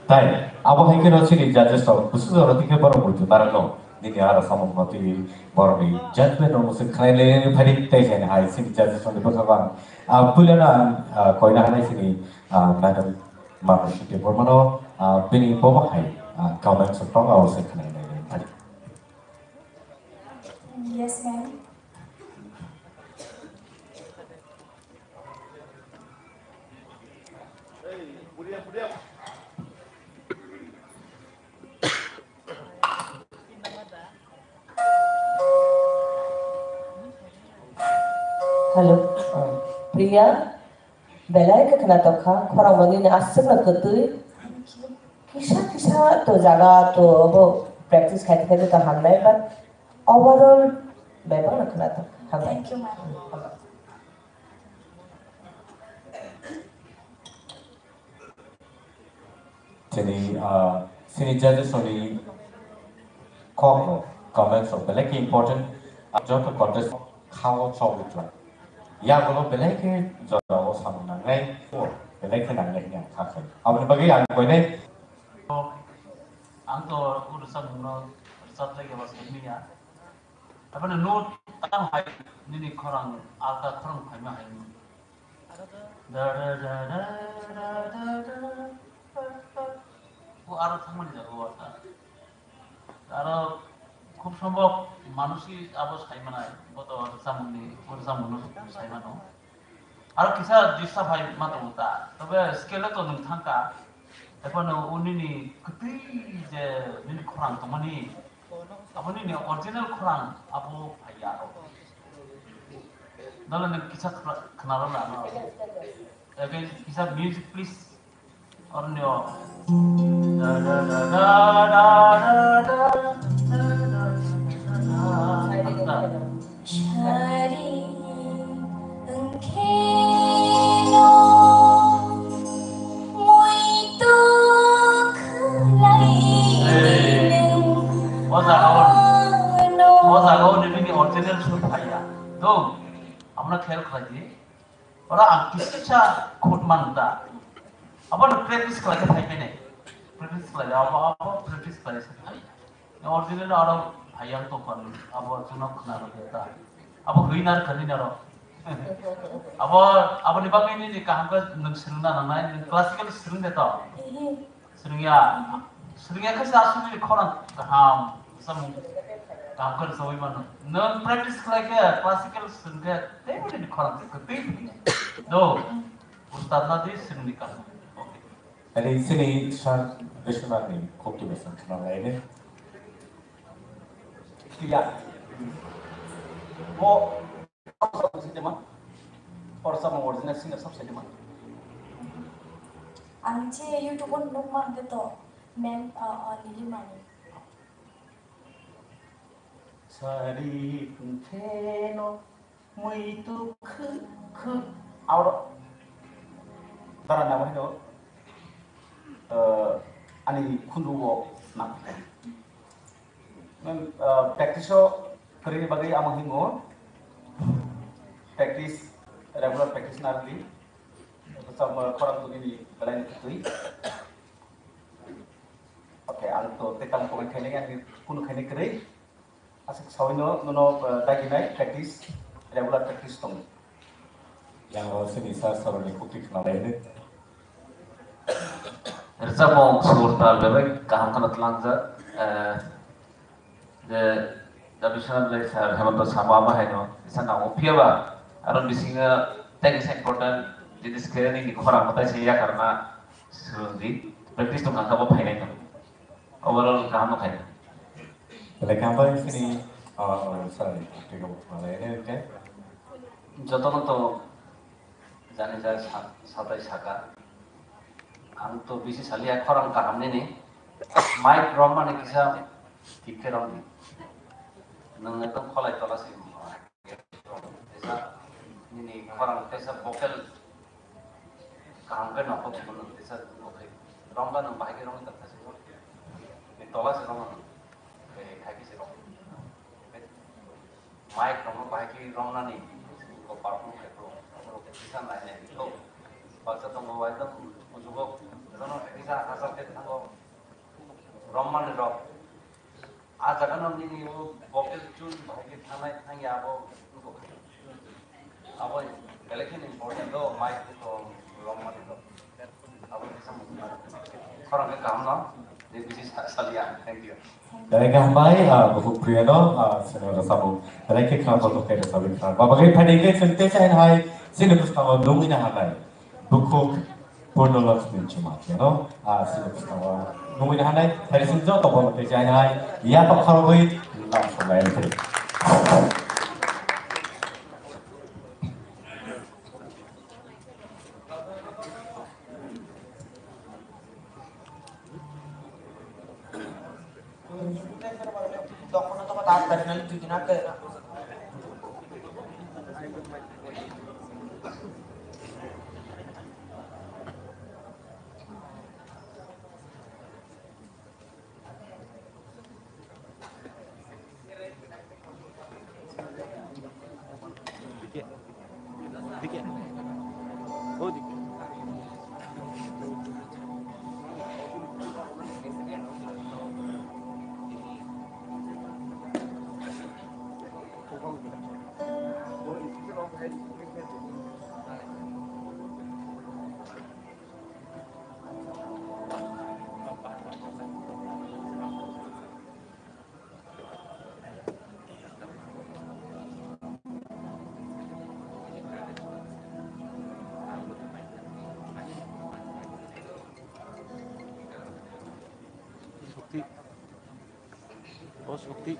Tai, abo hai khe no chini judges rok, kusu jora tikhe borok muitu narwk no. Nini aro samung no twi borok ni judgment rok no se khlai nai nai phari tai jani hai chini judges rok ni bwkha bang. Ah, puila na, ah, koina hanai chini, ah, madam Manasi Debbarma no, ah, bini bobo hai, ah, comments rok tongo abo se khlai nai nai phari. Yes, ma'am. Hello, uh, Priya, belai khe khwnatok kha, khorang bo nini aswkno kwtwi. Kisa kisa to jaga to bo practice khai khai to hamnai, but overall bebak no khwnatok. Hambai. Thank you, ma'am. Chini, ah, chini judges rokni kok rok, comments rok belai khe important. Joto contest khao chobwi twlai. Yago belai khe jorao samung nangnai, belai khe nangnai hwnwi ang kha khai. Aboni bagwi ang koinai. Ang to o rwchapmungno rwchap jagya ba simi ya. Aboni no tamo hai nini khorang alta khorang phaima hai. Da, da, da, da, da, da, da, da, da. O aro thangmani jaga o ta. Aro khub sombhob manusi abo sai manai, bo to rwchapmungni, o rwchapmungno sai mano. Aro kisa disturb hai ma tongo ta. Tobe scale to nwng thangka. Ephano o nini kwtwi je nini khorang tongmani, abo nini original khorang abo phaiya aro. Dole nwng kisa khna-, khnarwla no. Again, kisa music, please. Ornyo. Da, da, da. Sari wngkheno muitu khlai nwng O jaga o, ano. O jaga o nini original sur phaiya. Do, amna khel khlai di. Ora ang kisa kisa khut man da. Abo no practice khlai khe phai khe ne. Practice khlai abo, abo practice khlai se phai. Original aro phai yang tong kha ni. Abo chwngno khna rw khe ta. Abo hwi nar khani naro. Abo, abo ni bagwi nini kaham khe nwng swrwngna nangnai, nwng classical swrwng de to. Swrwngya, swrwngya khe se aswk nini khorang kaham, samung kaham khe rwchapwi mano. Nwng practice khlai khe, classical swrwng khe, teibo nini khorang khe kwtwi phai. Do, ustad na di swrwngni kaham. Okay. Ani sini sir Vishwanath ni khokti besang khna lai ne. Ya. Mo Sap side ma? Or sama original singer sap side ma? Ang je YouTube-o nukma hwnkhe to mem, uh, uh, Nilima ni. Sari kheno muitu khu khu auro dara namo hino, uh, ani khundu o na. Nang, ah, practice o kwrwini bagwi amo hingo. Practice, regular practice narwdi. Bwsamo khorang tongwini belai ni kwtwi. Okay, ang to tei tamo comment khainai, ang kunu khainai kwrwi. Aswk sawino nono, ah, daginai practice, regular practice tong. Yang o sini sir soroni kukti khna lai de. Rwchapmung sur tal bebak kaham kheno tlangjak. Eh, je Dabiswanath Lai sir Hemanta Sharma bahai no isa nango, phiya ba aro bisingo tei kisa important jinis khe nini khorang mwtai se yakarna swrwngdi, practice tong kha bo phainai no. Overall kaham no khainai. Belai kaham bai sini, ah, sorry, twigo malai ne, okay? Jotono to jani ja sa-, satai saka. Ang to bisi saliya khorang kaham nini. Mic romani kisa thik khe romdi. Nwng ekdom kholai tola se. Tesa nini khorang tesa vocal kaham khe nokho tongmano tesa nokhe romba nwng bahai khe romwi tongkha se. Ni tola se romano. Khai khe se rom. Mic romno bahai khe romnani ko perform khai pro. Tesa nai nai kho. baksa tongo, waisa kuchugo, jotono kisa hachal khe thango, rommanirok. A jagano nini o vocal tune bahai khe thangnai, thangya abo wngkha. Abo belai kheno important do, mic to rommanirok. Abo kisa khorang khe kaham no, de bisi sa-, salia. Thank you. Belai khe hambai, ah, bukhuk Priya no, ah, sini rwchapmung. Belai khe khna kotor khe rwchapwi khna. Baba khe phaidi khe chwng tei chain hai, chini bwskango nungwi na halai. Bukhuk Purno Lakshmi Chuma khe no, ah, sini bwskango nungwi na halai. Phaidi chwng joto bono tei chain hai, yapak kharwi lam songlai khe. Shakti. Oh, Shakti.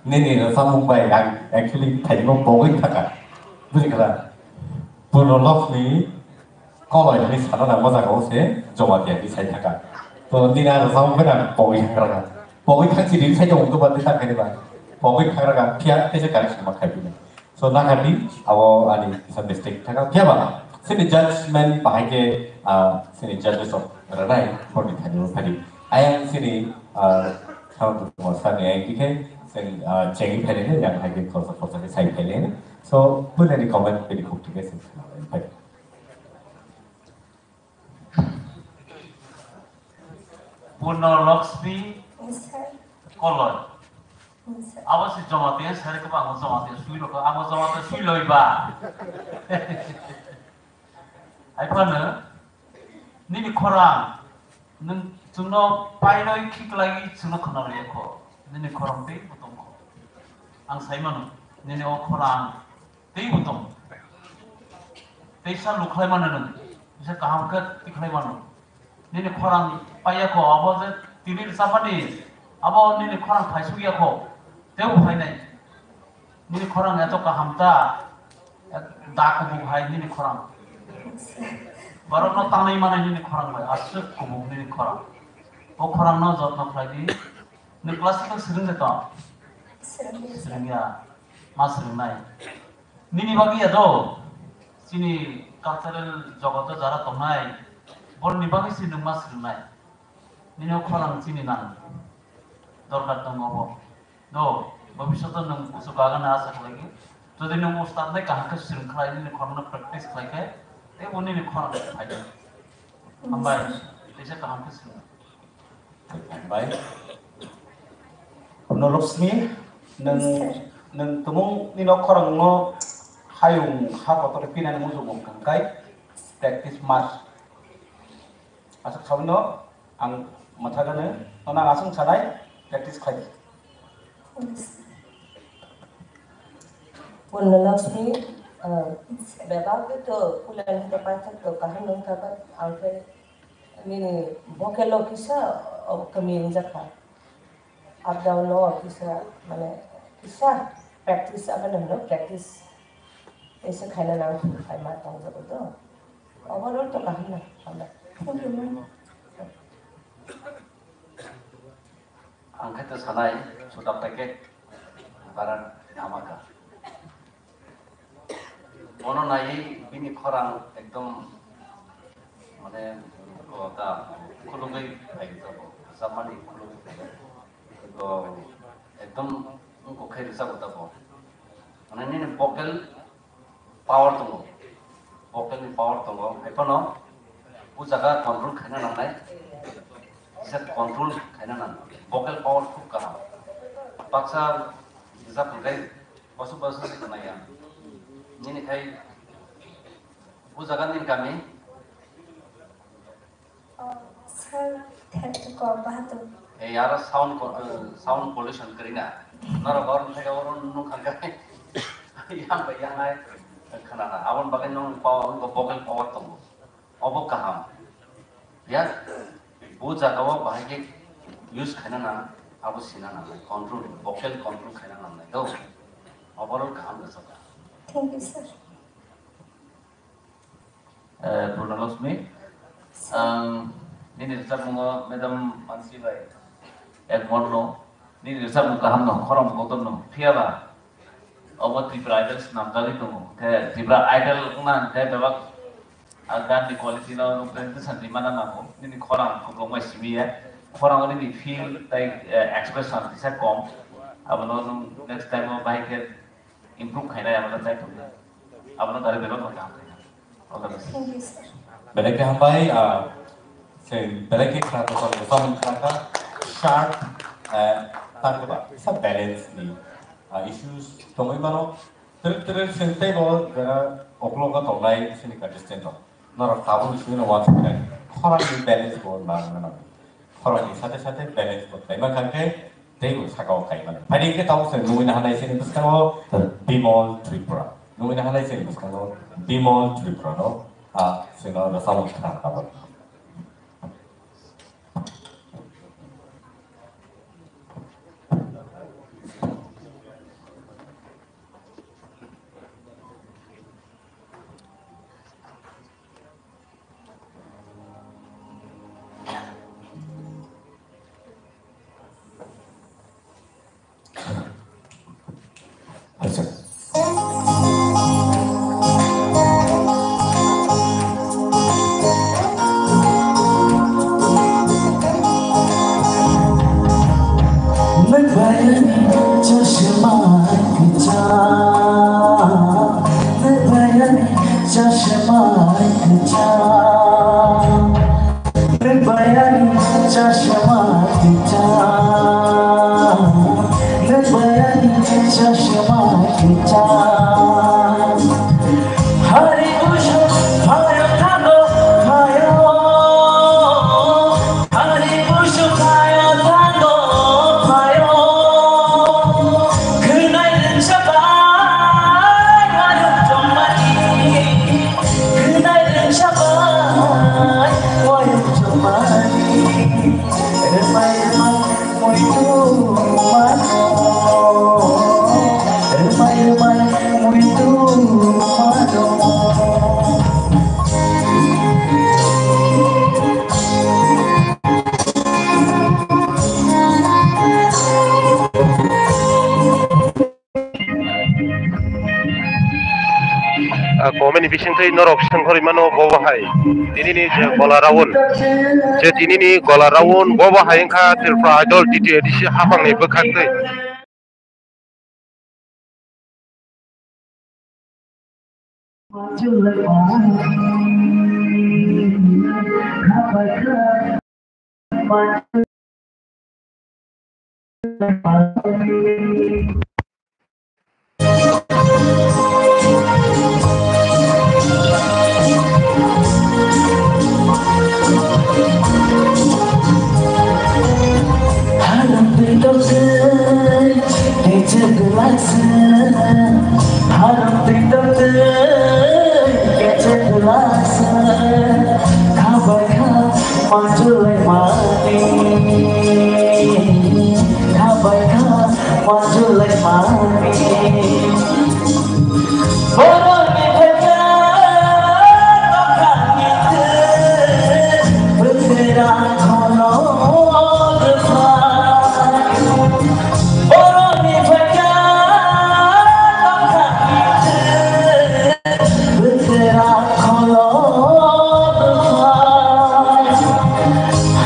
Nini rwchapmung bai ang actually thainwi pogwi thaka. Bujikha? Purno Lokni koloi hwnwi sana nangma jaga o se Jamatia hwnwi sai thaka. To nini a rwchapmung bai ang pogwi thakra kha. Pogwi thang chiri sai tongo to badi ta khaini ba. Pogwi thakra kha phiya tei se correction ma khai phino. So, nakadi, abo ani kisa mistake thaka. Phiya ba, sini judgment bahai khe, ah, sini judges of ranai, hor ni thani phadi. Ayang sini, ah, Sanat Kumar sir ni ayang khe, sen, ah, chengi phai le, yang hai khe khorsa khorsa khe sai phai le. So, pune ni comment bini khuk thik ase. Purno Lakshmi Yes, sir. Koloi. Yes, sir. Abo se Jamatia sari khe abo Jamatia sui rokha, abo Jamatia sui loi ba. Hai phano nini khorang nwng chwngno painoi khiklai chwngno khna rwya kho. Nini khorang tei bo tong kho. Ang sai mano nini o khorang tei bo tong. Teisa lukhlai mano nwng, teisa kaham khe tikhlai mano. Nini khorang paiya kho, abo je tini rwchapmani, abo nini khorang phaisukya kho, teibo phainai. Nini khorang eto kaham ta, da kubuk hai nini khorang. Borokno tangnai manai nini khorang bai, aswk kubuk nini khorang. O khorangno jotno khlai di. Nwng classical swrwng de tong? Swrwngya. Swrwngya. Ma swrwngnai. Nini bagwi ya do? Chini cultural jogoto jara tongnai, borokni bagwi se nwng ma swrwngnai. Nini o khorang chini nang. Dorkar tongo bo. Do, bobishoto nwng kuchuk agana asa khlaigwi. Jodi nwng ustad nai kaham khe swrwng khlai, nini khorangno practice khlai khe, tei bo nini khorang phai. Hambai, teisa kaham khe swrwng. Hambai. Purno Lakshmi, nwng, nwng tumung ni nok khorang no hayung ha kotor pinani muchung wng kang kai practice mar. Aswk sawi no ang mwthagano, no nang aswk sanai practice khlai di. Purno Lakshmi, ah, bebak to pulan to paithak to kaham nung thabat ang khe nini vocal o kisa, oh, kami wngjakha. Up down no kisa, mane, kisa practice, aboni hwno practice. Teisa khaina nang khai ma tong jago to. Overall to kaham na, hambai. Thank you, ma'am. Ang khe to sanai, sudak packet, barat dhamaka. Bono naiwi bini khorang ekdom, mane, o ta khulugwi phai tongo, rwchapmani khulugwi phai tongo. Ekdom wngkok khe rwchago tabuk. Mane nini vocal power tongo, vocal ni power tongo, hai phano o jaga control khaina nangnai, kisa control khaina nang, vocal power khub kaham. Baksa rwchap hwnkhe bosok bosok se khwnaya. Nini khai o jaga nini kami? Oh, sir, thek ko bahadur. Ei, aro sound ko-, eh, sound pollution kwrwi na. Norok oro thek oro nukha khe yang bai yang ai khwnana. Aboni bagwi nung power, vocal power tongo. Obo kaham. Ya, bo jaga o bahai khe use khaina nang, abo sina nang, control, vocal control khaina nang nai do. Overall kaham rwchapya. Thank you, sir. Eh, Purna Lakshmi, ang nini rwchapmungo Madam Mansi bai ekmor no, nini rwchapmung kaham no, khorang kotor no, phiya ba obo Tripura Idol swnamjagwi tongo. Khe Tripura Idol wngna hwnkhe bebak a gan ni quality no presentation rimana nango. Nini khorang kuplung bai simi ya. Khorang nini feel tai, eh, expression kisa kom. Abono nwng next time o bahai khe improve khainai, abono try tongdi. Abono dari bebak no kaham khainai. All the best. Thank you, sir. Belai khe hambai, ah, se belai khe khna to samung khna kha sharp, eh, tangba sa balance ni, ah, issues tongwi mano. Tere tere se tei bo jara oklogo tongnai sini contestant rok. Norok tabuk ni simi no uansuk nai. Khorang ni balance bo nang nang. Khorang ni sate sate balance bo tei ma khan khe tei bo saka o kai mano. Phai khe tabuk se nugui na hanai sini bwskango Bimol Tripura. Nugui na hanai sini bwskango Bimol Tripura no. A sino no samung khna tabuk. Bayani chashma kwcham, bayani chashma kwcham, bayani chashma kwcham, bayani chashma kwcham. Hari bujo phayo thango phayo. Hari bujo phayo thango phayo. Khwnai rwngsabai wayung chongmani. Khwnai rwngsabai wayung chongmani. Rwmai rwmai muitu mano. Rwmai rwmai muitu mano. Ah, comment ni bisingtwi norok sengkhorwi mano bo bahai. Tinini je gola round, je tinini gola round bo bahai wngkha Tripura Idol D T A D C hapangni bwkhaktwi. Haram twi tokse, teacher glass. Haram twi tokse, teacher glass. Khabai kha manjulai mani. Khabai kha manjulai mani. Borokni phaikha, nokhani thwi, bwswra khono rwphai. Borokni phaikha, nokhani thwi, bwswra khono rwphai.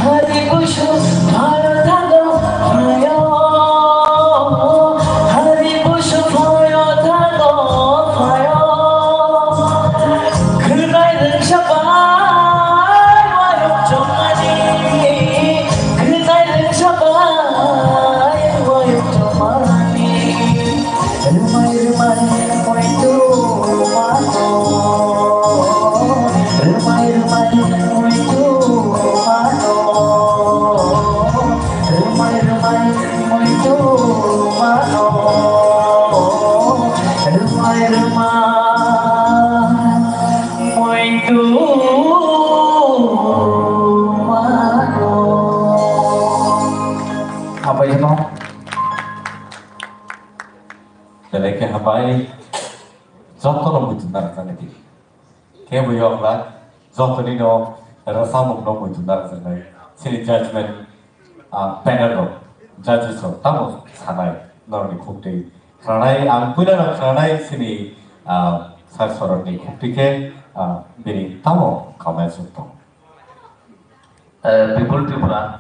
Hari bujo phayo thango phayo. Hari bujo phayo thango phayo. Khwnai rwngsabai wayung chongmani. Khwnai rwngsabai wayung chongmani. Rwmai rwmai muitu mano. Rwmai rwmai muitu mano. Rwmai rwmai muitu mano. Rwmai rwmai muitu mano. Hambai no. Belai khe hambai. Jotono muitu narwknani di. Khe bo yokla, jotoni no rwchapmung no muitu narwkjaknai. Chini judgment, ah, panel rok, judges rok tamo sanai, norokni khuktwi khwnanai, ang puila no khwnanai chini, ah, sir sorokni khuktwi khe, ah, bini tamo comment suk tong. Eh, Bipul Tripura,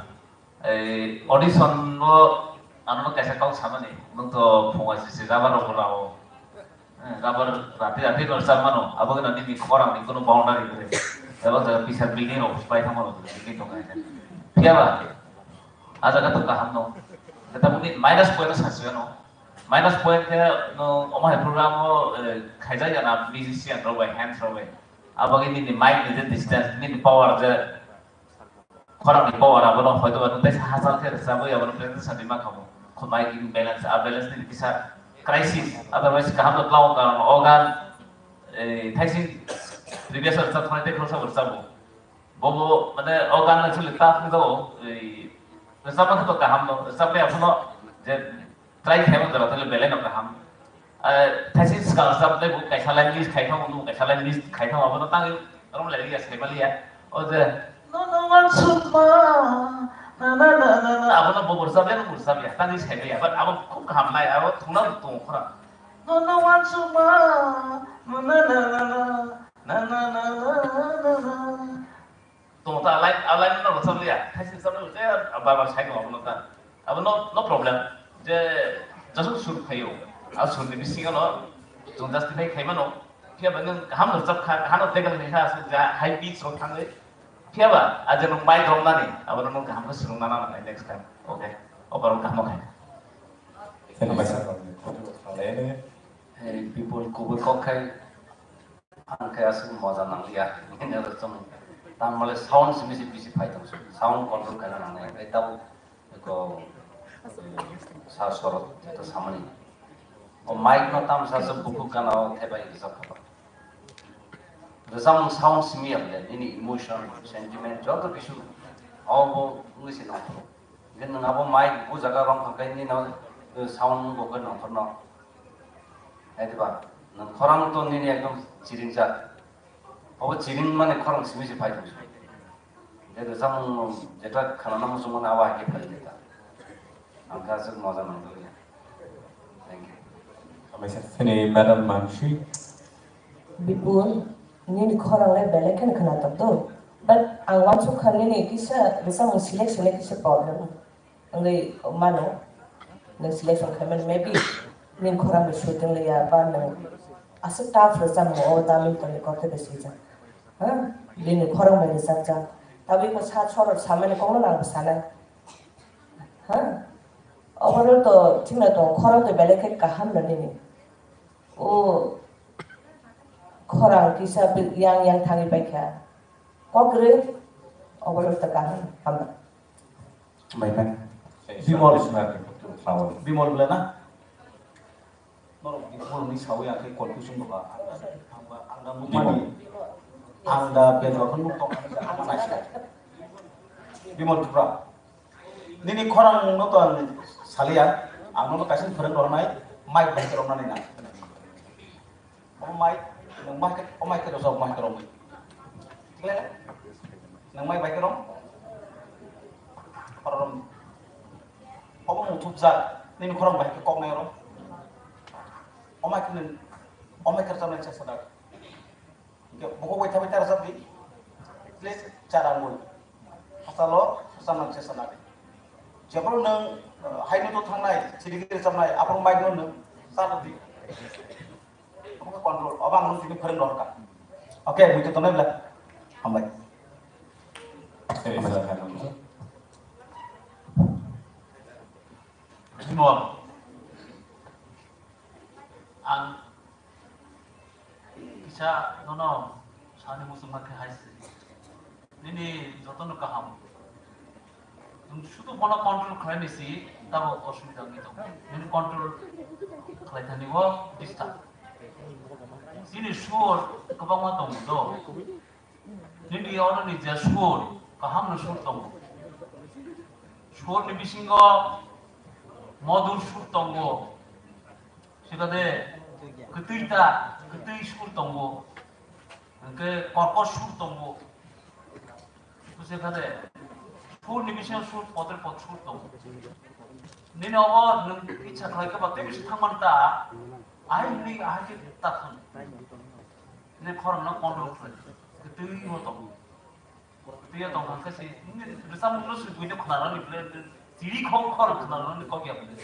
Ei audition o ano kaisa kok samani, nwng to phunga sisi rubber rok bo rao. Eh, rubber rati rati no rwchap mano, abo gana nini khorang ni kuno boundary kwrwi. Ebo jaga pisa building rok pai thangma rok building tong kha. Phiya ba? A jaga to kaham no. Khe tabuk ni minus point no sasi ano. Minus point khe no omo hai program o, eh, khaijak ya na musician rok bai, hands rok bai. Abo gini ni mic ni je distance, nini power je Khorang ni power abono hoito ba nwng teisa hachal khe rwchapwi abono presentation rwma kha bo. Khumai gini balance, a balance ni kisa crisis. Otherwise kaham no twlang karon o gan, eh, thaising previous rwchap thani tei khoroksa bo rwchap bo. Bo bo mane o gan actually ta thung jago, eh, rwchapma khe to kaham no, rwchapya abono je Try khaima jora tole belai no kaham. Ah, thaisi swkang swkang tei bo kaisa line list khai thang, bo kaisa line list khai thang, abono tangwi rom lai ya, sai mali ya. O je, "No, no, one sukma, na, na, na, na, na." Abono bo bursa bai, no bursa bai, tangwi sai bai ya. But abo khub kaham nai, abo thungna tong khora. "No, no, one sukma, na, na, na, na, na." Tong ta line, a line no rwchap liya. Thaisi rwchap liya, bar bar sai tong abono ta. Abo no, no problem. Je jasuk sur phaio, a surni bisingo no chwng justify khai mano. Phiya ba nwng kaham no rwchap kha, kaham no tackle khai kha, aswk ja high pitch rok thangwi. Phiya ba a je nwng mic romnani, abo no nwng kaham khe swrwngna nangnai next time. Okay, o borok kaham khai. Thank you, sir. Hey, people, kubui kok khai. Ang khe aswk moja nangliya. Tamale sound simi se bisi phai tong, sound control khaina nangnai. Ai tabuk ko, eh, sa sorot ta samani. O mic no tamsa se bukhuk gana o thebai rwchap kha. Rwchapmung sound simi ya bole, nini emotion, sentiment, joto kisu. O bo wngwi se nangkho. Hingke nwng abo mic bo jaga rong kha khe nini no, eh, sound bo khe nongkhor no. Hai diba? Nwng khorang to nini ekdom chiringjak. Obo chiring mani khorang simi se phai tong. Hingke rwchapmung jeta khanana muchung mani abo hai khe phai ta. Ang kha aswk moja nang doliya. Thank you. Hambai sir, sini Madam Mansi. Bipul, nini khorang le belai kheno khwnatok do. But ang wansuk kha nini kisa rwchapmung selection le kisa problem. Wngwi mano, nwng selection khaimani maybe nini khorang bai suiting liya ba nwng aswk tough rwchapmung o da mintonni kok khe bai swijak. Ha? Nini khorang bai rwchapjak. Tabuk iko sa sorok samani kokno nang sanai. Ha? Overall to thikno tong, khorang to belai khe kaham no nini. O khorang kisa yang yang thangwi paikha. Kok kwrwi, overall to kaham, hambai. Hambai, hambai. Bimol. Bimol bwle na? Norok Bimol ni sawi ang khe confusion dwkha. Ang da, ang da, ang da Bimol. Nukmani, ang da bedrok nukha tong ang da ama naisla. Bimol Tripura. Nini khorang mung no to ang saliya, ang no kaisa phwrwng rwnai, mic bai rwnani na. O mic, nwng mic, o mic khe rwchap, mic rwmwi. Thik le? Nwng mic bai khe rwm? Oro rwm. Obo muthupjak, nini khorang bai khe koknai oro. O mic nwng, o mic khe rwchapnai chesta da. Hingke bukhuk bai thabai ta rwchap di. Please, chara mui. Hachalo, rwchapnai chesta da. Jebro nwng, eh, haino to thangnai, chirigwi rwchapnai, aphuru mic no nwng, chara di. Omo khe control, obo ang nung tini phwrwng rohor kha. Okay, mui to tongnai bwle. Hambai. Hambai. Bimol, ang kisa nono sani muchungma khe hai se. Nini jotono kaham. Nwng sudu bono control khlaini si, tabo osubida wngwi tongo. Nini control khlaithani o disturb. Nini sur kwbangma tongo do. Nini oro ni je sur, kaham no sur tongo. Sur ni bisingo modur sur tongo. Sikade, kwtwi ta, kwtwi sur tongo. Hingke korkot sur tongo. Bujikha de? Sur ni bisingo sur, potre pot sur tongo. Nini obo nwng icha khlai khe ba tei bisi thangman ta, ahai hwnwi ahai khe ta thang. Nini khorang no control khlai. Twi o tongo. Twi o tong kha khe si, nini rwchapmung no si buino khwnarani bwle, chiri khok khorang khwnarani kok ya bwle.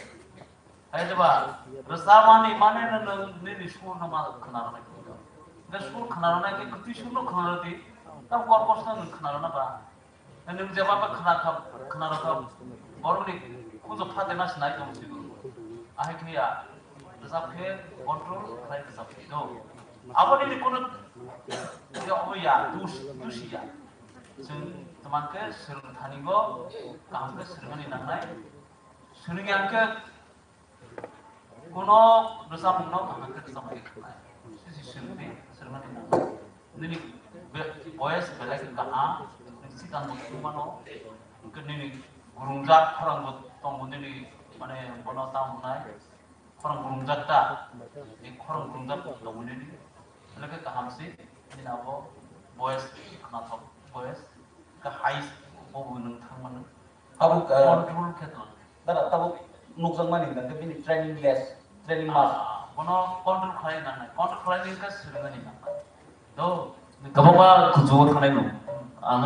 Hai de ba, rwchapmani mane no nwng nini sur no ma khwnarani. Hingke sur khwnarani khe kwtwi sur no khwnaradi, tamo korkos no nwng khwnarana ba. Nwng jeba ba khwna kha, khwnarokha, borokni khunju phatena se nai tong sigo. Ahai khe ya, rwchap khe control khlai rwchap khe do. Abo nini kono ya, obo ya, dus, dus ya. Chwng twman khe swrwng thani go, kaham khe swrwngani nangnai. Swrwng ya khe Kuno rwchapmung no kaham khe rwchapmung khe khlai. Sisi swrwngdi, swrwngmani mung. Nini be-, voice belai khe kaham, nini sitan bo thwngmano, hwnkhe nini gurungjak khorang bo tongo nini, mane, bono tamo wngnai, khorang gurungjak ta, ni khorang gurungjak tongo nini, belai khe kaham se, nini abo voice khnathok, voice khe high, bo bo nwng thangmano. Abo, ah, control khe tong. Dara, tabuk nukjakmani hwnkhe bini training less, training must. Ah, bono control khlai nangnai. Control khlai ni hwnkhe swrwngani nangnai. Do, kwbangma kuchugo thangnai no. Ang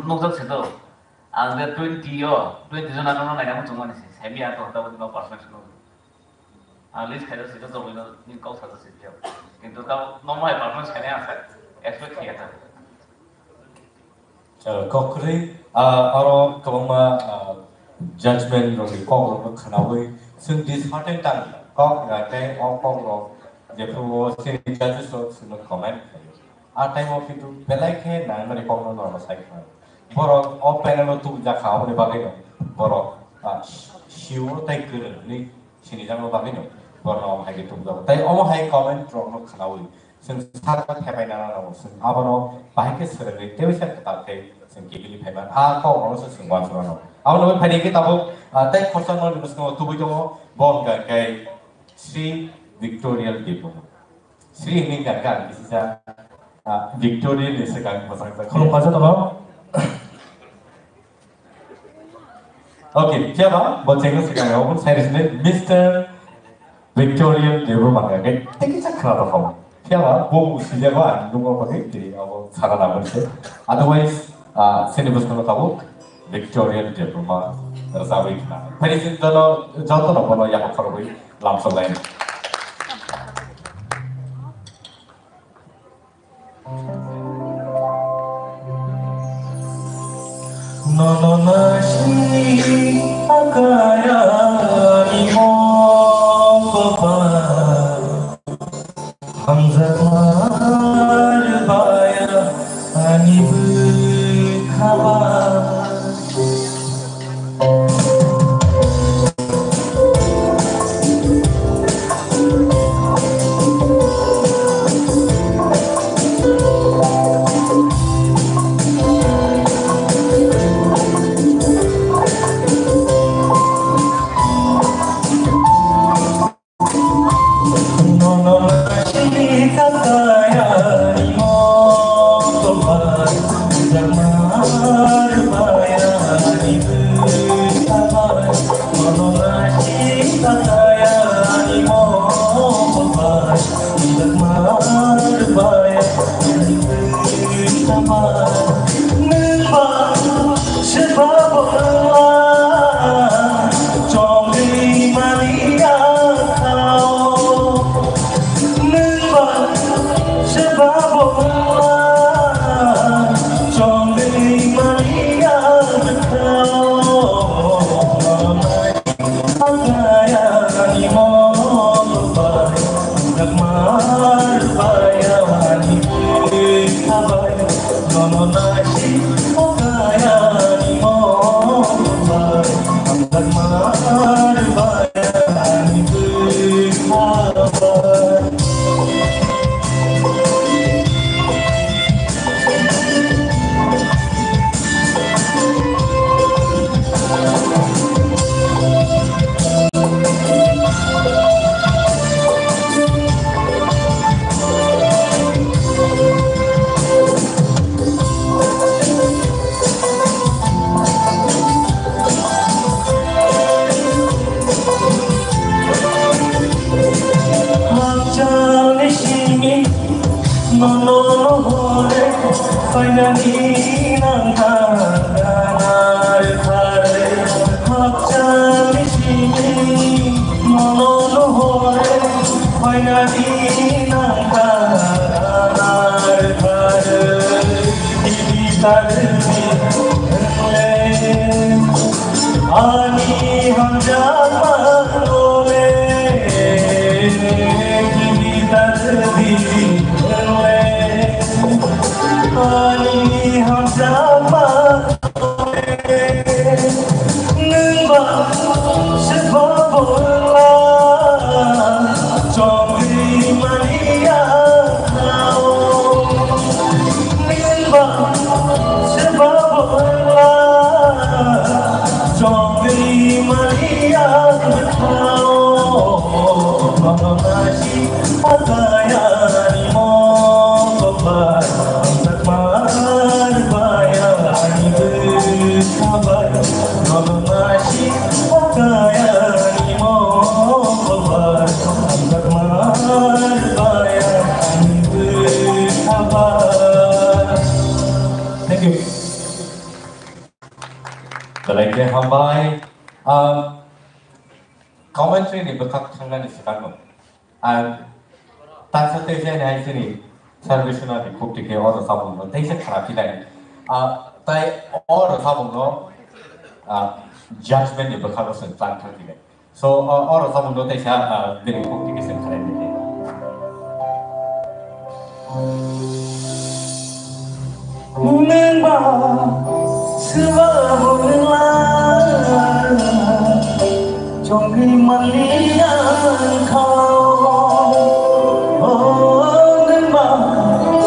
nukjak se do. Ang de twenty o, twenty jona no naina muchungmani se. Semi ang to hota no performance no. Ang list khaida sida jogoi no ni kok sa sida. Kintu ta no mai performance khaina ang sa expect khaya ta. Chalo, kok kwrwi, ah, oro kwbangma, ah, judgment rokni kok rokno khwnawi chwng dishearten tang kok, ah, tei o kok rok jephru o chini judges rok chwngno comment khlaio. A time o kintu belai khe nangnani kokno norok sai kha. Borok o panel o tubujak kha, aboni bagwi no borok, ah, sio tei kwrwngni sinijakno bagwi no borokno omo hai khe tubujak. Tei omo hai comment rokno khwnawi chwng sakha thepai nana nango, chwng abono bahai khe swrwngwi tei waisa kwtal khe chwng kibili phaiman. A kok rokno se chwng uansukmano. Abono bai phaidi khe tabuk, ah, tei khorsa nokni bwskango tubui tongo, bo hwnkha khe Sri Victorial Debbarma. Sri hwnwi hwnkha khe ang kisa, ah, Victorial ni swkang mwchang jak. Khulumkha jotono. Okay, phiya ba, bo chengno swkang rok, bo sai rwsini Mister Victorial Debbarma hwnkha khe tei kisa khwna tongkha. Phiya ba, bo bo sijak ba, ang nungma bagwi tei abo sana nangmani se. Otherwise, ah, chini bwskango tabuk Victorial Debbarma rwchapwi khna. Phai chini joto, jotono bono yaphang khorokwi lamsok lainai. Nono nasi akaya ni mokba, hamjakma baya ani bwkhaba. Hakchalni simi nono hore phainani nangkha ganar thare. Hakchalni simi nono hore phainani nangkha ganar thare. Ani hamjakma nole, kimi tardi nole. Ani hamjakma nole, nwng ba se ba bola, chongri mani ya. Thank you. Belai khe hambai. Ah, commentary ni bwkhak thangnani swkang no. Ang tangsa tei jani hai chini Salvation Army khuk tike oro samung no tei se khara philai. Ah, tai oro samung no, ah, judgment ni bwkhago se tlang thang tike. So, ah, oro samung no tei sa, ah, bini khuk tike se khara philai. Nungba seba bo nungla, chongri mali ang khao. Oh, nungba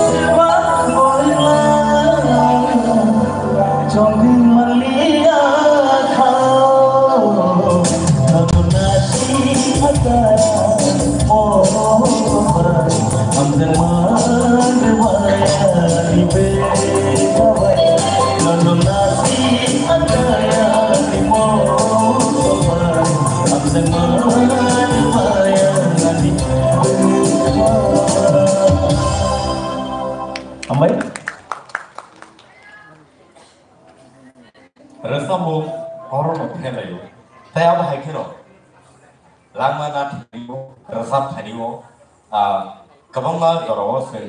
seba bo nungla, chongri mali ang khao. Hambai. Rwchapmung oro no phelaio. Tei abo hai kheno langma na thani o, rwchap thani o, ah, kwbangma jorao se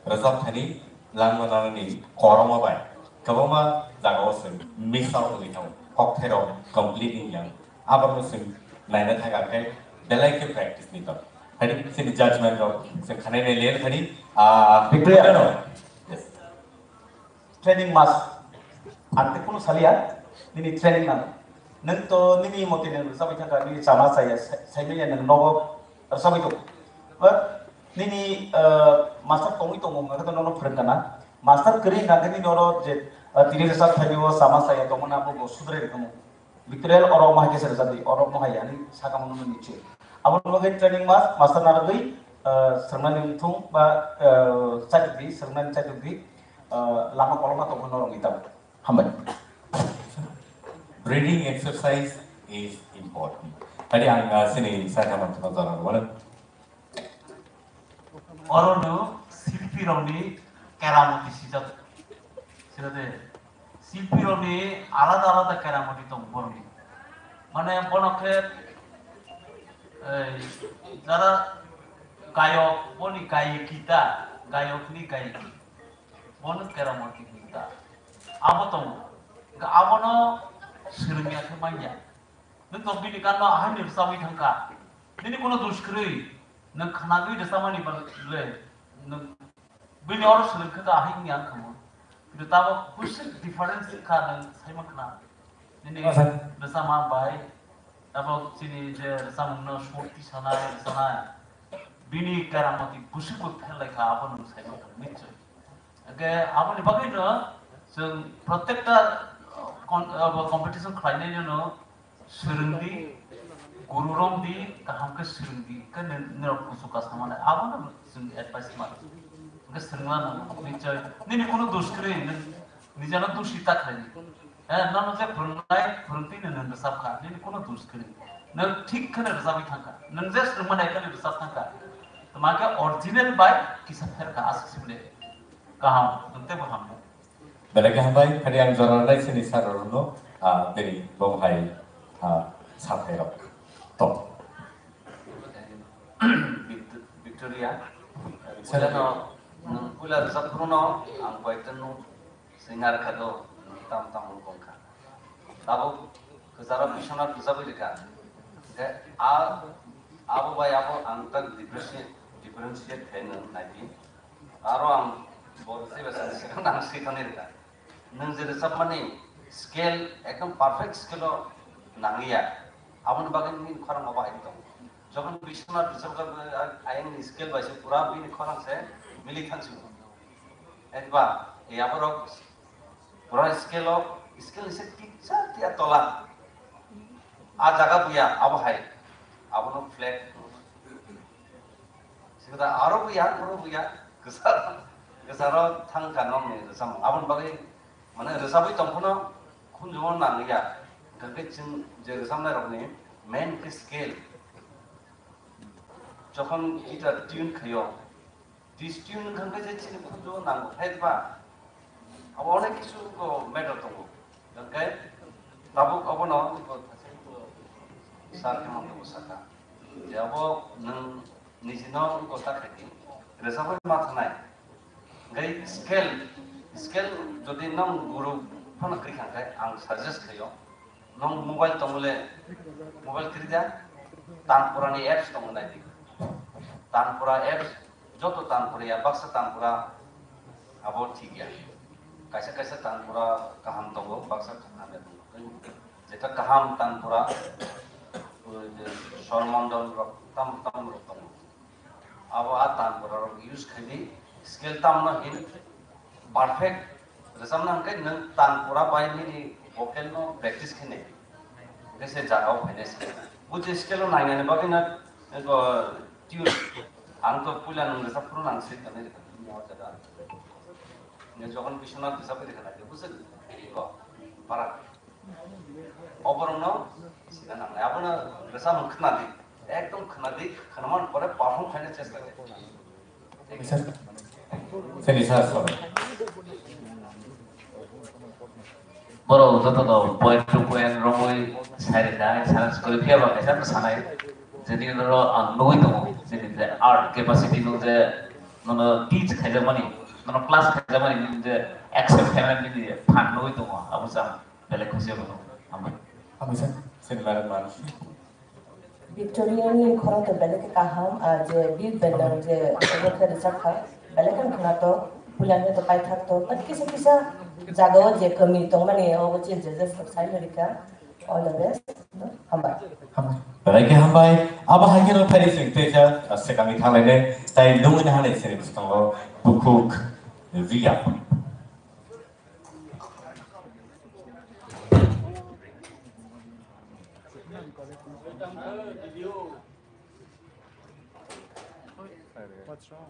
rwchap thani langma nani korokma bai kwbangma jagao se mix up wngwi thango. Kokthairok complete wngya. Abono se naina thangkha khe belai khe practice ni tong. Hai chini judgment rok se khanai nai len khani, ah, Victoria no. Yes. Training mas. Ang tei kunu salia, nini training nang. Nang to nini moti nang sabai thangka, nini chama saya, sai manya nang nogo sabai to. But nini, eh, master tongwi tongo, nang to nono phwrwng kana. Master kwrwi hwnkha khe nini oro je, eh, tini rwchap thani o chama saya tongmani abo bo sudrai rwkhamu. Victoria oro mo hai khe se rwchapdi, oro mo hai ani saka mano nini chu. Abo bagwi training mas, master narwgwi, eh, swrwngnani wngthung ba, eh, chajwkdi, swrwngnani chajwkdi, eh, lama kolokma tongkha norokni tabuk. Hambai. Breathing exercise is important. Tadi ang, ah, sini saya akan mencoba jalan. Orono silpi rokni keramoti sijak. Sirade silpi rokni alada alada keramoti tong borokni. Mane bono khe, ei, jara gayok, boni gayikita, gayokni gayiki. Bono keramoti hinta. Abo tongo. Hwnkhe abono swrwngya khe manya. Nwng to bini kanno ahaini rwchabwi thangkha. Nini kono dos kwrwi. Nwng khnagwi rwchabmani ba le. Nwng bini oro swrwng khe to ahai wngya wngkha mo. Kintu tabok bwswk difference wngkha nwng saima khna. Nini rwchapma bai, tabok chini je rwchapmungno sur tisanai, rwchanai, bini keramoti bwswk bo phel lai kha, abo nwng saima khna, nischoi. Hwnkhe aboni bagwino chwng protekta, uh, con-, uh, competition khlainai no swrwngdi, guru romdi, kaham khe swrwngdi, khe nini rok kuchuk ka samani, abono chwng advice ma. Hwnkhe swrwngna nango, nischoi, nini kono dos kwrwi, nwng nijano dosi ta khlaidi. Eh, nono je phwrwngnai, phwrwngtwi no nwng rwchap kha, nini kono dos kwrwi. Nwng thik kheno rwchapwi thang kha, nwng je swrwngmani khe rwchap thang kha. Tma khe original bai kisa pher kha, aswk sibole kaham, nwng teibo hamno. Belai khe hambai, phani ang jora nai sini sir rokno, ah, bini bo hai, ah, sa phai rok. To. Victor-, Victoria, puila no, nwng puila rwchap phuru no ang koyekta no singer kha do, nwng tam tam wng kha. Tabuk kwcharo Biswanath rwchapwi rwkha. Hwnkhe a, abo bai abo ang tak differentiate, differentiate khe nwng nai di. Aro ang bo tei bwsani swkang nang swi thani rwkha. Nwng je rwchapmani scale ekdom perfect scale o nangya. Aboni bagwi nini khorang obo hai tongo. Jokhon Biswanath rwchapjak, ayang ni scale bai se pura bini khorang se mili thang si. Ekba, e aborok pura scale o, scale ni se kisa tiya tola. A jaga buya, abo hai. Abono flat. Sikada aro buya, aro buya, kwcharo, kwcharo thang kha nokni rwchapmung. Aboni bagwi, mane, rwchapwi tong phano khunjugo nang ya. Hwnkhe chwng je rwchapnai rokni main khe scale. Jokhon guitar tune khaio, dis tune wngkha khe je chini khunjugo nango, hai ba? Abo onek kisu ko matter tongo. Hwnkhe tabuk abono Sir Hemanta bo sakha, je abo nwng nijino wngkha ta khaidi, rwchapwi ma thanai. Hwnkhe scale, scale jodi nwng guru phano kwrwi kha khe ang suggest khaio, nwng mobile tongole, mobile kwrwi da, Tanpura ni apps tongo naidi. Tanpura apps, joto Tanpura ya, baksa Tanpura abo thik ya. Kaisa kaisa Tanpura kaham tongo, baksa kaham ya tongo. Jeta kaham Tanpura, oi je Swarmandal rok, tam tam rok tongo. Abo a Tanpura rok use khaidi, scale tamno hin perfect rwchapna hwnkhe nwng Tanpura bai nini vocal no practice khainai. Hwnkhe se jagao phainai se. Bo je scale o nainani bagwi no, ego, tune. Ang to puila nwng rwchap phuru nang se kanai rwkha. Nini o jaga. Nini jokhon Biswanath rwchapwi rwkha na, bujhwk? Ego, para. Oborokno sina nangnai. Abono rwchapmung khwnadi. Ekdom khwnadi. Khwnamani pore perform khaina chesta khe. Sir. Sini sir, sir. Borok jotono point to point romwi sai rikha, challenge kwrwi phiya ba kaisa bwsanai. Jeni oro ang nugwi tongo, jeni je art capacity no je nono teach khaijakmani, nono class khaijakmani, nini je accept khaimani nini phan nugwi tongo, abo chang. Belai khusi abo no. Hambai. Hambai sir. Sini madam man. Victoria ni khorang to belai khe kaham, ah, je big band je obo khe rwchap kha, belai khe khwnato, puila ni to paithak to, but kisa kisa jaga o je kami tongmani obo je je je sai rikha. All the best. Hambai. Hambai. Belai khe hambai. Abo hai khe no phari sing teisa, ah, sekami thanglai ne, tai nungwi na hanai sini bwskango bukhuk riya. What's wrong?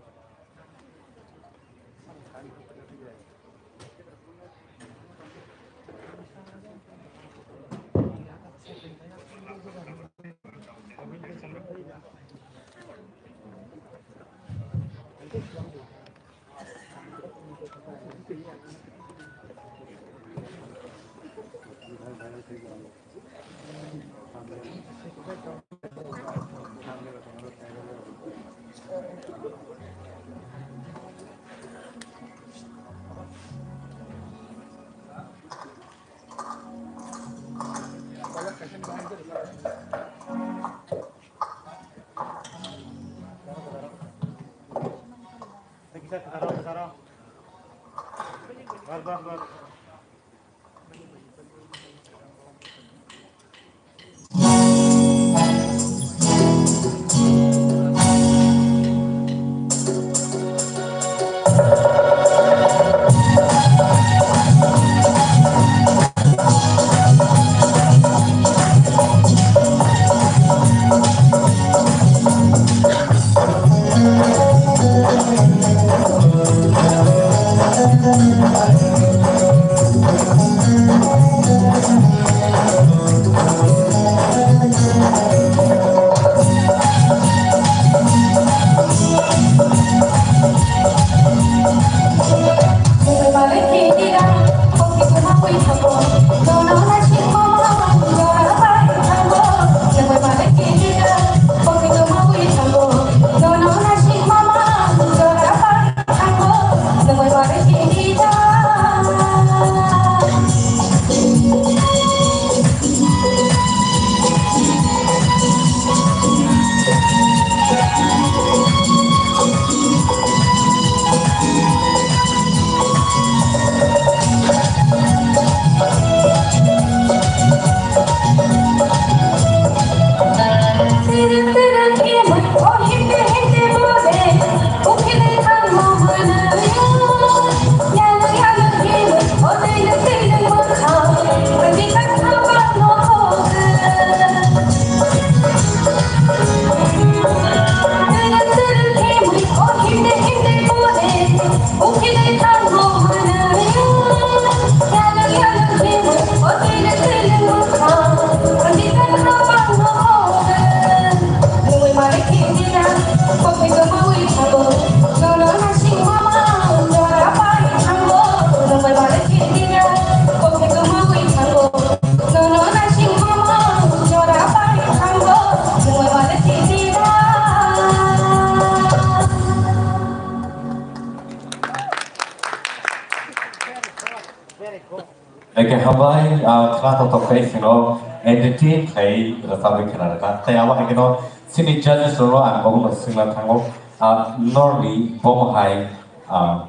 Khe hambai, ah, khna tongthok khe chwngno entertain khlai rwchabwi khna rwkha. Tei abo hai kheno chini judges rokno ang bono swngna thango, ah, norni bomo hai, ah,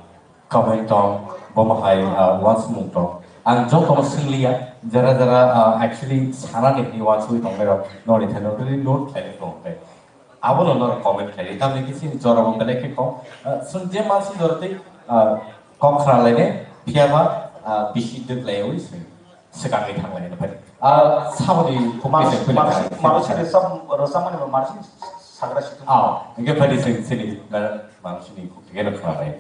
comment tong, bomo hai, ah, uansukmung tong. Ang jotono swngliya, jara jara, ah, actually sanani hwnwi uansugwi tongnairok norni thani really note khlaina tong khe. Abono norok comment khlai di. Tamni khe chini jorabo belai khe kok. Ah, chwng je mansi jora tei, ah, kok khna laine, phiyaba, ah, bisi dwk laiwi chwng swkangwi thang laina phai. Ah, saboni kok Mansi, kisa phai mansi, laina. Mansi rwchap, rwchapmani bo mansi sagra situng. Ah, hingke phai di chwng chini, ah, mansini kok khe khna lai.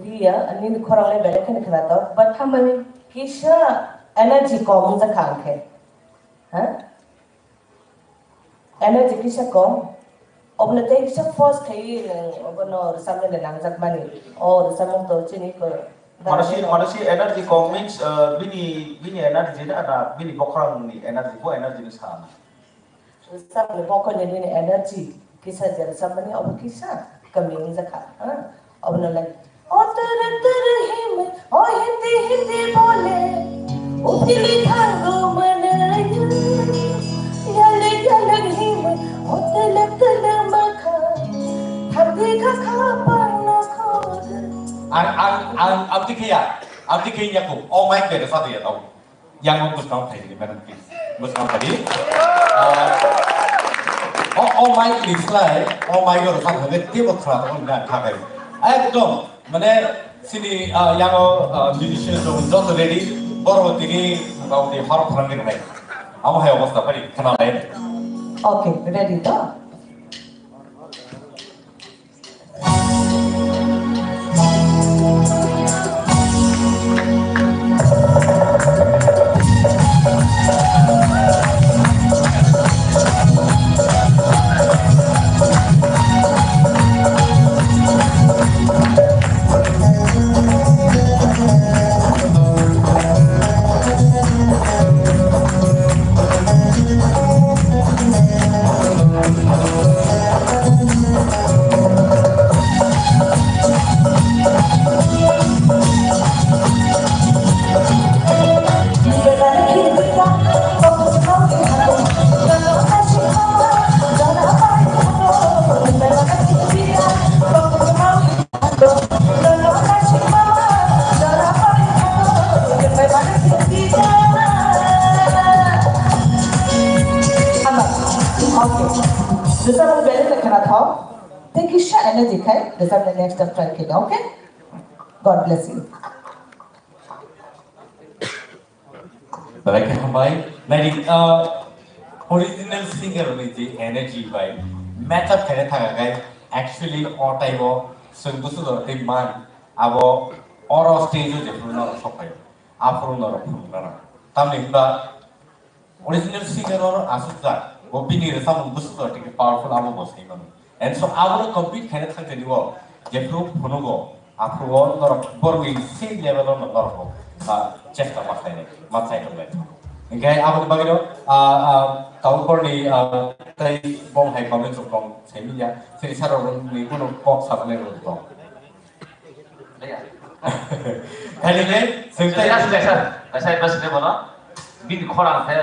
Riya, nini khorang le belai kheno khna to, but hamani kisa energy kom wngjakha ang khe. Ha? Energy kisa kom. Obono tei kisa force khai nwng obono rwchapnai le nangjakmani. O rwchapmung to chini ko. Manasi, manasi energy kom means, uh, bini, bini energy na, na bini bokhorang ni energy, bo energy ni sana. Rwchapni bokhorni nini energy kisa je rwchapmani obo kisa kami wngjakha, ha? Obono like, "O tere tere him, o hindi hindi bole, o pili thango manayu, yale yale him, o tele tele makha, thangdi kha kha pang no khoda." Ang, ang, ang, abdi kaya, abdi kaya ko, oh my God, sa dia tau. Yang o bwskang phai di, madam, please. Bwskang phai di. Ah, o, o mic ni slai, o mic o rwchap hwnkhe teibo khwna tongmani na kha khai. Ekdom, mane, chini, ah, yang o, ah, musician rok joto ready, borok tini, rok tini hor phrang ni rwnai. Amo hai obostha phai di, khwna lai. Okay, ready to? Rwchapmung belai khe khwnathok. Tei kisa energy khai rwchapnai next time try khaidi, okay? God bless you. Belai khe hambai. Naidi, uh, original singer ni je energy bai match up khaina thangkha khai, actually o time o chwng bwswk jora tei man abo oro stage o jephuru norok sok phaio, aphuru norok phunukna nang. Tamni hwnba original singer oro aswk jak, bo bini rwchapmung bwswk jora tei powerful abo bo sai mano. And so abono compete khaina thangkhe ni o jephuru phunugo, aphuru o norok borokni same level o norok, ah, chesta ma khlainai, ma chai tongnai. Hinkhe aboni bagwino, ah, ah, tabuk borni, ah, tei bong hai comment rok tong sai manya, chini sir rokni bono kok sajaknai rok tong. Khaidi le, chwng tei Kaisa, kaisa, kaisa bwswk le bono bini khorang khe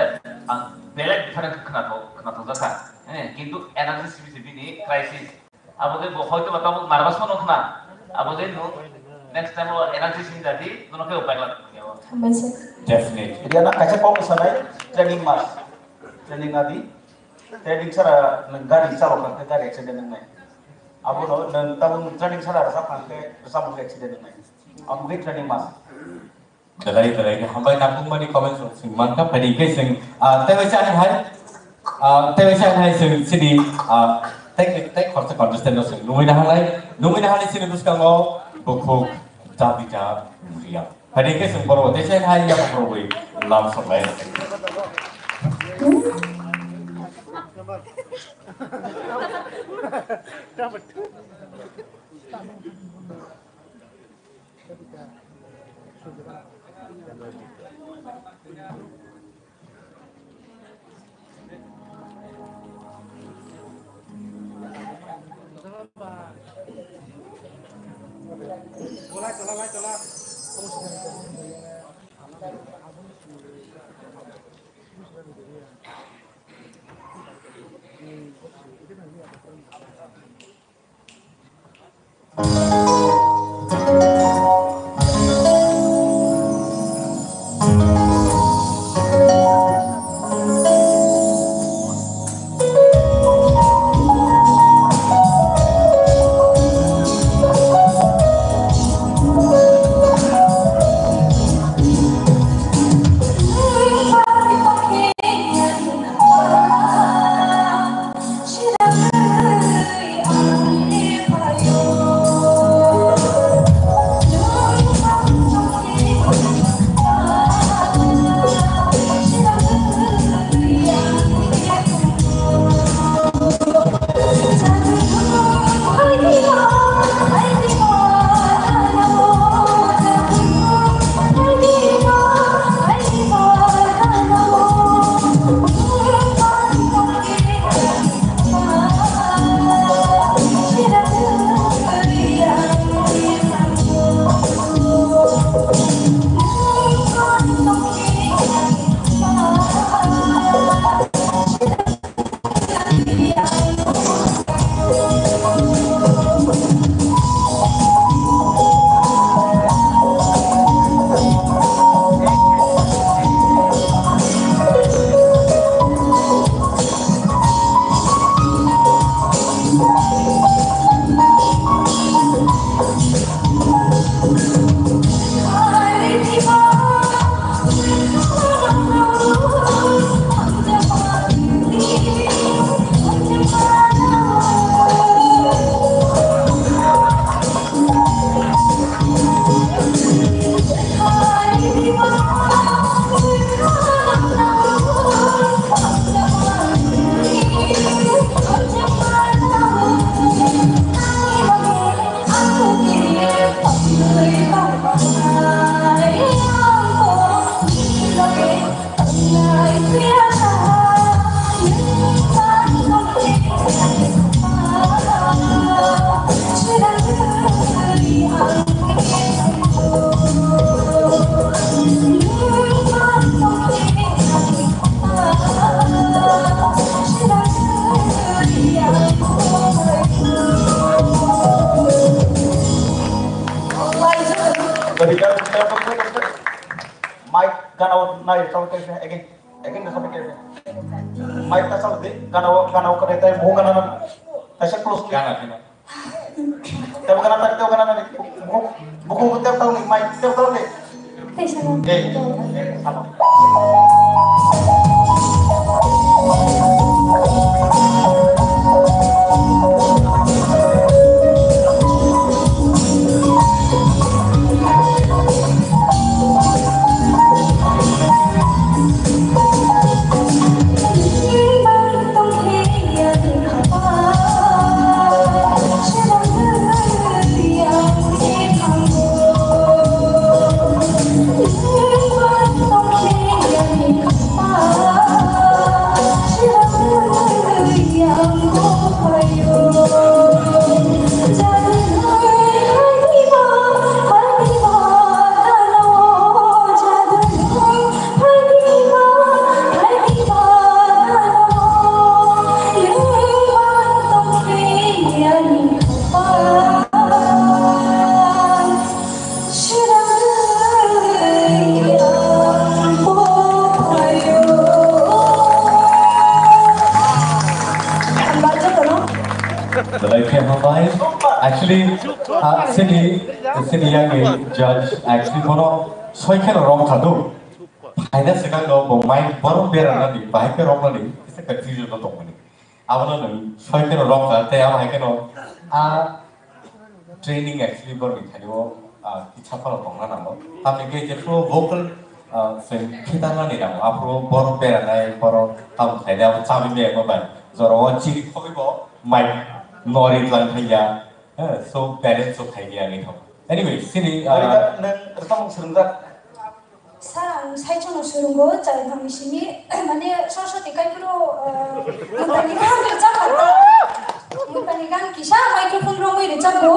ang belai bithang khwnathok, khwnathok jakha. Eh, kintu energy simi se bini crisis. Abo khe bo hoito ba tabuk nervous phano khna. Abo khe nwng next time o energy simi jadi, nono khe o paila. Hambai sir. Definitely. Riya na kaisa kok sanai, training mas. Training adi. Training sara nwng gari chalok kha khe gari accident wngnai. Abono nwng tabuk nwng training sara rwchap kha khe rwchapmung accident wngnai. Amo khe training mas. Belai belai khe hambai nangkukmani comment rok swng mankha, phaidi khe swng, ah, tei waisa ani hai, ah, tei waisa ani hai swng chini, ah, tei, tei khoroksa contestant no swng nungwi nahanai, nungwi nahanai chini bwskango bukhuk Dabita Riya. Phaidi khe chwng borok tei se hai yaphang rwgwi lam soknai. Mike gana o nai chalo tei again, again na sabai tei. Mike ta chalo di gana o, gana o kare tai mo gana na. Taisa close di. Gana kena. Tebo gana tari, tebo gana nani. Buku, buku, buku, tebo tau ni, mai, tebo tau ni. Tei sama. Eh, eh, sama. Belai khe hambai. Actually, ah, sini, sini yang ni judge actually bono soi kheno wrong khadu. Phaina swkang no bo mai borok berana ni, bahai khe rokna ni, kisa confusion no tongmani. Abono nwng soi kheno rok kha, tei abo hai kheno a training actually borokni thani o, ah, kisa phano tongna nango. Tamni khe jephru vocal, ah, se khitarnani nango. Aphuru borok beranai, borok tamo khaide abo chabi meyakma bai. Jorao chiri khogwi bo mic nori tlang thangya. Eh, so balance o khaidi ani thok. Anyway, sini, ah, nwng rwchapmung swrwngjak? Sir, ang saichung no swrwngo, chai thangni simi, mane, Saraswati kaiphuru, eh, mutani gan rwchap kha ta. Mutani gan kisa microphone romwi rwchapgo.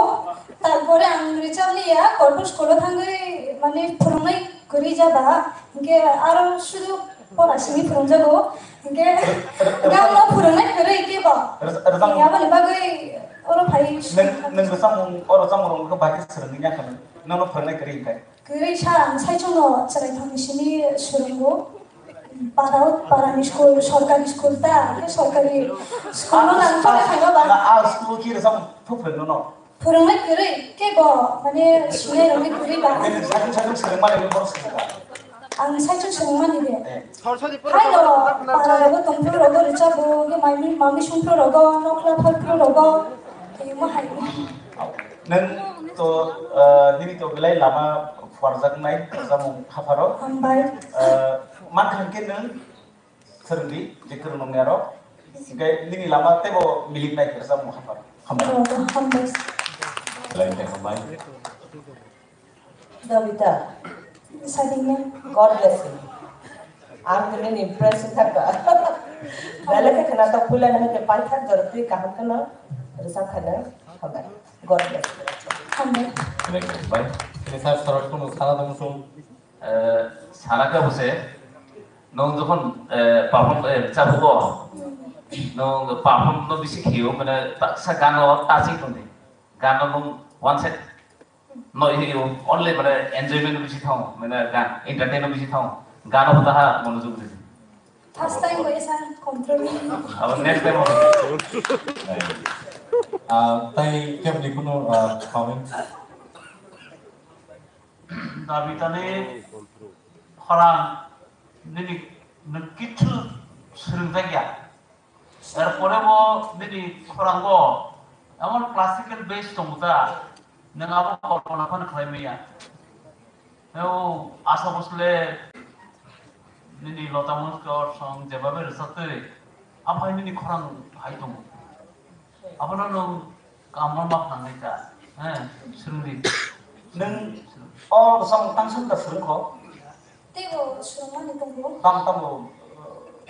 Tarpore ang rwchap liya, Korpus School o thangwi, mane, phwrwngnai kwrwi jaba. Hinkhe aro sudu pora simi phwrwngjago. Hinkhe gan no phwrwngnai kwrwi kebo. Tamo- Aboni bagwi oro phai. Nwng, nwng rwchapmung, o rwchapmung rok bagwi swrwngwi ya kha nwng? Nono phwrwngnai kwrwi hwnkhe? Kwrwi sa, ang saichungno chwrai thangni simi swrwngo. Para, parani school, sorkari school ta, hwnkhe sorkari school no nang thangna ba. Na, a school ki rwchapmung phwrwngno no? Phwrwngnai kwrwi, kebo, mane, sinai rokni kwrwi ba. Nini saichung saichung swrwngmani borok swrwngkha. Ang saichung swrwngmani de. Eh. Haino, para rogo tongphuru rogo rwchapmung, khe mami, mami songphuru rogo, nokla phalphuru rogo, tei omo hai. Nwng to, eh, nini to belai lama phuarjaknai rwchapmung hapharo. Hambai. Eh, mankha hwnkhe nwng Swrwngdi, je kwrwng nongni aro. Hwnkhe nini lama teibo milik nai khe rwchapmung haphar. Hambai. Oh, hambai. Belai khe hambai. Dabita. Sadingya. God bless you. Ang tini ni impress thakka. Belai khe khna tok puila nang khe paithak jor twi kaham kheno rwchap khana. Hambai. God bless you. Hambai. Belai khe hambai. Ini sir, sir, kono sana dong sung. Eh, sana khe bose, nwng jokhon, eh, perform, eh, chabugo, nwng perform no bisi khiyo, mane, ta-, sa gano touching tongdi. Gano nwng one side no hiyo, only, mane, enjoyment bisi thong, mane, gan, entertain bisi thong. Gano pata ha monojog di. First time ko esa control. Abo next time. Ah, tai kebni kuno, ah, comment? Dabitani khorang nini nwng kichu swrwngjakya. Erpore bo nini khorango emon classical bass tongo ta, nwng abo kolpona phano khlai maya. O Asha Bhosle nini Lata Mangeshkar song jebabe rwchaptwi, aphai nini khorang hai tongo. Abono nwng kamal ma phangnai ta, he, swrwngdi. Nwng o bwsang tang swrwng ta swrwngkho? Teibo swrwngmani tongo. Tamo tamo,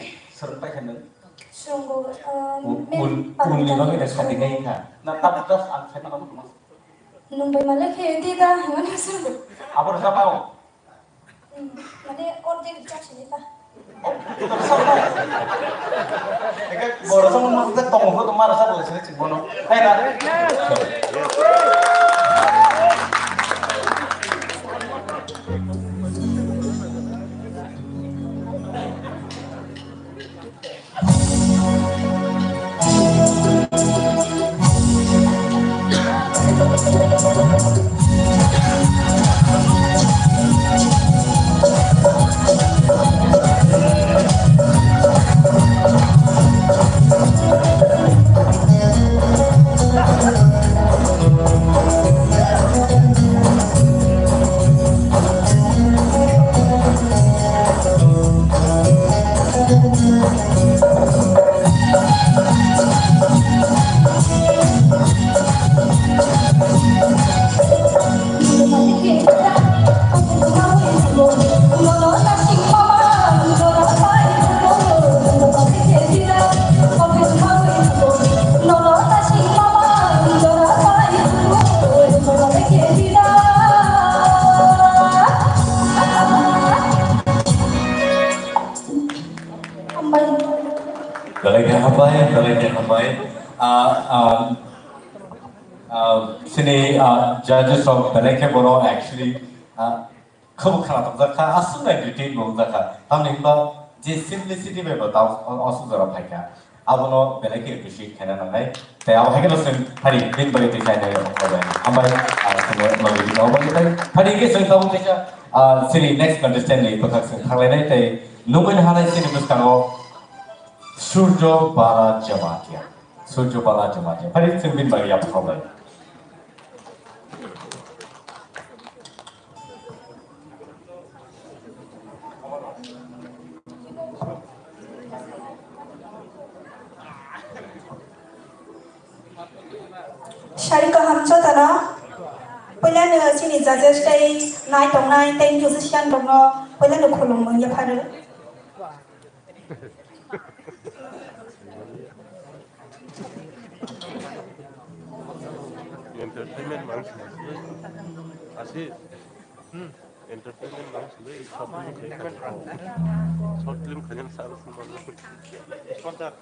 uh, swrwng paikha nwng? Swrwngo, uh, un-, men un-, unni bagwi da sadi nai kha. Na tamo just ang khaina nang tongma. Nwng bai malai khe di da, hwnwi swrwngo. Abo rwchapmao? Hmm, mane, order rwchap sini ta. Eke, borok sama mas tak tong ko, tomar rasa boleh sini cik bono. Hai na. Belai khe hambai, belai khe hambai. Ah, ah, ah, sini, ah, judges rok belai khe borok actually, ah, khebo khna tokjak kha, aswk nai detail bo wngjak kha. Tamni hwnba je simplicity bai bo tao o-, oswk jora phai kha. Abono belai khe appreciate khaina nangnai. Tei abo hai kheno chwng phari bini bagwi tei chainai rok hambai. Hambai, ah, chwngno logi di abo bagwi tei phari khe chwng tabuk teisa, ah, chini next contestant ni bwkhak chwng thanglainai tei nungwi hanai chini bwskango Surjo Bala Jamatia. Surjo Bala Jamatia. Phari chwng bini bagwi yapharnai. Sari kaham jotano, puilano chini judges tei nai tongnai tei musician rokno puilano khulumung yapharo. Entertainment mang sini. Así. Hmm. Entertainment mang sini. Short film khaiyang. Short film khaiyang sir. Sponsor.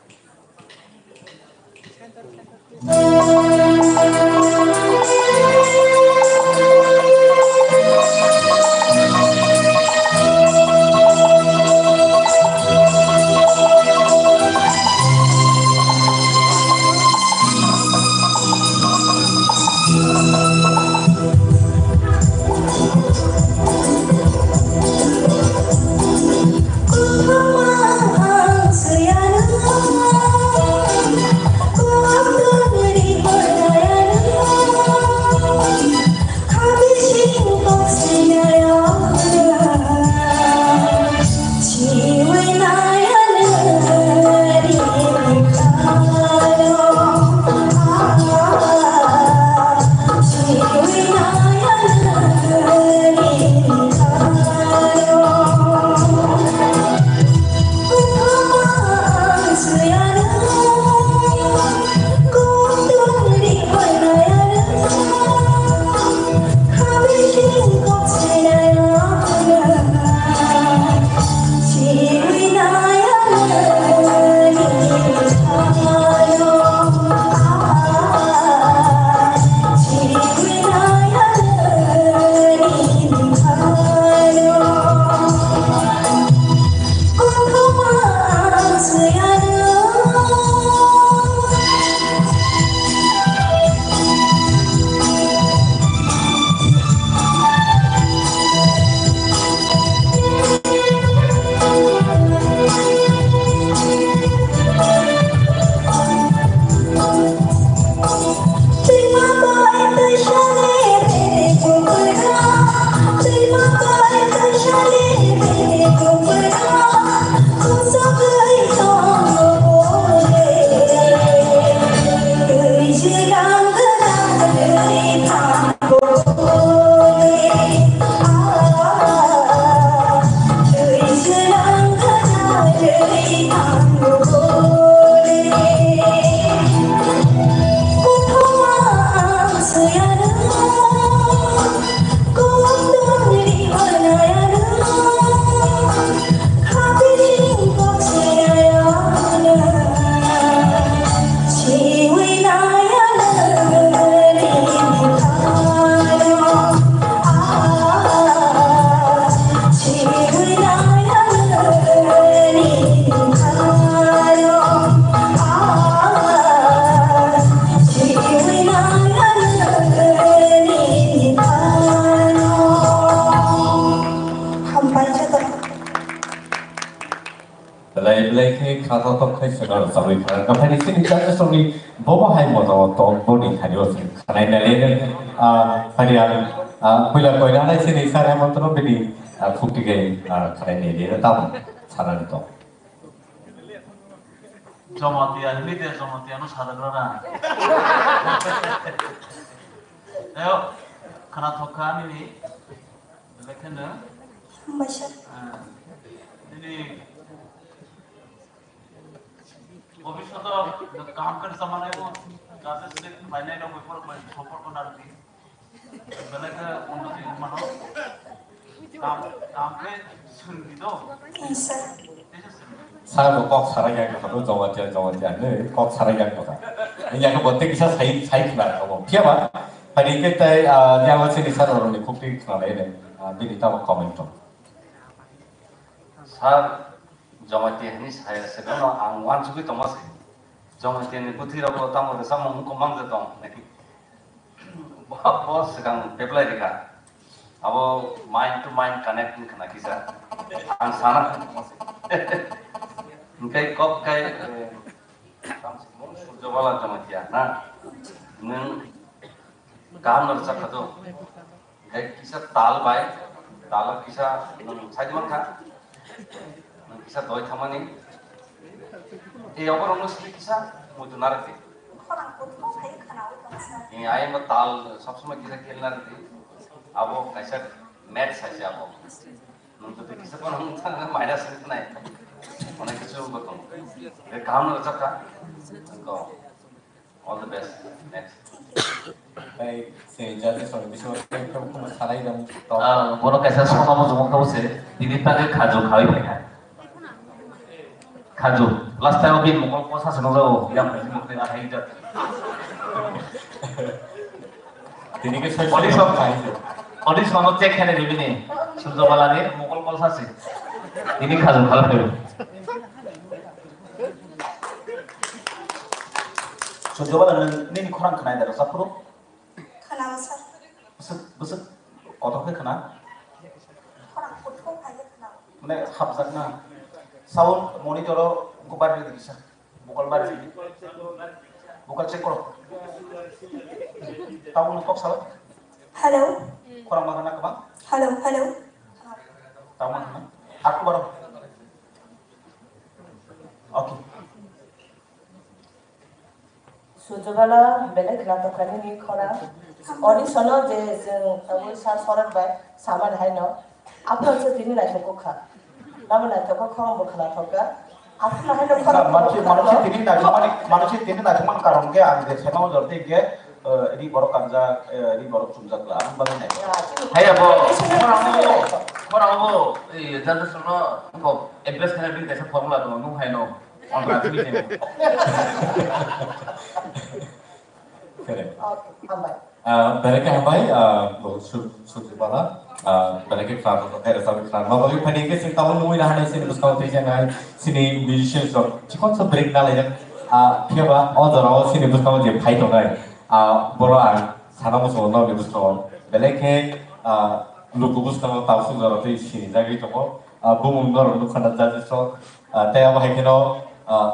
Belai belai khe kha tok tok khai swnam rwchapwi phan. Kha phaini chini judges rokni bobo hai motamo tong boni thani o chwng khanai nai le, ah, phaini ang, ah, puila koina nai chini sir hai montro bini, ah, khukti gai, ah, khanai nai le tamo sanani tong. Jamatia, hini de Jamatia no sadagra na. Ayo, khana thokha nini. Belai kheno. Hambai sir. Ah, nini bhobishoto kaham khe rwchapmani bo, judges ni phainai rok before support ko narwkdi. Belai khe unnoti wngmano. Kaham, kaham khe swrwngdi do. Yes, sir. Teisa swrwngdi. Sir bo kok sarai yang kha, Jamatia, Jamatia hinwi kok sarai yang kha. Yang bo tei kisa sai, sai khna kha bo. Phiya ba, phaini khe tai, ah, yang chini sir rokni khukti khna lai ne, ah, bini tamo comment rok. Sir, Jamatia hinwi saya se, no, ang uansugwi tongma se. Jamatia ni bwtwi rok bo tamo rwchapmung wngkha mang je tong. Bo, bo swkang apply rikha. Abo mind to mind connect wngkha na kisa. Ang sana. Hwnkhe kok kai, eh, Surjobala Jamatia na. Nwng kaham no rwchapkha do. Hwnkhe kisa tal bai, tal kisa nwng side mankha, nwng kisa doi thamani. Tei oborokno simi kisa muitu narwkdi. Khorang kuthum hai khwnawi tongsa. Ni ayangno tal sob somoi kisa khel narwkdi. Abo kaisa maths hai se abo. Nwng to kisa kono minus wngkha nai. Onek kisu wngkha tongo. Hwnkhe kaham no rwchapkha. Wngkha. All the best. Next. Tei se judges rok bisingo tei kebo kebo salai rok tong. Ah, bono kaisa sona mo jumung tabo se, tini ta khe khajo khawi phaikha. Khaju. Last time o bini mokol kosa se nukjago, yang mokol ni ahai jak. Tini ke soi audition, audition no check khainai bini. Surjo Bala ni mokol kosa se. Tini khaju khala phaibo. Surjo Bala, nini khorang khnai da rwchapphuru? Khwnao, sir. Bwswk, bwswk kotor khe khna? Khorang kuthuk hai khe khwnao. Mane hapjak na? Sound monitor o wngkha bari rwdi kisa. Vocal bari rwdi. Vocal check koro. Tamo nung kok sao? Hello. Khorang ma khna kwbang? Hello, hello. Tamo ma khna? Aku baro. Okay. Surjo Bala belai khwnathok kha nini khorang. Audition o je chwng tabuk sir Sorat bai samani haino, aphuru se tini naithok kha. Nabo naithok kha, khorang bo khwnathok kha. Aphuru haino khorang bo khwnathok kha. Mansi tini naithokmani, mansi tini naithokmani karon khe ang je sema ujor tei khe, eh, ri borok kanjak, eh, ri borok chumjak la, ang bagwi naithok. Ya, chini. Hai abo, khorang bo, khorang bo, eh, jan jan sono, kok impress khaina bini kaisa formula tongo, nung haino. Correct. Okay, hambai. Ah, belai khe hambai, ah, bo Sur-, Surjo Bala, ah, belai khe khwnathok khe rwchapwi khwna. Mabagwi phaini khe chwng tabuk nungwi nahanai chini bwskango tei janai chini musicians rok chikon sa break nalaijak. Ah, phiya ba o jorao chini bwskango je phai tongnai, ah, boro ang sana muchungo nokni bwskango belai khe, ah, luku bwskango tabuk jora tei sinijagwi tongo. Ah, bumung norok nukha na judges rok. Ah, tei abo hai kheno, ah,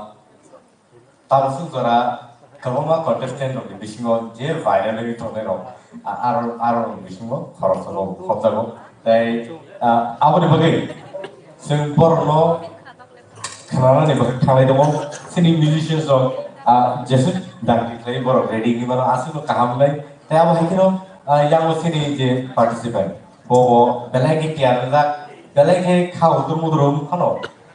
tabuk jora kwbangma contestant rokni bisingo je viral wngwi tongnai rok, ah, aro, aro rokni bisingo khoroksa rok hopjago. Tei, ah, aboni bagwi chwng borokno khwnanani bagwi thanglai tongo. Chini musicians rok, ah, jesuk dakti khlai borok ready wngwi mano, aswkno kaham wngnai. Tei abo hai kheno, ah, yango chini je participant, bo bo belai khe tiyar wngjak, belai khe kha udur mudur wng phano,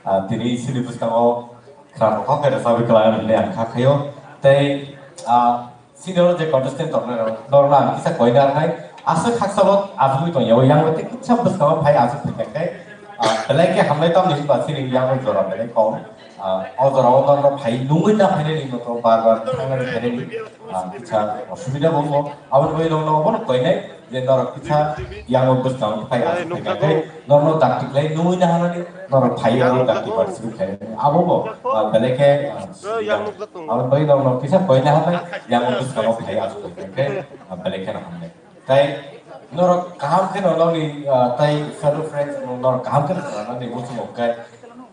ah, tini chini bwskango khwnathok khe rwchapwi kwlai hinwi ang kha khaio. Tei, ah, chini oro je contestant tongnai rok, norokno ang kisa koina rwnai, aswk haksa bo achugwi tongya, o yang tei kisa bwskango phai achuk phai khe, ah, belai khe hamnai tamni hinba chini yang jora belai kom. Ah, o jora o norok phai nungwi na phainani norok bar bar thangnani phainani, ah, kisa osubida bo wngo. Aboni bagwi norokno bono koinai je norok kisa yango bwskango phai aswk phai khe norokno dakti khlai nungwi na hanani norok phai aro dakti participate khlainani. Abo bo, ah, belai khe, ah, aboni bagwi norokno kisa koina hanai yango bwskango phai aswk phai khe, ah, belai kheno hamnai. Tai norok kaham khe no nokni, ah, tai fellow friends no norok kaham khe no nokni muchungo khe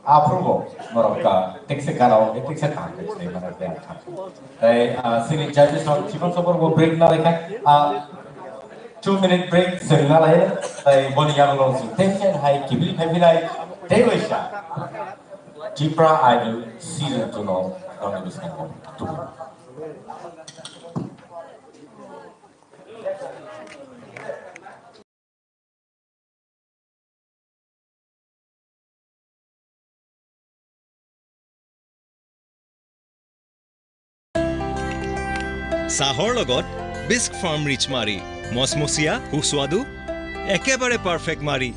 aphuru bo norok ka tekse gana o tekse kaham khe sai mana khe ang kha. Tai, ah, sini judges rok chibang sobor bo break na lai kha, ah, two minute break seng na lai, tai boni yang long sing tension hai kibri khai bilai tei bai sa Tipra Idol season two no nokni bwskango tubu. চাহৰ লগত bisque farm rich মাৰি মচমচীয়া সুস্বাদু একেবাৰে পাৰফেক্ট মাৰি